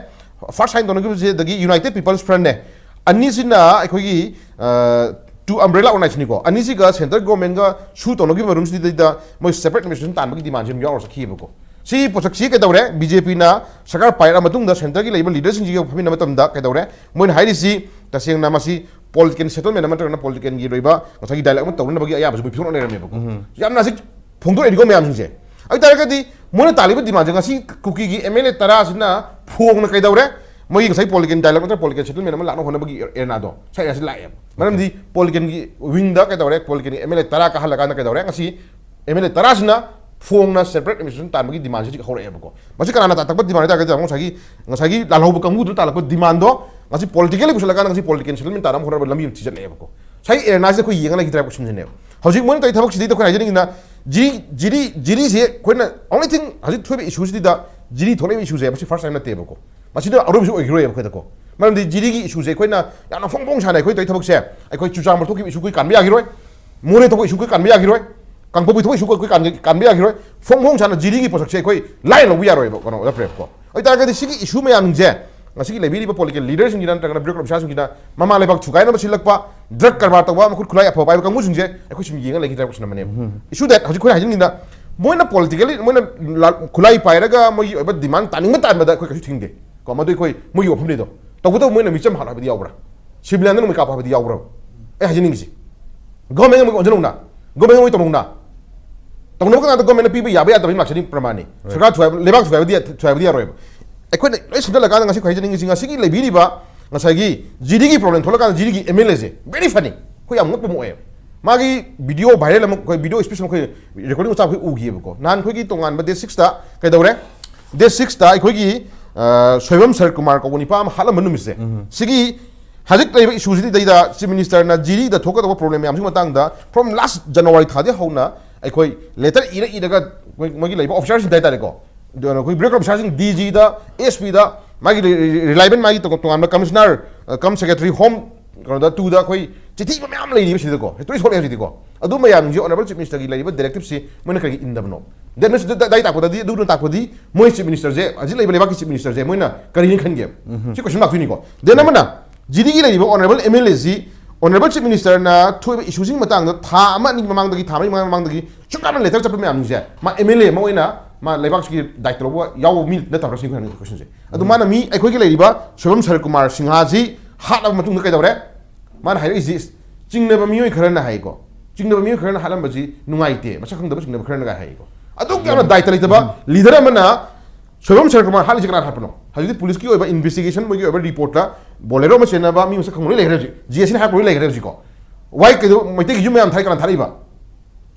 ꯐꯥꯔꯁ ꯁꯥꯏꯟ ꯇꯧꯅꯈꯤꯕꯁꯦ, ꯑꯗꯒꯤ ꯌꯨꯅꯥꯏꯇꯦꯗ ꯄꯤꯄꯜꯁ ꯐ꯭ꯔꯟꯅꯦ, ꯑꯅꯤꯁꯤꯅ ꯑꯩꯈꯣꯏꯒꯤ, ꯑ, ꯇꯨ ꯑꯝꯕ꯭ꯔꯦꯂꯥ ꯑꯣꯔꯒꯅꯥꯏꯖꯦꯁꯟꯅꯤꯀꯣ꯫ ꯑꯅꯤꯁꯤꯒ ꯁꯦꯟꯇ꯭ꯔꯦꯜ ꯒꯣꯔꯃꯦꯟꯒ ꯁꯨ ꯇꯧꯅꯈꯤꯕ ꯃꯔꯨꯝꯁꯤꯗꯩꯗ ꯃꯣꯏ ꯁꯦꯄꯔꯦꯠ ꯑꯦꯗꯃꯤꯅꯤꯁꯇ꯭ꯔꯦꯁꯟ ꯇꯥꯟꯕꯒꯤ ꯗꯤꯃꯥꯟꯁꯤ ꯑꯗꯨꯝ ꯌꯥꯎꯔ ꯆꯠꯈꯤꯕꯀꯣ꯫ ꯁꯤ ꯄꯣꯠꯁꯛꯁꯤ ꯀꯩꯗꯧꯔꯦ? ꯕꯤ ꯖꯦ ꯄꯤꯅ ꯁꯔꯀꯥꯔ ꯄꯥꯏꯔꯛꯑ ꯃꯇꯨꯡꯗ ꯁꯦꯟꯇ꯭ꯔꯒꯤ ꯂꯩꯔꯤꯕ ꯂꯤꯗꯔꯁꯤꯡꯁꯤꯒ ꯐꯝꯃꯤꯟꯅꯕ ꯃꯇꯝꯗ ꯀꯩꯗꯧꯔꯦ? ꯃꯣꯏꯅ ꯍꯥꯏꯔꯤꯁꯤ ꯇꯁꯦꯡꯅ ꯃꯁꯤ ꯄꯣꯂꯤꯇꯤꯀꯦꯜ ꯁꯦꯇꯜꯃꯦꯟ ꯑꯃ ꯅꯠꯇ꯭ꯔꯒꯅ ꯄꯣꯂꯤꯇꯤꯀꯦꯜꯒꯤ ꯑꯣꯏꯕ ꯉꯁꯥꯏꯒꯤ ꯗꯥꯏꯂꯣꯒ ꯑꯃ ꯇꯧꯅꯅꯕꯒꯤ ꯑꯌꯥꯕꯁꯨ ꯃꯣꯏ ꯄꯤꯊꯣꯛꯅ ꯂꯩꯔꯝꯃꯦꯕꯀꯣ꯫ ꯌꯥꯝꯅ ꯍꯧꯖꯤꯛ ꯐꯣꯡꯗꯣꯔꯛꯏꯅꯤꯀꯣ ꯃꯌꯥꯝꯁꯤꯡꯁꯦ꯫ ꯑꯗꯨ ꯇꯥꯔꯒꯗꯤ ꯃꯣꯏꯅ ꯇꯥꯜꯂꯤꯕ ꯗꯤꯃꯥꯟꯁꯦ ꯉꯁꯤ ꯀꯨꯀꯤꯒꯤ ꯑꯦꯝ ꯑꯦꯜ ꯑꯦ ꯇꯔꯥꯁꯤꯅ ꯐꯣꯡꯅ ꯀꯩꯗꯧꯔꯦ? ꯃꯣꯏꯒꯤ ꯉꯁꯥꯏ ꯄꯣꯂꯤꯇꯤꯀꯦꯜ ꯗꯥꯏꯂꯣꯒ ꯅꯠꯇ꯭ꯔꯒ ꯄꯣꯂꯤꯇꯤꯀꯦꯜ ꯁꯦꯇꯜꯃꯦꯟ ꯑꯃ ꯂꯥꯛꯅꯕ ꯍꯣꯠꯅꯕꯒꯤ ꯑꯦꯔꯦꯅꯥꯗꯣ ꯁ꯭ꯋꯥꯏ ꯑꯁꯤ ꯂꯥꯛꯑꯦꯕ꯫ ꯃꯔꯝꯗꯤ ꯄꯣꯂꯤꯇꯤꯀꯦꯜꯒꯤ ꯋꯤꯡꯗ ꯀꯩꯗꯧꯔꯦ? ꯄꯣꯂꯤꯇꯤꯀꯦꯜꯒꯤ ꯑꯦꯝ ꯑꯦꯜ ꯑꯦ ꯇꯔꯥ ꯀꯥꯍꯜꯂꯀꯥꯟꯗ ꯀꯩꯗꯧꯔꯦ? ꯉꯁꯤ ꯑꯦꯝ ꯑꯦꯜ ꯑꯦ ꯇꯔꯥꯁꯤꯅ ꯐꯣꯡꯅ ꯁꯦꯄꯔꯦꯠ ꯑꯦꯗꯃꯤꯅꯤꯁꯇ꯭ꯔꯦꯁꯟ ꯇꯥꯟꯕꯒꯤ ꯗꯤꯃꯥꯟꯁꯤ ꯍꯧꯖꯤꯛ ꯍꯧꯔꯛꯑꯦꯕꯀꯣ꯫ ꯃꯁꯤ ꯀꯅꯥꯅ ꯇꯥꯛꯄ ꯗꯤꯃꯥꯟ ꯍꯥꯏꯇꯥꯔꯒꯗꯤ ꯉꯁꯥꯏꯒꯤ, ꯉꯁꯥꯏꯒꯤ ꯂꯥꯜꯍꯧꯕ ꯀꯥꯡꯕꯨꯗꯨꯅ ꯇꯥꯜꯂꯛꯄ ꯗꯤꯃꯥꯟꯗꯣ ꯉꯁꯤ ꯄꯣꯂꯤꯇꯤꯀꯦꯜꯂꯤ ꯄꯨꯁꯜꯂꯀꯥꯟꯗ ꯉꯁꯤ ꯄꯣꯂꯤꯇꯤꯀꯦꯜ ꯁꯦꯇꯜꯃꯦꯟ ꯇꯥꯟꯅꯕ ꯍꯣꯠꯅꯕ ꯂꯝꯕꯤ ꯑꯃ ꯊꯤꯖꯤꯜꯂꯛꯑꯦꯕꯀꯣ꯫ ꯉꯁꯥꯏꯒꯤ ꯑꯦꯔꯦꯅꯥꯁꯤꯗ ꯑꯩꯈꯣꯏ ꯌꯦꯡꯉ ꯂꯩꯈꯤꯗ꯭ꯔꯦ ꯍꯥꯏꯕ ꯀꯣꯏꯁꯟꯁꯤꯅꯦꯕ꯫ ꯍꯧꯖꯤꯛ ꯃꯣꯏꯅ ꯇꯧꯔꯤ ꯊꯕꯛꯁꯤꯗꯩꯗ ꯑꯩꯈꯣꯏꯅ ꯍꯥꯏꯖꯅꯤꯡꯉꯤꯅ ꯖꯤꯔꯤ, ꯖꯤꯔꯤ, ꯖꯤꯔꯤꯁꯦ ꯑꯩꯈꯣꯏꯅ only thing ꯍꯧꯖꯤꯛ ꯊꯣꯛꯏꯕ ꯏꯁꯨꯁꯤꯗ, ꯖꯤꯔꯤ ꯊꯣꯛꯂꯛꯏꯕ ꯏꯁꯨꯁꯦ ꯃꯁꯤ ꯐꯥꯔꯁ ꯇꯥꯏꯝ ꯅꯠꯇꯦꯕꯀꯣ꯫ ꯃꯁꯤꯗ ꯑꯔꯣꯏꯕꯁꯨ ꯑꯣꯏꯈꯤꯔꯣꯏꯕ ꯑꯩꯈꯣꯏꯗꯀꯣ꯫ ꯃꯔꯝꯗꯤ ꯖꯤꯔꯤꯒꯤ ꯏꯁꯨꯁꯦ ꯑꯩꯈꯣꯏꯅ ꯌꯥꯝꯅ ꯐꯣꯡ ꯐꯣꯡ ꯁꯥꯅ ꯑꯩꯈꯣꯏ ꯇꯧꯔꯤ ꯊꯕꯛꯁꯦ, ꯑꯩꯈꯣꯏ ꯆꯨꯔꯆꯥꯟꯄꯨꯔ ꯊꯣꯛꯈꯤꯕ ꯏꯁꯨ ꯑꯩꯈꯣꯏ ꯀꯥꯟꯕ ꯌꯥꯈꯤꯔꯣꯏ, ꯃꯣꯔꯦ ꯊꯣꯛꯄ ꯏꯁꯨ ꯑꯩꯈꯣꯏ ꯀꯥꯟꯕ ꯌꯥꯈꯤꯔꯣꯏ, ꯀꯥꯡꯄꯣꯛꯄꯤ ꯊꯣꯛꯄ ꯏꯁꯨ ꯑꯩꯈꯣꯏ ꯀꯥꯟ-, ꯀꯥꯟꯕ ꯌꯥꯈꯤꯔꯣꯏ꯫ ꯐꯣꯡ ꯐꯣꯡ ꯁꯥꯅ ꯖꯤꯔꯤꯒꯤ ꯄꯣꯠꯁꯛꯁꯦ ꯑꯩꯈꯣꯏ ꯂꯥꯏꯅ ꯂꯧꯕ ꯌꯥꯔꯣꯏꯕ, ꯀꯩꯅꯣ, ꯑꯣꯖꯥ ꯄ꯭ꯔꯦꯝꯀꯣ꯫ ꯑꯗꯨ ꯑꯣꯏꯇꯥꯔꯒꯗꯤ ꯁꯤꯒꯤ ꯏꯁꯨ ꯃꯌꯥꯝꯁꯦ ꯉꯁꯤꯒꯤ ꯂꯩꯕꯤꯔꯤꯕ ꯄꯣꯂꯤꯇꯤꯀꯦꯜ ꯂꯤꯗꯔꯁꯤꯡꯁꯤꯅ ꯅꯠꯇ꯭ꯔꯒꯅ ꯕ꯭ꯌꯨꯔꯣꯀ꯭ꯔꯦꯠ ꯑꯣꯐꯤꯁꯥꯔꯁꯤꯡꯁꯤꯅ ꯃꯃꯥ ꯂꯩꯕꯥꯛ ꯊꯨꯒꯥꯏꯅꯕ ꯁꯤꯜꯂꯛꯄ, ꯗ꯭ꯔꯒ ꯀꯔꯕꯥꯔ ꯇꯧꯕ, ꯃꯈꯨꯠ ꯈꯨꯠꯂꯥꯏ ꯑꯐꯕ ꯄꯥꯏꯕ ꯀꯥꯡꯕꯨꯁꯤꯡꯁꯦ ꯑꯩꯈꯣꯏ ꯁꯨꯝ ꯌꯦꯡꯉ ꯂꯩꯈꯤꯗ꯭ꯔꯦ ꯍꯥꯏꯕ ꯀꯣꯏꯁꯟ ꯑꯃꯅꯦꯕ꯫ ꯏꯁꯨ ꯗꯦꯠ ꯍꯧꯖꯤꯛ ꯑꯩꯈꯣꯏꯅ ꯍꯥꯏꯖꯅꯤꯡꯉꯤꯗ ꯃꯣꯏꯅ ꯄꯣꯂꯤꯇꯤꯀꯦꯜꯂꯤ ꯃꯣꯏꯅ ꯂꯥ- ꯈꯨꯠꯂꯥꯏ ꯄꯥꯏꯔꯒ ꯃꯣꯏꯒꯤ ꯑꯣꯏꯕ ꯗꯤꯃꯥꯟ ꯇꯥꯅꯤꯡꯕ ꯇꯥꯟꯕꯗ ꯑꯩꯈꯣꯏ ꯀꯩꯁꯨ ꯊꯤꯡꯗꯦ꯫ ꯀꯣ, ꯃꯗꯨ ꯑꯩꯈꯣꯏ ꯃꯣꯏꯒꯤ ꯋꯥꯐꯝꯅꯤꯗꯣ꯫ ꯇꯧꯕꯇꯕꯨ ꯃꯣꯏꯅ ꯃꯤꯆꯝ ꯍꯥꯠꯂꯣ ꯍꯥꯏꯕꯗꯤ ꯌꯥꯎꯕ꯭ꯔꯥ? ꯁꯤꯕꯤꯂꯤꯌꯟꯗ ꯅꯣꯡꯃꯩ ꯀꯥꯞꯄꯣ ꯍꯥꯏꯕꯗꯤ ꯌꯥꯎꯕ꯭ꯔꯥ? ꯑꯩ ꯍꯥꯏꯖꯅꯤꯡꯉꯤꯁꯤ, ꯒꯣꯔꯃꯦꯟ ꯑꯃꯒꯤ ꯑꯣꯟꯁꯤꯜꯂꯧꯅ, ꯒꯣꯔꯃꯦꯟ ꯑꯃꯒꯤ ꯇꯧꯅꯧꯅ, ꯇꯧꯅꯕ ꯀꯅꯥꯗ ꯒꯣꯔꯃꯦꯟꯅ ꯄꯤꯕ ꯌꯥꯕ ꯌꯥꯗꯕ ꯉꯥꯛꯁꯅꯤ ꯄ꯭ꯔꯃꯥꯟꯅꯤ꯫ ꯁꯔꯀꯥꯔ ꯊꯨꯒꯥꯏꯕ, ꯂꯩꯕꯥꯛ ꯊꯨꯒꯥꯏꯕꯗꯤ ꯊꯨꯒꯥꯏꯕꯗꯤ ꯌꯥꯔꯣꯏꯕ꯫ ꯑꯩꯈꯣꯏꯅ ꯂꯣꯏ ꯁꯝꯖꯜꯂꯀꯥꯟꯗ ꯉꯁꯤ ꯑꯩꯈꯣꯏ ꯍꯥꯏꯖꯅꯤꯡꯉꯤꯁꯤ, ꯉꯁꯤꯒꯤ ꯂꯩꯕꯤꯔꯤꯕ ꯉꯁꯥꯏꯒꯤ ꯖꯤꯔꯤꯒꯤ ꯄ꯭ꯔꯣꯕ꯭ꯂꯦꯝ ꯊꯣꯛꯂꯀꯥꯟꯗ ꯖꯤꯔꯤꯒꯤ ꯑꯦꯝ ꯑꯦꯜ ꯑꯦꯁꯦ ꯚꯦꯔꯤ ꯐꯅꯤ, ꯑꯩꯈꯣꯏ ꯌꯥꯝ ꯉꯛꯄ ꯑꯃ ꯑꯣꯏꯌꯦꯕ꯫ ꯃꯥꯒꯤ ꯚꯤꯗꯤꯑꯣ ꯚꯥꯏꯔꯦꯜ ꯑꯃ, ꯑꯩꯈꯣꯏ ꯚꯤꯗꯤꯑꯣ ꯁ꯭ꯄꯤꯆ ꯑꯃ ꯑꯩꯈꯣꯏ ꯔꯦꯀꯣꯔꯗꯤꯡ ꯃꯆꯥ ꯑꯩꯈꯣꯏ ꯎꯈꯤꯌꯦꯕꯀꯣ꯫ ꯅꯍꯥꯟ ꯑꯩꯈꯣꯏꯒꯤ ꯇꯣꯉꯥꯟꯕ ꯗꯦꯠ ꯁꯤꯛꯁꯇ ꯀꯩꯗꯧꯔꯦ? ꯗꯦꯠ ꯁꯤꯛꯁꯇ ꯑꯩꯈꯣꯏꯒꯤ, ꯑ, ꯁꯣꯏꯕꯝ ꯁꯔ ꯀꯨꯃꯥꯔ ꯀꯧꯕ ꯅꯤꯄꯥ ꯑꯃ ꯍꯥꯠꯂꯝꯕ ꯅꯨꯃꯤꯠꯁꯦ, ꯁꯤꯒꯤ ꯍꯧꯖꯤꯛ ꯂꯩꯕ ꯏꯁꯨꯁꯤꯗꯩꯗ ꯆꯤꯐ ꯃꯤꯅꯤꯁꯇꯔꯅ ꯖꯤꯔꯤꯗ ꯊꯣꯛꯀꯗꯧꯕ ꯄ꯭ꯔꯣꯕ꯭ꯂꯦꯝ ꯃꯌꯥꯝꯁꯤꯒꯤ ꯃꯇꯥꯡꯗ from last January ꯊꯥꯗꯒꯤ ꯍꯧꯅ ꯑꯩꯈꯣꯏ ꯂꯦꯇꯔ ꯏꯔ ꯏꯔꯒ ꯑꯩꯈꯣꯏ, ꯃꯣꯏꯒꯤ ꯂꯩꯕ ꯑꯣꯐꯤꯁꯥꯔꯁꯤꯡꯗ ꯍꯥꯏꯇꯥꯔꯦꯀꯣ, ꯑꯗꯨꯅ ꯑꯩꯈꯣꯏ ꯕ꯭ꯔꯦꯛ ꯑꯣꯐꯤꯁꯥꯔꯁꯤꯡ, ꯗꯤ ꯖꯤꯗ, ꯑꯦꯁ ꯄꯤꯗ, ꯃꯥꯒꯤ ꯔꯤꯂꯥꯏꯕꯦꯟ, ꯃꯥꯒꯤ ꯇꯣꯉꯥꯟ- ꯇꯣꯉꯥꯟꯕ ꯀꯃꯤꯁꯅꯔ, ꯀꯝ ꯁꯦꯀ꯭ꯔꯦꯇꯔꯤ ꯍꯣꯝ, ꯀꯩꯅꯣꯗ, ꯇꯨꯗ ꯑꯩꯈꯣꯏ ꯆꯤꯊꯤ ꯏꯕ ꯃꯌꯥꯝ ꯂꯩꯔꯤꯕ ꯁꯤꯗꯀꯣ, ꯍꯦꯛꯇ ꯁꯣꯛꯂꯦ ꯍꯧꯖꯤꯛꯇꯤꯀꯣ꯫ ꯑꯗꯨ ꯃꯌꯥꯝꯁꯤꯡꯁꯦ ꯑꯣꯅꯔꯦꯕꯜ ꯆꯤꯐ ꯃꯤꯅꯤꯁꯇꯔꯒꯤ ꯂꯩꯔꯤꯕ ꯗꯥꯏꯔꯦꯛꯇꯤꯞꯁꯤ ꯃꯣꯏꯅ ꯀꯔꯤꯒꯤ ꯏꯟꯗꯕꯅꯣ? ꯗꯦꯠ ꯃꯤꯟꯁ ꯗꯥꯏ ꯇꯥꯛꯄꯗꯗꯤ, ꯑꯗꯨꯅ ꯇꯥꯛꯄꯗꯤ ꯃꯣꯏ ꯆꯤꯐ ꯃꯤꯅꯤꯁꯇꯔꯁꯦ, ꯍꯧꯖꯤꯛ ꯂꯩꯕ ꯂꯩꯕꯥꯛꯀꯤ ꯆꯤꯐ ꯃꯤꯅꯤꯁꯇꯔꯁꯦ ꯃꯣꯏꯅ ꯀꯔꯤꯅ ꯈꯟꯒꯦ? ꯁꯤ ꯀꯣꯏꯁꯟ ꯂꯥꯛꯇꯣꯏꯅꯤꯀꯣ꯫ ꯗꯦꯠ ꯑꯃꯅ ꯖꯤꯗꯤꯒꯤ ꯂꯩꯔꯤꯕ ꯑꯣꯅꯔꯦꯕꯜ ꯑꯦꯝ ꯑꯦꯜ ꯑꯦꯁꯤ ꯑꯣꯅꯔꯦꯕꯜ ꯆꯤꯐ ꯃꯤꯅꯤꯁꯇꯔꯅ ꯊꯣꯛꯏꯕ ꯏꯁꯨꯁꯤꯒꯤ ꯃꯇꯥꯡꯗ ꯊꯥ ꯑꯃ ꯑꯅꯤꯒꯤ ꯃꯃꯥꯡꯗꯒꯤ, ꯊꯥ ꯃꯔꯤ ꯃꯉꯥ ꯃꯃꯥꯡꯗꯒꯤ ꯁꯨꯡꯀꯥꯟꯅ ꯂꯦꯇꯔ ꯆꯠꯄ ꯃꯌꯥꯝꯁꯤꯡꯁꯦ ꯃꯥ ꯑꯦꯝ ꯑꯦꯜ ꯑꯦ ꯑꯃ ꯑꯣꯏꯅ ꯃꯥ ꯂꯩꯕꯥꯛꯁꯤꯒꯤ ꯗꯥꯏꯇ ꯂꯧꯕ ꯌꯥꯎꯕ ꯃꯤ ꯅꯠꯇꯕ꯭ꯔꯥ ꯁꯤꯅꯤ ꯑꯩꯈꯣꯏ ꯍꯪꯉꯤ ꯀꯣꯏꯁꯟꯁꯦ꯫ ꯑꯗꯨ ꯃꯥꯅ ꯃꯤ ꯑꯩꯈꯣꯏꯒꯤ ꯂꯩꯔꯤꯕ ꯁꯣꯏꯕꯝ ꯁꯔ ꯀꯨꯃꯥꯔ ꯁꯤꯡꯍꯥꯁꯤ ꯍꯥꯠꯂꯕ ꯃꯇꯨꯡꯗ ꯀꯩꯗꯧꯔꯦ? ꯃꯥꯅ ꯍꯥꯏꯔꯛꯏꯁꯤ, ꯆꯤꯡꯅꯕ ꯃꯤꯑꯣꯏ ꯈꯔꯅ ꯍꯥꯏꯀꯣ, ꯆꯤꯡꯅꯕ ꯃꯤꯑꯣꯏ ꯈꯔꯅ ꯍꯥꯠꯂꯝꯕꯁꯤ ꯅꯨꯡꯉꯥꯏꯇꯦ, ꯃꯁꯛ ꯈꯪꯗꯕ ꯆꯤꯡꯅꯕ ꯈꯔꯅꯒ ꯍꯥꯏꯀꯣ꯫ ꯑꯗꯨꯛ ꯌꯥꯝꯅ ꯗꯥꯏꯇ ꯂꯩꯇꯕ ꯂꯤꯗꯔ ꯑꯃꯅ ꯁꯣꯏꯕꯝ ꯁꯔ ꯀꯨꯃꯥꯔ ꯍꯥꯠꯂꯤꯁꯤ ꯀꯅꯥꯅ ꯍꯥꯠꯄꯅꯣ? ꯍꯧꯖꯤꯛꯇꯤ ꯄꯨꯂꯤꯁꯀꯤ ꯑꯣꯏꯕ ꯏꯟꯚꯦꯁꯇꯤꯒꯦꯁꯟ, ꯃꯣꯏꯒꯤ ꯑꯣꯏꯕ ꯔꯤꯄꯣꯔꯠꯇ ꯕꯣꯂꯦꯔꯣ ꯑꯃ ꯆꯦꯟꯅꯕ ꯃꯤ ꯃꯁꯛ ꯈꯪꯕ ꯂꯣꯏ ꯂꯩꯈ꯭ꯔꯦ ꯍꯧꯖꯤꯛ, ꯖꯤ ꯑꯦꯁ ꯁꯤꯅ ꯍꯥꯏꯔꯛꯄ ꯂꯣꯏ ꯂꯩꯈ꯭ꯔꯦ ꯍꯧꯖꯤꯛꯀꯣ꯫ ꯋꯥꯏ ꯀꯩꯗꯧ ꯃꯩꯇꯩꯒꯤ ꯌꯨꯝ ꯃꯌꯥꯝ ꯊꯥꯔꯤ ꯀꯅꯥꯅ ꯊꯥꯔꯛꯏꯕ?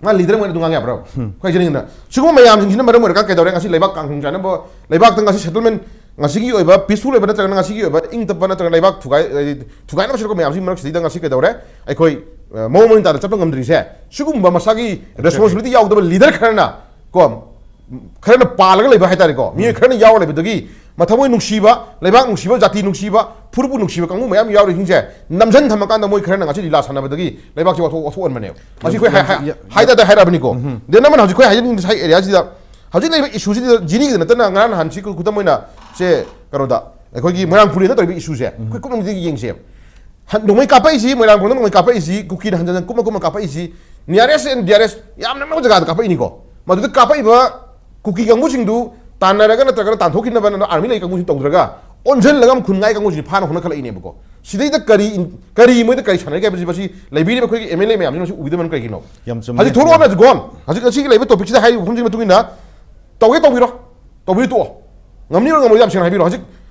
ꯃꯥ ꯂꯤꯗꯔ ꯑꯃ ꯑꯣꯏꯅ ꯑꯗꯨ ꯉꯥꯡ ꯌꯥꯕ꯭ꯔꯣ? ꯑꯩꯈꯣꯏ ꯍꯥꯏꯖꯅꯤꯡꯉꯤꯅ ꯁꯤꯒꯨꯝꯕ ꯃꯌꯥꯝꯁꯤꯡꯁꯤꯅ ꯃꯔꯝ ꯑꯣꯏꯔꯒ ꯀꯩꯗꯧꯔꯦ? ꯉꯁꯤ ꯂꯩꯕꯥꯛ ꯀꯥꯡꯈꯣꯡ ꯆꯥꯅꯕ, ꯂꯩꯕꯥꯛꯇ ꯉꯁꯤ ꯁꯦꯇꯜꯃꯦꯟ, ꯉꯁꯤꯒꯤ ꯑꯣꯏꯕ ꯄꯤꯁꯐꯨꯜ ꯑꯣꯏꯕ ꯅꯠꯇ꯭ꯔꯒꯅ ꯉꯁꯤꯒꯤ ꯑꯣꯏꯕ ꯏꯪ ꯇꯞꯄ ꯅꯠꯇ꯭ꯔꯒ ꯂꯩꯕꯥꯛ ꯊꯨꯒꯥꯏ, ꯊꯨꯒꯥꯏꯅꯕ ꯁꯤꯜꯂꯛꯄ ꯃꯌꯥꯝꯁꯤꯒꯤ ꯃꯔꯛꯁꯤꯗꯩꯗ ꯉꯁꯤ ꯀꯩꯗꯧꯔꯦ? ꯑꯩꯈꯣꯏ, ꯑ, ꯃꯑꯣꯡ ꯃꯔꯤꯟ ꯇꯥꯅ ꯆꯠꯄ ꯉꯝꯗ꯭ꯔꯤꯁꯦ ꯁꯤꯒꯨꯝꯕ ꯃꯁꯥꯒꯤ ꯔꯦꯁꯄꯣꯟꯁꯤꯕꯤꯂꯤꯇꯤ ꯌꯥꯎꯗꯕ ꯂꯤꯗꯔ ꯈꯔꯅ ꯀꯣ, ꯈꯔꯅ ꯄꯥꯜꯂꯒ ꯂꯩꯕ ꯍꯥꯏꯇꯥꯔꯦꯀꯣ, ꯃꯤꯑꯣꯏ ꯈꯔꯅ ꯌꯥꯎꯔ ꯂꯩꯕꯗꯒꯤ ꯃꯊꯃꯣꯏ ꯅꯨꯡꯁꯤꯕ, ꯂꯩꯕꯥꯛ ꯅꯨꯡꯁꯤꯕ, ꯖꯥꯇꯤ ꯅꯨꯡꯁꯤꯕ, ꯐꯨꯔꯨꯞꯄꯨ ꯅꯨꯡꯁꯤꯕ ꯀꯥꯡꯕꯨ ꯃꯌꯥꯝ ꯌꯥꯎꯔꯤꯁꯤꯡꯁꯦ ꯅꯝꯁꯤꯟ ꯊꯝꯃꯀꯥꯟꯗ ꯃꯣꯏ ꯈꯔꯅ ꯉꯁꯤ ꯂꯤꯂꯥ ꯁꯥꯟꯅꯕꯗꯒꯤ ꯂꯩꯕꯥꯛꯁꯦ ꯋꯥꯊꯣꯛ, ꯋꯥꯊꯣꯛꯍꯟꯕꯅꯦꯕ꯫ ꯃꯁꯤ ꯑꯩꯈꯣꯏ ꯍꯥꯏ-, ꯍꯥꯏ-, ꯍꯥꯏꯗꯗ ꯍꯥꯏꯔꯛꯑꯕꯅꯤꯀꯣ꯫ ꯗꯦꯟ ꯑꯃꯅ ꯍꯧꯖꯤꯛ ꯑꯩꯈꯣꯏ ꯍꯥꯏꯖꯅꯤꯡꯉꯤꯁꯦ ꯉꯁꯥꯏ ꯑꯦꯔꯤꯌꯥꯁꯤꯗ ꯍꯧꯖꯤꯛ ꯂꯩꯔꯤꯕ ꯏꯁꯨꯁꯤꯗ ꯖꯤꯔꯤꯒꯤꯗ ꯅꯠꯇꯅ ꯉꯔꯥꯡ ꯅꯍꯥꯟ ꯁꯤ ꯈꯨꯗꯝ ꯑꯣꯏꯅ ꯁꯦ ꯀꯩꯅꯣꯗ ꯑꯩꯈꯣꯏꯒꯤ ꯃꯣꯏꯔꯥꯡ ꯄꯨꯔꯦꯟꯗ ꯇꯧꯔꯤꯕ ꯏꯁꯨꯁꯦ ꯑꯩꯈꯣꯏ ꯀꯨꯞꯅ ꯌꯦꯡꯁꯦꯕ꯫ ꯍꯟ-, ꯅꯣꯡꯃꯩ ꯀꯥꯞꯄꯛꯏꯁꯤ, ꯃꯣꯏꯔꯥꯡ ꯄꯨꯔꯦꯟꯗ ꯅꯣꯡꯃꯩ ꯀꯥꯞꯄꯛꯏꯁꯤ, ꯀꯨꯀꯤꯅ ꯍꯟꯖꯟ ꯍꯟꯖꯟ ꯀꯨꯞꯅ ꯀꯨꯞꯅ ꯀꯥꯞꯄꯛꯏꯁꯤ, ꯅꯤꯌꯥꯔꯦꯁ ꯑꯦꯟ ꯗꯤꯌꯥꯔꯦꯁ ꯌꯥꯝ ꯅꯛꯅꯕ ꯖꯒꯥꯗ ꯀꯥꯞꯄꯛꯏꯅꯤꯀꯣ꯫ ꯃꯗꯨꯗ ꯀꯥꯞꯄꯛꯏꯕ ꯀꯨꯀꯤ ꯀꯥꯡꯕꯨꯁꯤꯡꯗꯨ ꯇꯥꯟꯅꯔꯒ ꯅꯠꯇ꯭ꯔꯒꯅ ꯇꯥꯟꯊꯣꯛꯈꯤꯅꯕ ꯑꯥꯔꯃꯤ ꯂꯩ ꯀꯥꯡꯕꯨꯁꯤꯡ ꯇꯧꯗ꯭ꯔꯒ ꯑꯣꯟꯁꯤꯜꯂꯒ ꯈꯨꯟꯉꯥꯏ ꯀꯥꯡꯕꯨꯁꯤꯡ ꯐꯥꯅ ꯍꯣꯠꯅꯈꯠꯂꯛꯏꯅꯦꯕꯀꯣ꯫ ꯁꯤꯗꯩꯗ ꯀꯔꯤ ꯀꯔꯤ ꯃꯣꯏꯗ ꯀꯔꯤ ꯁꯥꯟꯅꯔꯤꯒꯦ ꯍꯥꯏꯕꯁꯤ ꯃꯁꯤ ꯂꯩꯕꯤꯔꯤꯕ ꯑꯩꯈꯣꯏꯒꯤ ꯑꯦꯝ ꯑꯦꯜ ꯑꯦ ꯃꯌꯥꯝꯁꯤꯅ ꯃꯁꯤ ꯎꯕꯤꯗꯕꯅ ꯀꯩꯒꯤꯅꯣ? ꯌꯥꯝ ꯆꯨꯝꯃꯤ꯫ ꯍꯧꯖꯤꯛ ꯊꯣꯛꯂꯛꯑꯣꯅ ꯍꯧꯖꯤꯛ ꯉꯁꯤꯒꯤ ꯂꯩꯕ ꯇꯣꯄꯤꯛꯁꯤꯗ ꯍꯥꯏꯔꯤꯕ ꯋꯥꯐꯝꯁꯤꯒꯤ ꯃꯇꯨꯡ ꯏꯟꯅ ꯇꯧꯒꯦ ꯇꯧꯕꯤꯔꯣ, ꯇꯧꯕꯤꯔ ꯇꯣꯛꯑꯣ꯫ ꯉꯝꯅꯤꯡꯕ꯭ꯔꯥ ꯉꯝꯃꯣꯏꯗ ꯌꯥꯝ ꯁꯦꯡꯅ ꯍꯥꯏꯕꯤꯔꯣ꯫ ꯍꯧꯖꯤꯛ